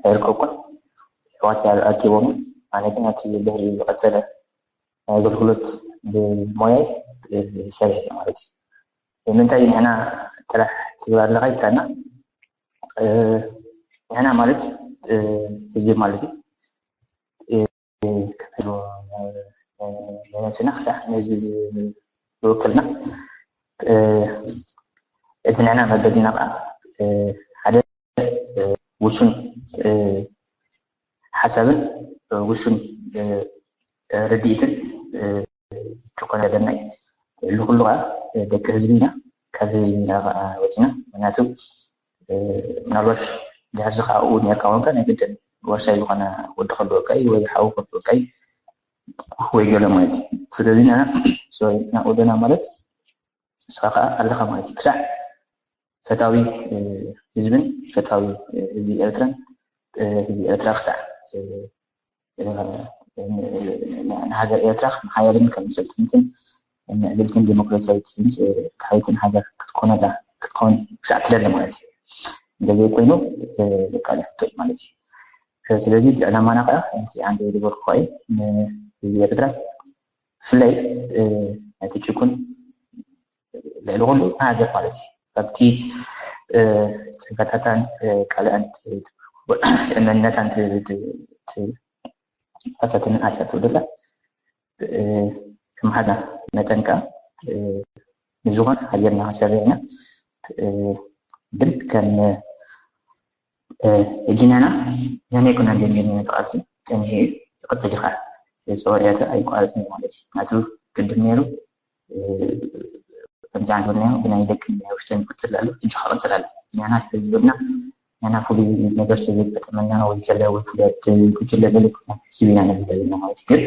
ኣይርከብኩን ኣሕዋት ኣኪቦም ኣነ ግን ኣብቲ ድሕሪ ዝቐፀለ ናይ ኣገልግሎት ብሞያይ ሰሪሐ ማለት እዩ ንምንታይ ንሕና ጥራሕ ትብል ኣለኻ ኢልካና ንሕና ማለት ህዝቢ ማለት እዩ ነብስና ክሳዕ ንህዝቢ ዝውክልና እቲ ንሕና መበልና ከዓ ሓደ ውሱን ሓሳብን ውሱን ርድኢትን ጭኮነ ዘለና እዩ። ልዕሊ ኩሉ ከዓ ደቂ ህዝቢ ኢና። ካብ ህዝቢ ኢና ከዓ ወፂና። ምክንያቱ ምናልባሽ ድሕርዚ ከዓ ኣብኡ ነርካ ኮንካ ናይ ግድን ወሳይ ዝኾነ ወዲ ከልወካ እዩ ወይ ሓዊ ከልወካ እዩ ወይ ገለ ማለት እዩ። ስለዚ ንሕና ናብ ወደና ማለት ንስኻ ከዓ ኣለኻ ማለት እዩ። ክሳዕ ፈታዊ ህዝብን ፈታዊ ህዝቢ ኤርትራን ህዝቢ ኤርትራ ክሳዕ ንሃገር ኤርትራ ከም ሓያልን ከም ሰልጥንትን ምዕብልትን ዲሞክራሲያዊትን ፍትሓዊትን ሃገር ክትኮነላ ክትኮን ክሳዕ ትደሊ ማለት እዩ። እንደዘይ ኮይኑ ካልእ ሕቶ እዩ ማለት እዩ። ስለዚ እቲ ዕላማና ከዓ ከምቲ ኣንተ ዝበልኩ እዩ ንህዝቢ ኤርትራ ብፍላይ እቲ ጭቁን ልዕሊ ኩሉ ሃገር ማለት እዩ። ካብቲ ጸጋታታን ካልኣን መንነታን ፈተትን ኣትያቶ ደላ ከም ሓደ መጠን ከዓ ንዝኾነ ሃገርና ክሰርሕ ኢና። ግን ከም ሕጂ ንሕና ንሕና ኣይኮናን ደንደን ነቲ ቃልሲ ጸኒሑ እዩ ይቕጽል እዩ ከዓ። ስለዚ ጸዋርያቱ ኣይቋረጽን እዩ ማለት እዩ። ናቱ ቅድም ነይሩ ከምዚ ዓይነት ናዮ ብናይ ደቂ ናይ ውሽጥን ይቕጽል ኣሎ፣ ሕጂ ክቕጽል ኣሎ። ንሕና ስለ ዝበልና ንሕና ፍሉይ ነገር ስለ ዘጋጠመና ወይ ገለ ወይ ፍሉያት ጉጅለ ገለ ኣይኮናን ህዝቢ ኢና ንብል ዘለና ማለት እዩ። ግን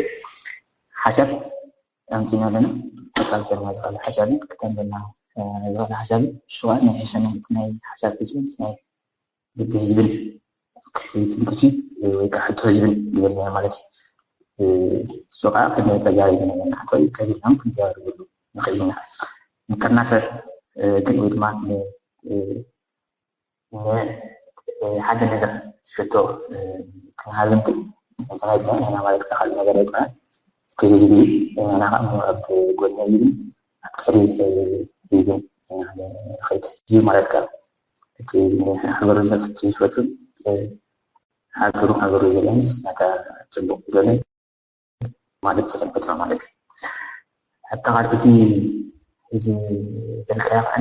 ሓሳብ ኣምጺና ኣለና። ኣቃልሰልና ዝኽእል ሓሳብን ክተንበልና ዝኽእል ሓሳብን እሱ ከዓ ናይ ሕሰና ናይ ሓሳብ ህዝብን ናይ ልቢ ህዝብን ክትንክፍ ወይ ከዓ ሕቶ ህዝብን ዝበልናዮ ማለት እዩ። እሱ ከዓ ክንተዛረብ ኢና ዘለና ሕቶ እዩ። ከዚልና እውን ክንዘራረበሉ ንኽእል ኢና። ንክርናፈ ግን ወይ ድማ ሓደ ነገር ሽቶ ክንሃብን ግን ንሕና ማለት ከዓ ካልእ ነገር ኣይኮነን። እቲ ህዝቢ እዩ። ንሕና ከዓ ኣብ ጎድኒ ህዝብን ኣብ ትሕቲ ህዝብን ኢና ንኸይድ። ህዝቢ ማለት ከዓ እቲ ንሓበሩ ዝፈቱ ዝፈቱን ሃገሩ ሃገሩ ዘለንስ ናታ ጽቡቕ ዝደልን ማለት ስለፈጥሮ ማለት እዩ። ኣተኻል እቲ እዚ በልካዮ ከዓ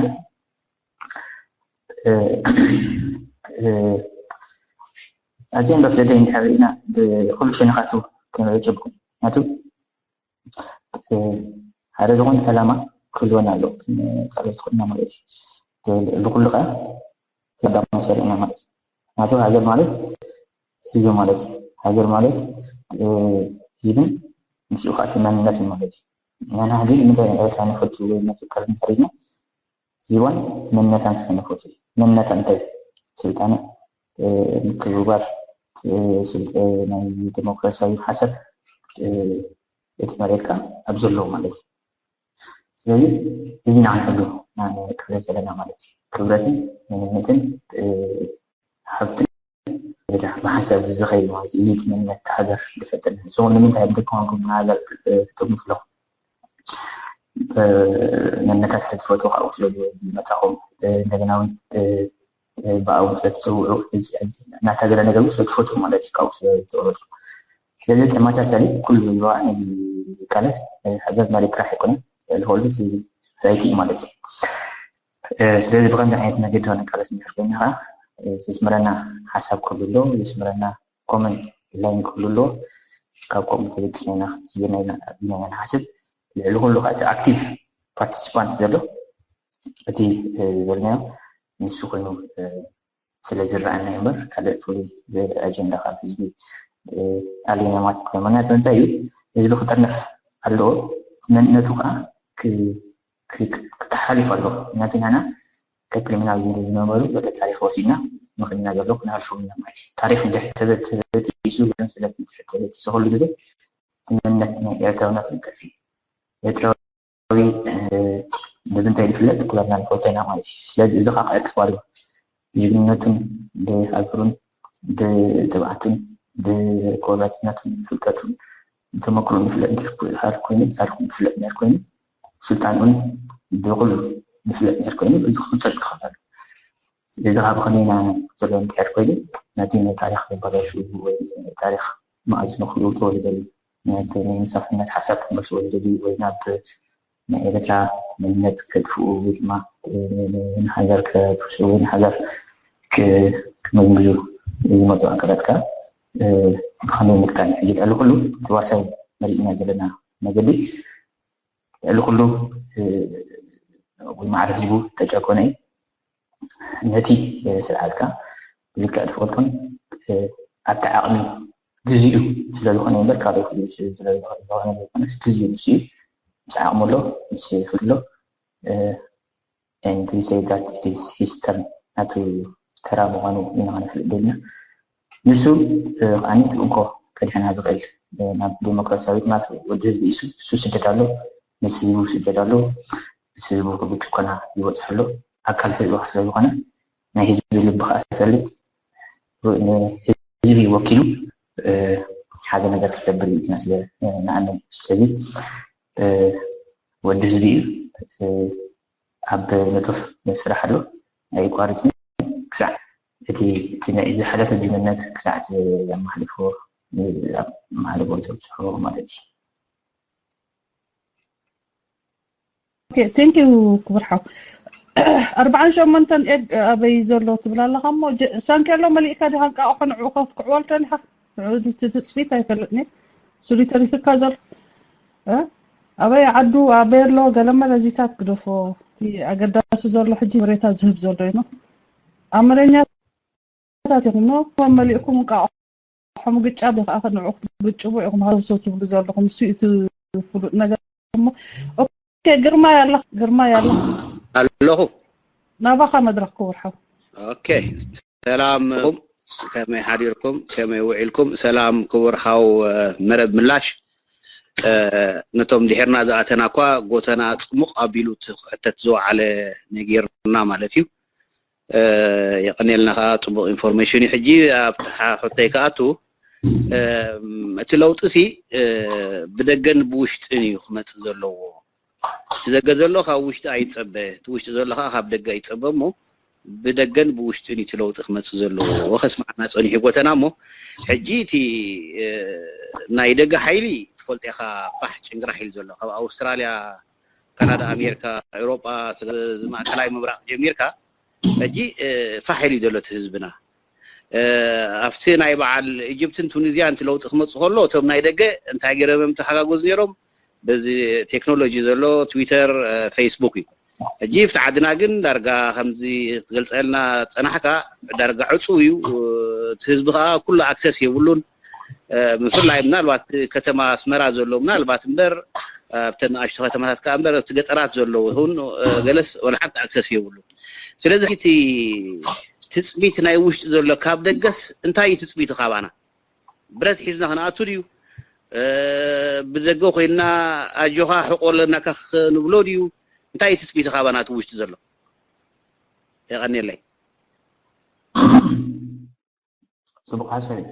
ኣዝየን በፍለደ እንድሕር ኢና ብኩሉ ሸነኻቱ ክንርኢ ጽቡቕ። ምክንያቱ ሓደ ዝኾነ ዕላማ ክህልወና ኣለዎ። ካልኦት ኮይና ማለት እዩ። ልኩሉ ከዓ ቀዳማይ ሰሪዕና ማለት እዩ። ምክንያቱ ሃገር ማለት ህዝቢ ማለት እዩ። ሃገር ማለት ህዝብን ምስኡ ከዓ እቲ መንነትን ማለት እዩ። ንሕና ሕጂ ንምንታይ ኤርትራ ንፈቱ ወይ ነፍቅር እንድሕር ኢልና ህዝባን መንነታን ስለ ንፈቱ እዩ። መንነታ እንታይ? ስልጣነ፣ ምክብባር፣ ናይ ዲሞክራሲያዊ ሓሳብ እቲ መሬት ከዓ ኣብ ዘለዎ ማለት እዩ። ስለዚ እዚ ኢና ክንሕሉ ክብረት ዘለና ማለት እዩ። ክብረትን መንነትን ሃብትን ብሓሳብ ዝኸይድ ማለት እዩ። እዚ እቲ መንነት ሃገር ዝፈጥር ንስኹም ንምንታይ ኣብ ደገ ኮንኩም ንሃገር ትጥምቱ ኣለኹም? መንነታት ስለ ትፈትዉ ካብኡ ስለ ዝመጻኹም እንደገና እውን ብኣኡ ስለ ትጽውዑ እናተገለ ነገር ስለ ትፈትዉ ማለት እዩ ካብኡ ስለ ዝተወለድኩም። ስለዚ ተመሳሳሊ ኩሉ ዝዋ ነዚ ዝቃለስ ሃገር መሬት ጥራሕ ኣይኮነን ልኸሉ ሶሳይቲ እዩ ማለት እዩ። ስለዚ ብኸምዚ ዓይነት መገዲ ንቃለስ እንድሕር ኮይና ከዓ ዘስምረና ሓሳብ ክህሉ ኣለዎ፣ ዘስምረና ኮመን ላይን ክህሉ ኣለዎ። ካብ ከምኡ ተበጊስና ኢና ክትዝየና ኢና ኣቢና ኢና ንሓስብ። ልዕሊ ኩሉ ከዓ እቲ ኣክቲቭ ፓርቲሲፓንት ዘሎ እቲ ዝበልናዮ ንሱ ኮይኑ ስለ ዝረኣና እዩ እምበር ካልእ ፍሉይ ኣጀንዳ ካብ ህዝቢ ኣለና ማለት ኣይኮነ። ምክንያቱ እንታይ እዩ ህዝቢ ክጥርነፍ ኣለዎ፣ መንነቱ ከዓ ክተሓሊፍ ኣለዎ። ምክንያቱ ንሕና ከክልምና ዝብሉ ዝነበሩ ወደ ታሪኽ ወሲድና ንኽልና ዘሎ ክንሃልፎም ኢና ማለት እዩ። ታሪኽ እንድሕር ተበጢሱ ግን ስለ እንድሕር ተበጢሱ ኩሉ ግዜ መንነት ናይ ኤርትራውነት ይጠፊ። ኤርትራዊ ብምንታይ ዝፍለጥ ኩላትና ንፈልጦ ኢና ማለት እዩ። ስለዚ እዚ ከዓ ክዕቅብ ኣለዎ። ብጅግንነቱን ብሃገሩን ብትብዓቱን ብቆራፅነቱን ብፍልጠቱን ብተመክሮን ዝፍለጥ እንድሕር ኮይኑ ብታሪኹ ዝፍለጥ እንድሕር ኮይኑ ስልጣንኡን ብኩሉ ዝፍለጥ እንድሕር ኮይኑ እዚ ክፍፀም ክኽእል ኣለዎ። ስለዚ ካብ ከመይና ዘሎ እንድሕር ኮይኑ ነቲ ናይ ታሪኽ ዘበላሹ ወይ ታሪኽ መኣዝኑ ክልውጥዎ ዝደሊ ናብ ናይ ምሳፍነት ሓሳብ ክመልስዎ ዝደሊ ወይ ናብ ናይ ኤርትራ መንነት ከጥፍኡ ወይ ድማ ንሃገር ከፍርሱ ወይ ንሃገር ክመዝምዙ ዝመፁ ኣካላት ከዓ ብኸመይ ምቅጣን ሕጂ ልዕሊ ኩሉ እቲ ዋሳይ መሪፅና ዘለና መገዲ ልዕሊ ኩሉ ወይ ማዕረ ህዝቡ ተጨቆነ እዩ። ነቲ ስርዓት ከዓ ብልክዕ ዝፈልጦን ኣብቲ ዓቕሚ ግዜኡ ስለ ዝኾነ እምበር ካልእ ፍሉይ ስለዝኾነ ዘይኮነስ ግዜኡ ንሱ እዩ። ምስ ዓቕሙ ኣሎ፣ ምስ ፍልጠቱ ኣሎ፣ and we say that it is his turn, ናቱ ተራ ምዃኑ ኢና ክንፈልጥ ደሊና። ንሱ ከዓኒ እቲ እንኮ ከድሕና ዝኽእል ናብ ዴሞክራሲያዊት ናቱ ወዲ ህዝቢ እዩ። እሱ ስደት ኣሎ፣ ምስ ህዝቡ ስደት ኣሎ፣ ምስ ህዝቡ ብጭቆና ይበፅሕ ኣሎ። ኣካል ህዝቢ ስለ ዝኾነ ናይ ህዝቢ ልቢ ከዓ ስለዝፈልጥ ንህዝቢ ወኪሉ ሓደ ነገር ክገብር እዩ ኢልና ስለ ንኣምን። ስለዚ ወዲ ህዝቢ እዩ። ኣብ ንጡፍ ስራሕ ኣሎ፣ ኣይቋርፅን። ክሳዕ እቲ ዝሓለፈ ጅግንነት ክሳዕ ዘማሕልፎ ማሕልፎ ዘብፅሖ ማለት እዩ። ቴንኪዩ ክቡር ሓው። ኣርባዓን ሸሞንተን ኤግ ኣበይ ዘሎ ትብል ኣለኻ እሞ ሳንኬሎ መሊእካ ዲኻ? እንቃቑሖ ንዕኡ ከፍክዕዎ ደሊኻ? ንዕኡ ትፅቢት ኣይፈልጥን እየ። ስሉ ተሪፍካ ዘሎ ኣበይ ዓዱ ኣበይ ኣሎ? ገለመለ እዚታት ግደፎ። እቲ ኣገዳሲ ዘሎ ሕጂ ወሬታት ዝህብ ዘሎ እዩ። ኣመለኛታት ኢኹም ኖ መሊእኩም እንቃቑሖ ምግጫ ዶ ከዓ ንዕኡ ክትግጭቡ ኢኹም ሃውሶ ትብሉ ዘለኹም። እሱ እቲ ፍሉጥ ነገር እሞ ኦኬ። ግርማይ ኣላ ግርማይ ኣላ ኣለኹ። ናባኻ መድረኽ ክቡር ሓው። ኦኬ ሰላም ኹም ከመይ ሓዲርኩም ከመይ ውዒልኩም? ሰላም ክቡር ሓው መረብ ምላሽ። ነቶም ድሕርና ዝኣተና እኳ ጎተና ጽሙቕ ኣቢሉ እቲ ክሕተት ዝወዓለ ነጊርና ማለት እዩ። የቐንየልና ከዓ ጽቡቕ ኢንፎርሜሽን እዩ። ሕጂ ኣብ ሕቶይ ክኣቱ እቲ ለውጢ ሲ ብደገን ብውሽጥን እዩ ክመጽእ ዘለዎ። እቲ ደገ ዘሎ ካብ ውሽጢ ኣይጸበ፣ እቲ ውሽጢ ዘሎ ከዓ ካብ ደገ ኣይጸበ እሞ ብደገን ብውሽጥን እዩ እቲ ለውጢ ክመጽእ ዘለዎ። ከስማዕና ጸኒሑ ጎተና እሞ ሕጂ እቲ ናይ ደገ ሓይሊ ትፈልጦ ኢኻ ፋሕ ጭንግራሕ ኢሉ ዘሎ ካብ ኣውስትራልያ፣ ካናዳ፣ ኣሜሪካ፣ ኤውሮጳ፣ ማእከላይ ምብራቕ ጀሚርካ ሕጂ ፋሕ ኢሉ ዘሎ እቲ ህዝብና። ኣብቲ ናይ በዓል ኢጅፕትን ቱኒዝያን እቲ ለውጢ ክመፅእ ከሎ እቶም ናይ ደገ እንታይ ገይሮም እዮም ተሓጋጎዝ ነይሮም? በዚ ቴክኖሎጂ ዘሎ ትዊተር፣ ፌስቡክ እዩ። ሕጂ ኣብቲ ዓድና ግን ዳርጋ ከምዚ ክትገልፀልና ፀናሕካ ዳርጋ ዕፁው እዩ። እቲ ህዝቢ ከዓ ኩሉ ኣክሰስ የብሉን። ብፍላይ ምናልባት ከተማ ኣስመራ ዘሎ ምናልባት እምበር ኣብተን ንኣሽቱ ከተማታት ከዓ እምበር ኣብቲ ገጠራት ዘለዉ ይኹን ገለስ ወላ ሓንቲ ኣክሰስ የብሉን። ስለዚ እቲ ትፅቢት ናይ ውሽጢ ዘሎ ካብ ደገስ እንታይ እዩ ትፅቢቱ ካባና? ብረት ሒዝና ክንኣቱ ድዩ? ብደገ ኮይንና ኣጆኻ ሕቆ ኣለና ክንብሎ ድዩ? እንታይ እዩ ትፅቢቱ ካባና እቲ ውሽጢ ዘሎ? የቐንየለይ። ፅቡቕ ሓሳብ እዩ።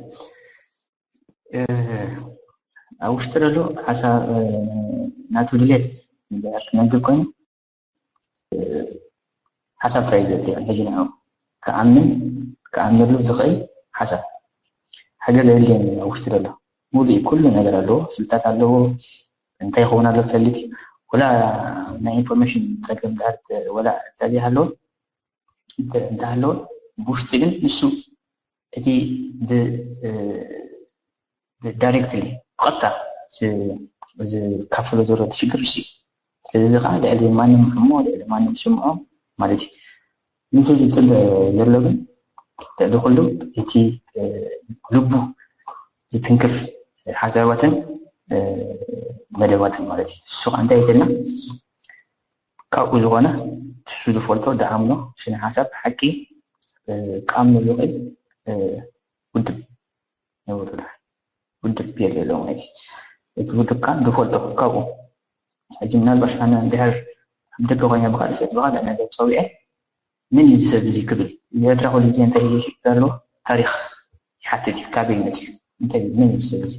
ኣብ ውሽጢ ዘሎ ሓሳብ ናቱ ድሌት ክነግር ኮይኑ ሓሳብ ጥራይ ዘድልዮ ሕጂ ንዑ ክኣምን ክኣምነሉ ዝኽእል ሓሳብ ሓገዝ ኣየድልየን እዩ። ኣብ ውሽጢ ዘሎ ሙሉእ ኩሉ ነገር ኣለዎ፣ ፍልጠት ኣለዎ፣ እንታይ ይኸውን ኣሎ ፈልጥ እዩ። ወላ ናይ ኢንፎርሜሽን ፀገም ድኣ ወላ እንተዘይሃለወ እንተሃለወ ብውሽጢ ግን ንሱ እቲ ዳይሬክትሊ ብቐጥታ ዝካፈሎ ዘሎ እቲ ሽግር እሱ እዩ። ስለዚ ከዓ ልዕሊ ማንም ሕሞ ልዕሊ ማንም ስምዖ ማለት እዩ። ንሱ ዝፅበ ዘሎ ግን ልዕሊ ኩሉ እቲ ልቡ ዝትንክፍ ሓሳባትን መደባትን ማለት እዩ። እሱ ከዓ እንታይ ይብለና? ካብኡ ዝኾነ እሱ ዝፈልጦ ደኣምኖ ስነ ሓሳብ ሓቂ ክኣምነሉ ይኽእል ውድብ ንብሉ ውድብ የድልዮ ኣሎ ማለት እዩ። እቲ ውድብ ከዓ ዝፈልጦ ካብኡ ሕጂ ምናልባሽ ኣነ እንድሕር ኣብ ደገ ኮይነ ብካልእ ሰብ ብካልእ ነገር ፀዊዐ መን እዩ እዚ ሰብ እዚ ክብል ንኤርትራ ኩሉ ግዜ እንታይ እዩ ዝሽቅጥ ዘሎ ታሪክ ይሓትት እዩ ካበይ መፅዩ እንታይ እዩ መን እዩ እዚ ሰብ እዚ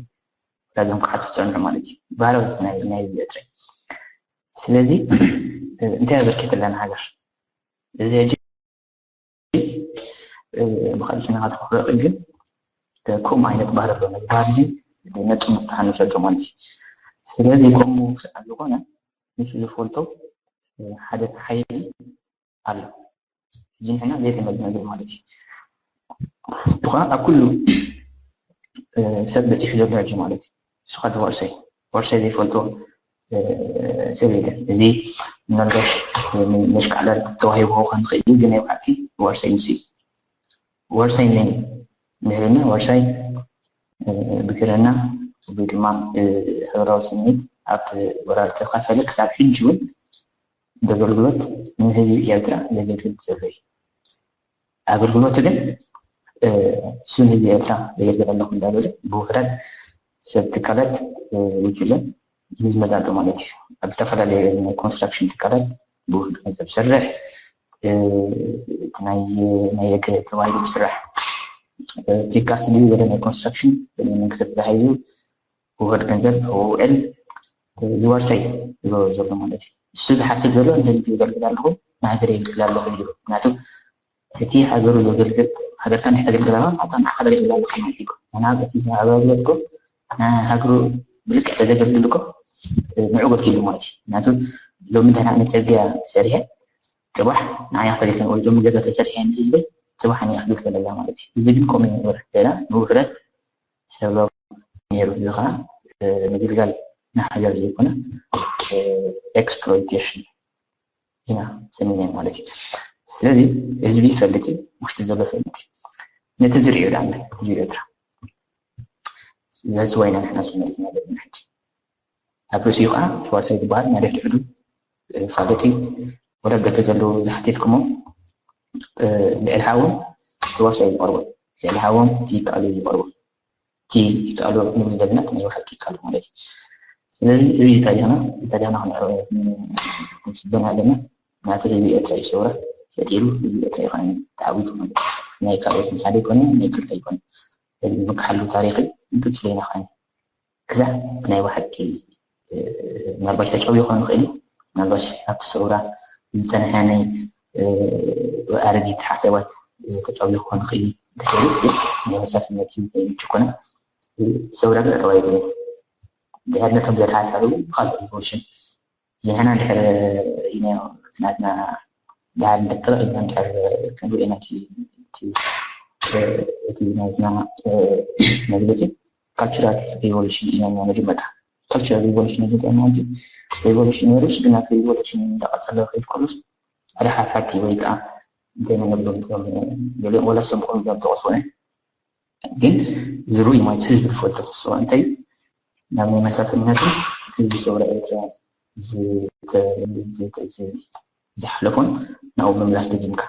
ላዞም ክሓቱ ዝፀንሑ ማለት እዩ ባህላዊ ናይ ናይ ኤርትራ ስለዚ እንታይ ኣበርኪት ኣለና ሃገር እዚ ሕጂ ብካልእ ስነ ክትረኽቦ ይኽእል ግን ከምኡ ዓይነት ባህሪ ኣሎ ነዚ ባህሪ እዚ ነፅሙ ክሓንሰዶ ማለት እዩ ስለዚ ከምኡ ክስዓብ ዝኾነ ንሱ ዝፈልጦ ሓደ ሓይሊ ኣሎ ሕጂ ንሕና ዘይተመዝመዘ ማለት እዩ ብኻ ኣብ ኩሉ ሰብ በፂሑ ዘሎ ሕጂ ማለት እዩ ንስኻ ዝወርሰይ ወርሰይ ዘይፈልጦ ሰብ የለን። እዚ ምናልባሽ መሽቃዕላል ተዋሂብዎ ክኸውን ይኽእል እዩ፣ ግን ናይ ብሓቂ ወርሰይ ንሱ እዩ። ወርሰይ መን እዩ? ንሕና ወርሳይ ብግርና ወይ ድማ ብሕበራዊ ስምዒት ኣብ ወራር ዝተኻፈለ ክሳብ ሕጂ እውን ብኣገልግሎት ንህዝቢ ኤርትራ ዘገልግል ዘሎ እዩ። ኣገልግሎቱ ግን እሱ ንህዝቢ ኤርትራ ዘገልግል ኣለኹ እንዳበለ ብውሕዳት ሰብ ትካላት፣ ጉጅለ ይምዝመዝ ኣሎ ማለት እዩ። ኣብ ዝተፈላለዩ ናይ ኮንስትራክሽን ትካላት ብውሕድ ገንዘብ ዝሰርሕ፣ እቲ ናይ የገ ተባሂሉ ዝስራሕ ፕሪካስት ድዩ ወደ ናይ ኮንስትራክሽን መንግስቲ ተታሒዙ ብውሕድ ገንዘብ ክውዕል ዝዋርሳይ ዝገብሮ ዘሎ ማለት እዩ። እሱ ዝሓስብ ዘሎ ንህዝቢ የገልግል ኣለኹ፣ ንሃገር የገልግል ኣለኹ እዩ። ምክንያቱ እቲ ሃገሩ ዘገልግል፣ ሃገርካ ናይ ተገልግል ኣለኻ፣ ንዓኻ ተገልግል ኣለኻ ማለት እዩ። ንሕና በቲ ኣገልግሎትኮ ንሃገሩ ብልክዕ ተዘገልግል እኮ ንዑ ገልኪሉ ማለት እዩ። ምክንያቱ ሎሚ ደህና ነፀግያ ሰሪሐ ፅባሕ ንዓይ ክተገልግል ወይ ሎሚ ገዛ ተሰሪሐ ንህዝበይ ፅባሕ ንዓይ ክግልገለላ ማለት እዩ። እዚ ግን ከምኡ ይነበር ሌላ ንውሕደት ሰበብ ነይሩ። እዚ ከዓ ምግልጋል ንሃገር ዘይኮነ ኤክስፕሎይቴሽን ኢና ስምኛ ማለት እዩ። ስለዚ ህዝቢ ይፈልጥ እዩ፣ ውሽጢ ዘሎ ይፈልጥ እዩ። ነቲ ዝርእዮ ዳ ህዝቢ ኤርትራ ስለዚ ወይና ንሕና ስመሪትና ዘለና ሕጂ ኣብ ርእሲኡ ከዓ ተዋሳይ ዝበሃል ናይ ደሕድሕዱ ፋለጥ እዩ። ወደ ኣብ ደገ ዘለዉ ዝሓቴትኩሞ ልዕሊ ሓዎም ተዋሳይ ዝቐርቦ ልዕሊ ሓዎም እቲ ይከኣሉ ዝቐርቦ እቲ ይከኣሉ ንብል ዘለና እቲ ናይ ሓቂ ይከኣሉ ማለት እዩ። ስለዚ እዚ ታሪኽና ታሪኽና ክንስበና ኣለና። ናቱ ህዝቢ ኤርትራ እዩ ሰውራ ፈጢሩ ህዝቢ ኤርትራ ይኮነ ተዓዊቱ ናይ ካልኦት ሓደ ይኮነ ናይ ክልተ ይኮነ እዚ ምክሓሉ ታሪኽ እዩ። ግልፂ ኮይና ከዓኒ ክሳዕ እቲ ናይ ብሓቂ ምናልባሽ ተጨውዩ ክኾን ይኽእል እዩ። ምናልባሽ ኣብቲ ሰውራ ዝፀንሐ ናይ ኣረጊት ሓሳባት ተጨውዩ ክኾን ይኽእል እዩ። ድሕሪት ግን ናይ መሳፍነት እዩ ዘይምቹ ኮነ ሰውራ ግን ኣተዋይ ይብሉ ድሕር ነቶም ዘድሓድሓሩ ብካልእ ሪቮሉሽን ንሕና እንድሕር ርኢናዮ እቲ ናትና ድሓር እንድሕር ተጠቒምና እንድሕር ክንሪኦ ኢና እቲ ናትና መግለፂ ካልቸራል ሪቮሉሽን ኢና መጀመርታ ካልቸራል ሪቮሉሽን ዝገጠመ እዚ ሪቮሉሽን ነይሩስ ግን ኣብቲ ሪቮሉሽን እንዳቐፀለ ከይድ ከሉስ ሓደ ሓድሓድቲ ወይ ከዓ እንታይ ንነብሎም እቶም ገሊኦም ወላ እሶም ብቐሚሎም ተቐስቦ ግን ዝርኡ ማለት ህዝቢ ዝፈልጦ ተስዋ እንታይ ናብ ናይ መሳፍነቱ እቲ ዝገብረ ኤርትራ ዝሓለፎን ናብኡ ምምላስ ደጊምካ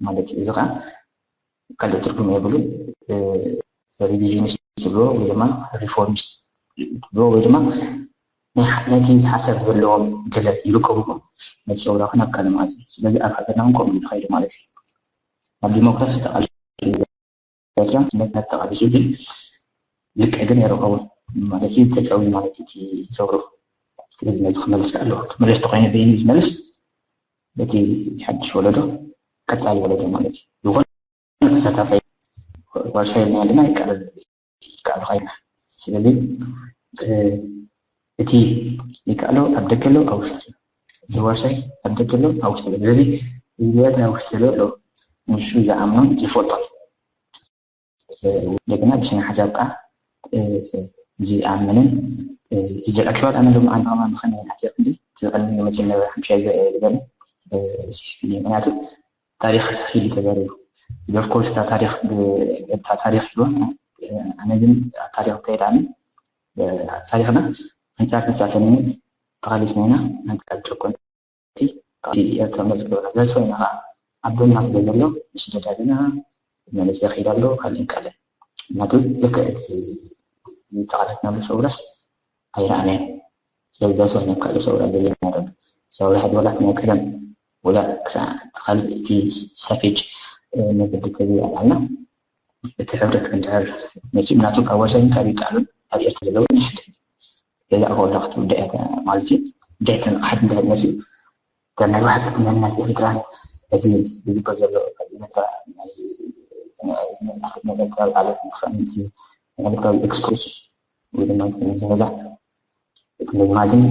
ማለት እዩ። እዚ ከዓ ካልእ ትርጉም የብሉን። ሪቪዥኒስት ትብሎ ወይ ድማ ሪፎርሚስት ትብሎ ወይ ድማ ነቲ ሓሳብ ዘለዎም ገለ ይርከቡ ነቲ ሰውራ ክን ኣብ ካልእ መዓልቲ ስለዚ ኣብ ሃገርና እውን ከምኡ ይኸይድ ማለት እዩ። ኣብ ዲሞክራሲ ተቓል ኤርትራ ነተቓሊሱ ግን ልክዕ ግን የረኸቡ ማለት እዩ ተጨዊ ማለት እቲ ሰውሩ ስለዚ ነዚ ክመልስ ኣለዎ ክመለስ ተኮይነ ብይኑ ዝመልስ በቲ ሓድሽ ወለዶ ቀፃሊ ወለዶ ማለት እዩ ዝኾነ ተሳታፋይ ዋርሳይ ናይ ኣለና ይቀርብ ይከኣሉ ኮይና ስለዚ እቲ ይከኣሎ ኣብ ደገ ኣሎ ኣብ ውሽጢ ኣሎ እቲ ዋርሳይ ኣብ ደገ ኣሎ ኣብ ውሽጢ ኣሎ ስለዚ ህዝቢ ኤርትራ ውሽጢ ዘሎ ኣሎ ንሱ ዝኣምኖን ዝፈልጦን እንደገና ብስነ ሓሳብ ከዓ ዝኣምንን ይጀል ኣክሽዋል ኣነ ድማ ኣንተ ከማን ብኸመይ ኣትየ ክንዲ እቲ ቀድሚ መፅእ ነበረ ሓምሻይ ዝበለ ስሕብል እዩ ምክንያቱ ታሪኽ ሒሉ ተዛሪቡ ኦፍኮርስ እታ ታሪኽ እታ ታሪኽ ኢሉ ኣነ ግን ኣብ ታሪኽ ከይድ ኣነ ታሪኽና ኣንፃር መሳፈንነት ተኻሊስና ኢና ኣንፃር ጨቆን ካብቲ ኤርትራ መፅእ ገበና ዘስወይና ከዓ ኣብ ዶና ስለ ዘሎ ንስደድ ኣለና መለስ ይኸይድ ኣሎ ካልእ ይቃለ እናቱ ልክዕ እቲ ዝተቓለስናሉ ሰውራስ ኣይረኣናዮ ስለዚ ዘስወይና ካልእ ሰውራ ዘለና ዶ ሰውራ ሕድወላት ናይ ቀደም ወላ ክሳዕ ካልእ እቲ ሳፌጅ መገዲ ተዘይኣልዓልና እቲ ሕብረት ክንድሕር መፂኡ ናቱ ካብ ወሳኝ ካብ ይቃሉን ኣብ ኤርትራ ዘለውን ይሕደግ ገዛ ከሎ ክትውዳ እያ ማለት እዩ። እንታይ ተንቕሓት እንድሕር መፂኡ ከም ናይ ባሕቲ ክመንነት ኤርትራን እዚ ዝግበር ዘሎ ኤርትራዊ ዓለት ምጥፋእን ኤርትራዊ ኤክስፖዚሽን ወይ ድማ ዝመዛ እቲ ምዝማዝን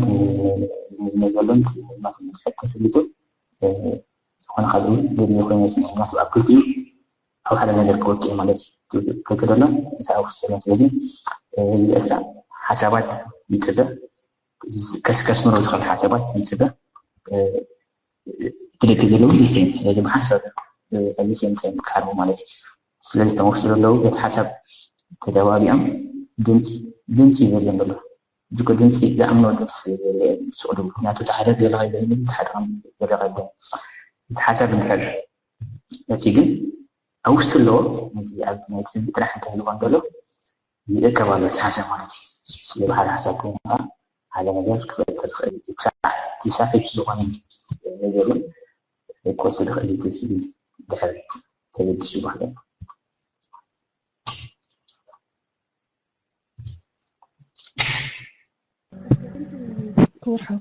ዝምዝመ ዘሎን ምዝማዝን ድሕር ተፈሊጡ ዝኾነ ካልእ እውን ገድሊ ኮይኑ ስምዕናቱ ኣብ ክልቲኡ ኣብ ሓደ ነገር ክወቅዕ ማለት እዩ። ከከደሎ እቲ ኣብ ውሽጢ ዘሎ ስለዚ ህዝቢ ኤርትራ ሓሳባት ይፅበ ከስከስምሮ ዝኽእል ሓሳባት ይፅበ እቲ ደቂ ዘለውን ይስም ስለዚ ብሓሳብ እዚ ሴም ታይም ክሓርቡ ማለት እዩ። ስለዚ እቶም ውሽጢ ዘለዉ በቲ ሓሳብ ተደባቢዖም ድምፂ ድምፂ ይበልዮም ዘሎ ዝኮ ድምፂ ዝኣምኖ ድምፂ ስለ ዘለ ስቕ ድብሉ። ምክንያቱ እቲ ሓደ ገለ ከይበለ እቲ ሓደ ከም ገለ ከይበለ እቲ ሓሳብ እንድሕር እቲ ግን ኣብ ውሽጢ ኣለዎ። ነዚ ኣብ ናይ ትልቢ ጥራሕ እንታይ ኢልዎ እንተሎ ይእከብ ኣሎ እቲ ሓሳብ ማለት እዩ። ስለ ሓደ ሓሳብ ኮይኑ ከዓ ሓደ ነገር ክፈጥር ይኽእል እዩ። ክሳዕ እቲ ሳፌጅ ዝኾነ ነገር እውን ክወስድ ይኽእል እዩ። እቲ ስቢ ድሕር ተበጊሱ ማለት እዩ። ክቡር ሓው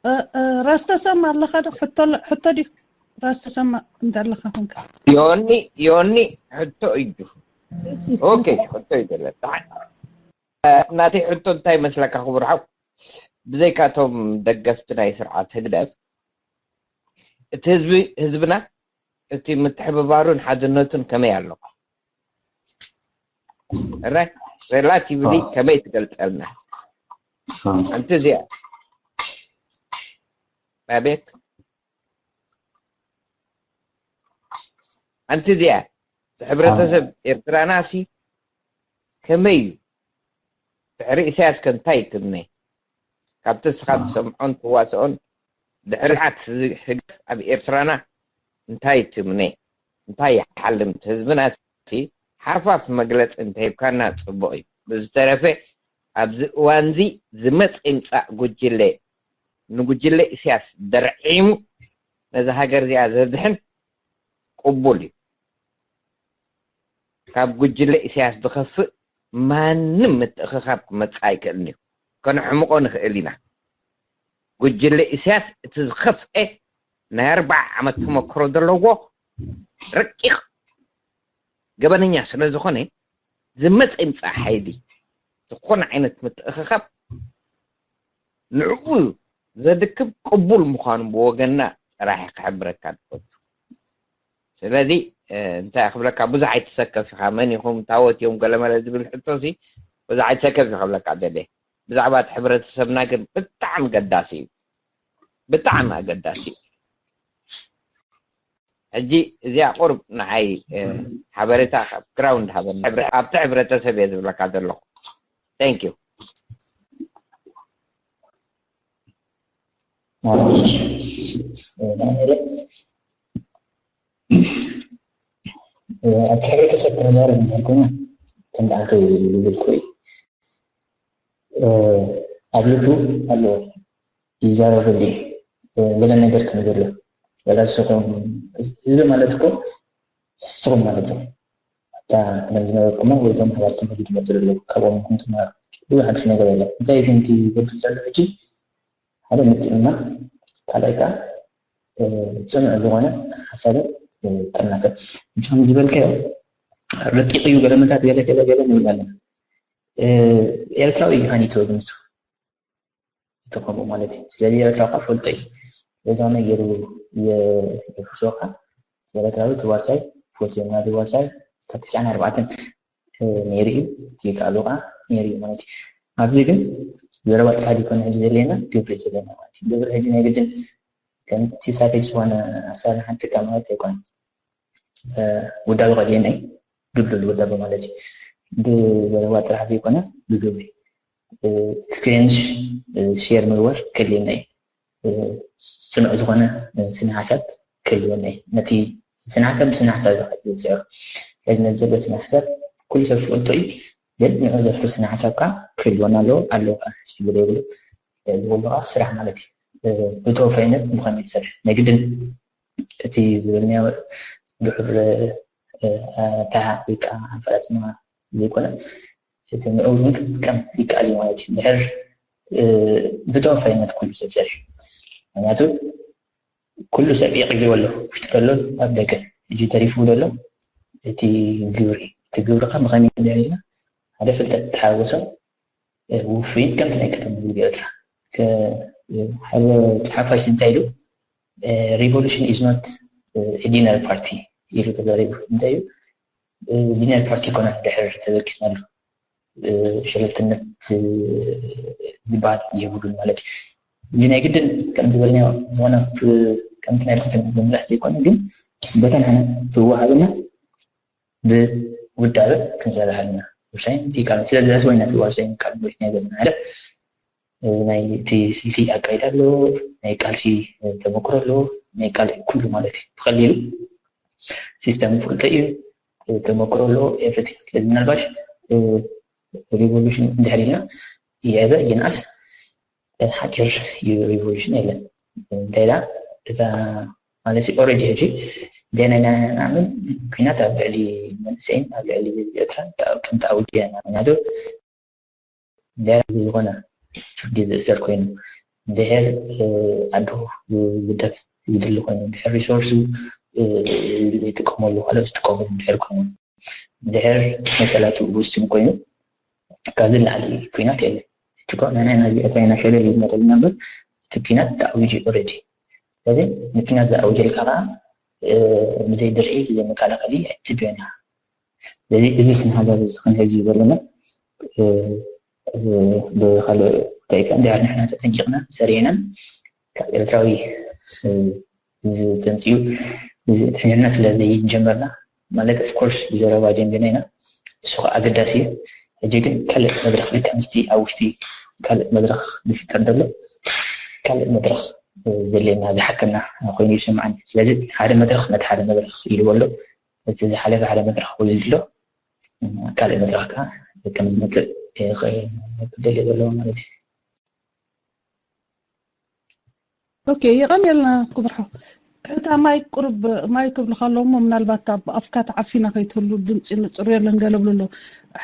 እ፣ እ፣ ራስ ተሰማ ኣለኻ ዶ? ሕቶ ለ- ሕቶ ድዩ? ራስ ተሰማ እንተ ኣለኻ ኮንካ ዮኒ ዮኒ ሕቶ እዩ። ኦኬ፣ ሕቶ እዩ ዘሎ። ደሓን። እ፣ ናተይ ሕቶ እንታይ መስለካ ክቡር ሓው? ብዘይካቶም ደገፍቲ ናይ ስርዓት ህግደፍ እቲ ህዝቢ ህዝብና እቲ ምትሕብባሩን ሓድነቱን ከመይ ኣሎ? ራይት፣ ሬላቲቭሊ ከመይ ትገልጸልና? ኣንቲ እዚኣ ኣቤት ኣንቲ እዚኣ ሕብረተሰብ ኤርትራና ሲ ከመይ እዩ? ድሕሪ ኢሳያስ ከ እንታይ ትምነ? ካብቲ እስኻ ትሰምዖን ትዋስኦን ድሕሪ ስርዓት ህግደፍ ኣብ ኤርትራና እንታይ ትምነ? እንታይ ይሓልም? ህዝብና ሲ ሓርፋፍ መግለፂ እንተሂብካና ፅቡቕ እዩ። ብዝተረፈ ኣብዚ እዋንዚ ዝመፅ ይምፃእ ጉጅለ ንጉጅለ ኢሳያስ ደርዒሙ ነዛ ሃገር እዚኣ ዘድሕን ቅቡል እዩ። ካብ ጉጅለ ኢሳያስ ዝኸፍእ ማንም ምትእኽኻብ ክመፅእ ኣይክእልን እዩ። ከነሕምቖ ንኽእል ኢና። ጉጅለ ኢሳያስ እቲ ዝኸፍአ ናይ ኣርባዓ ዓመት ተመክሮ ዘለዎ ረቂቕ ገበነኛ ስለ ዝኾነ ዝመፀ ይምፃእ ሓይሊ ዝኾነ ዓይነት ምትእኽኻብ ንዕኡ ዘድክም ቅቡል ምዃኑ ብወገንና ጥራሕ ክሕብረካ ንፈቱ። ስለዚ እንታይ ክብለካ፣ ብዙሕ ኣይትሰከፍ ኢኻ። መን ኢኹም፣ ታወት እዮም፣ ገለመለ ዝብል ሕቶ ሲ ብዙሕ ኣይትሰከፍ ኢኻ ክብለካ ደለ። ብዛዕባ እቲ ሕብረተሰብና ግን ብጣዕሚ ገዳሲ እዩ፣ ብጣዕሚ ኣገዳሲ እዩ። ሕጂ እዚኣ ቁርብ ንዓይ ሓበሬታ ካብ ግራውንድ ሃበኒ። ኣብቲ ሕብረተሰብ እየ ዝብለካ ዘለኹ። Thank you። ኣብቲ ሕብረተሰብ ክንዛረብ እንተልኮና ከም ደኣንተ ዝብልኩ እዩ። ኣብ ልቡ ኣለዎ ይዛረበሉ እዩ። ገለ ነገር ከም ዘሎ ወላ ንስኹም ህዝቢ ማለት እኮ ንስኹም ማለት እዩ። ኣታ ቅድም ዝነበርኩሞ ወይ እቶም ኣሕዋትኩም ሕጂ ዝመፁ ዘለዉ ካብኦም ኢኹም ትመሃሩ። ብዙሕ ሓድሽ ነገር የለን። እንታይ እዩ ግን እቲ በድል ዘሎ ሕጂ ሓደ ምትእምማን ካልኣይ ከዓ ፅኑዕ ዝኾነ ሓሳብን ጥርናፈ ከም ዝበልካዮ ረቂቕ እዩ ገለ መታት ገለ ገለ ገለ ንብል ኣለና። ኤርትራዊ እዩ ሃኒቶ ብምሱ እቲ ከምኡ ማለት እዩ። ስለዚ ኤርትራ ከዓ ፈልጦ እዩ። በዛ ነገር የፍርሶ ከዓ ኤርትራዊ እቲ ዋርሳይ ፈልጦ እዩ። ናቲ ዋርሳይ ካብ ትስዓን ኣርባዕተን ነይሩ እዩ። እቲ ይከኣሉ ከዓ ነይሩ እዩ ማለት እዩ። ኣብዚ ግን ዘረባ ጥራሕ ዘይኮነ ሕጂ ዘለና ግብሪ ዘለና ማለት እዩ። ግብሪ ሕጂ ናይ ግድን ከምቲ ሳፌጅ ዝኾነ ኣሰራርሓ ንጥቀም ማለት ኣይኮነን። ውዳበ ከድልየና እዩ። ድልዱል ውዳበ ማለት እዩ። ብዘረባ ጥራሕ ዘይኮነ ብግብሪ ኤክስፔሪንስ ሼር ምግባር ከድልየና እዩ። ፅኑዕ ዝኾነ ስነ ሓሳብ ክህልወና እዩ። ነቲ ስነ ሓሳብ ብስነ ሓሳብ ዝስዕር ሕዚ ነዚ ዘሎ ስነ ሓሳብ ኩሉ ሰብ ዝፈልጦ እዩ። ግን ንዑ ዘፍሪ ስነ ሓሳብ ከዓ ክህልወና ኣለዎ ኣለዎ ከዓ ሽግር የብሉ። ዝብሉ ከዓ ስራሕ ማለት እዩ። ብተወፋይነት ብኸመይ ትሰርሕ ናይ ግድን እቲ ዝበልናዮ ድሑር ኣተሃ ወይ ከዓ ኣፈፃፅማ ዘይኮነ እቲ ንዑ እውን ክትጥቀም ይከኣል እዩ ማለት እዩ። ድሕር ብተወፋይነት ኩሉ ሰብ ሰሪሑ ምክንያቱ ኩሉ ሰብ የቕልዎ ኣሎ ውሽጢ ዘሎ ኣብ ደገ ሕጂ ተሪፉ ዘሎ እቲ ግብሪ እቲ ግብሪ ከዓ ብኸመይ ንድሕር ኢልና ሓደ ፍልጠት ተሓወሶ ውፉይን ከምቲ ናይ ቀደም ህዝቢ ኤርትራ ሓደ ፀሓፋይ እንታይ ኢሉ revolution is not dinner party ኢሉ ተዛሪቡ እንታይ እዩ dinner party ኮነ ድሕር ተበጊስናሉ ሸለልትነት ዝበሃል የብሉን ማለት እዩ ናይ ግድን ከም ዝበልናዮ ዝኾነ ከምቲ ናይ ቅድም ብምልሕ ዘይኮነ ግን በተን ዓይነት ትወሃብና ብውዳበ ክንሰርሕ ኣለና። ውሳኔ ይካል ስለዚ ህዝባዊ ናቲ ዋሳኝ ይካል ማለት ናይ ዘለና ሓደ ናይ እቲ ስልቲ ኣካይዳ ኣሎ፣ ናይ ቃልሲ ተመክሮ ኣሎ፣ ናይ ካልእ ኩሉ ማለት እዩ። ብቐሊሉ ሲስተም ፍልጠ እዩ፣ ተመክሮ ኣሎ፣ ኤቭሪቲንግ። ስለዚ ምናልባሽ ሪቮሉሽን እንድሕር ኢልና ይዕበ ይንኣስ ሓፂር ሪቮሉሽን የለን። እንታይ ዳ እዛ ማለት ኦልሬዲ ሕጂ ገና ኢና ንኣምን ኩናት ኣብ ልዕሊ መንእሰይን ኣብ ልዕሊ ኤርትራን ከም ተኣውጀ ኢና። ምክንያቱ እንድሕር ዝኾነ ፍርዲ ዝእሰር ኮይኑ፣ እንድሕር ዓዱ ዝግደፍ ዝድሊ ኮይኑ፣ እንድሕር ሪሶርሱ ዝጥቀመሉ ካልኦት ዝጥቀመሉ እንድሕር ኮይኑ፣ እንድሕር መሰላቱ ውስን ኮይኑ፣ ካብዚ ንላዕሊ ኩናት የለን። ሕጂ እኮ ንሕና ኢና እዚ ኤርትራ ኢና ሸለል እዩ ዝመፀልና እምበር እቲ ኩናት ተኣዊጁ ኦልሬዲ። ስለዚ ንኩናት ዝኣውጀልካ ከዓ ብዘይ ድርዒ ብዘይ መከላኸሊ ኣይትስብዮን ኢኻ። ስለዚ እዚ ስነ ሓሳብ እዚ ክንሕዝ እዩ ዘለና። ብካልእ እንታይ ከ እንድሕር ንሕና ተጠንቂቕና ሰሪዕና ካብ ኤርትራዊ ዝተምፅኡ እዚ ትሕንሕና ስለ ዘይጀመርና ማለት ኦፍኮርስ ብዘረባ ጀምርና ኢና። እሱ ከዓ ኣገዳሲ እዩ። ሕጂ ግን ካልእ መድረኽ ልክዕ ምስቲ ኣብ ውሽጢ ካልእ መድረኽ ዝፍጠር ዘሎ ካልእ መድረኽ ዘድልየና ዝሓተና ኮይኑ ይስምዓኒ። ስለዚ ሓደ መድረኽ ነቲ ሓደ መድረኽ ኢልዎ ኣሎ። እቲ ዝሓለፈ ሓደ መድረኽ ወሊዱ ኣሎ። ካልእ መድረኽ ከዓ ከም ዝመፅእ ክደልዮ ዘለዎ ማለት እዩ። ኦኬ፣ የቐንየልና ክቡር ሓው። እታ ማይክ ቁሩብ ማይክ ክብልካ ኣለዎ እሞ ምናልባት ኣብ ኣፍካ ተዓፊና ከይትህሉ ድምፂ ንፅሩ የለን ገለ ብሉ ኣሎ።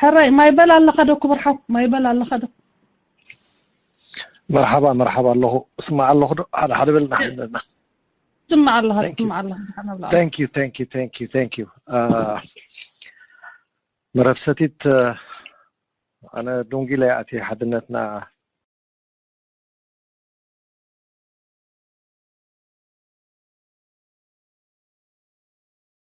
ሕራይ ማይ በል ኣለኻ ዶ ክቡር ሓው? ማይ በል ኣለኻ ዶ? መርሓባ መርሓባ ኣለኹ። እስማዕ ኣለኹ ዶ? ሓደ ሓደ በልና ሓንና። ትስማዕ ኣለኻ ትስማዕ ኣለኻ። Thank you, thank you, thank you, thank you. መረብ ሰቲት ኣነ ዶንጊለ ኣቲ ሓድነትና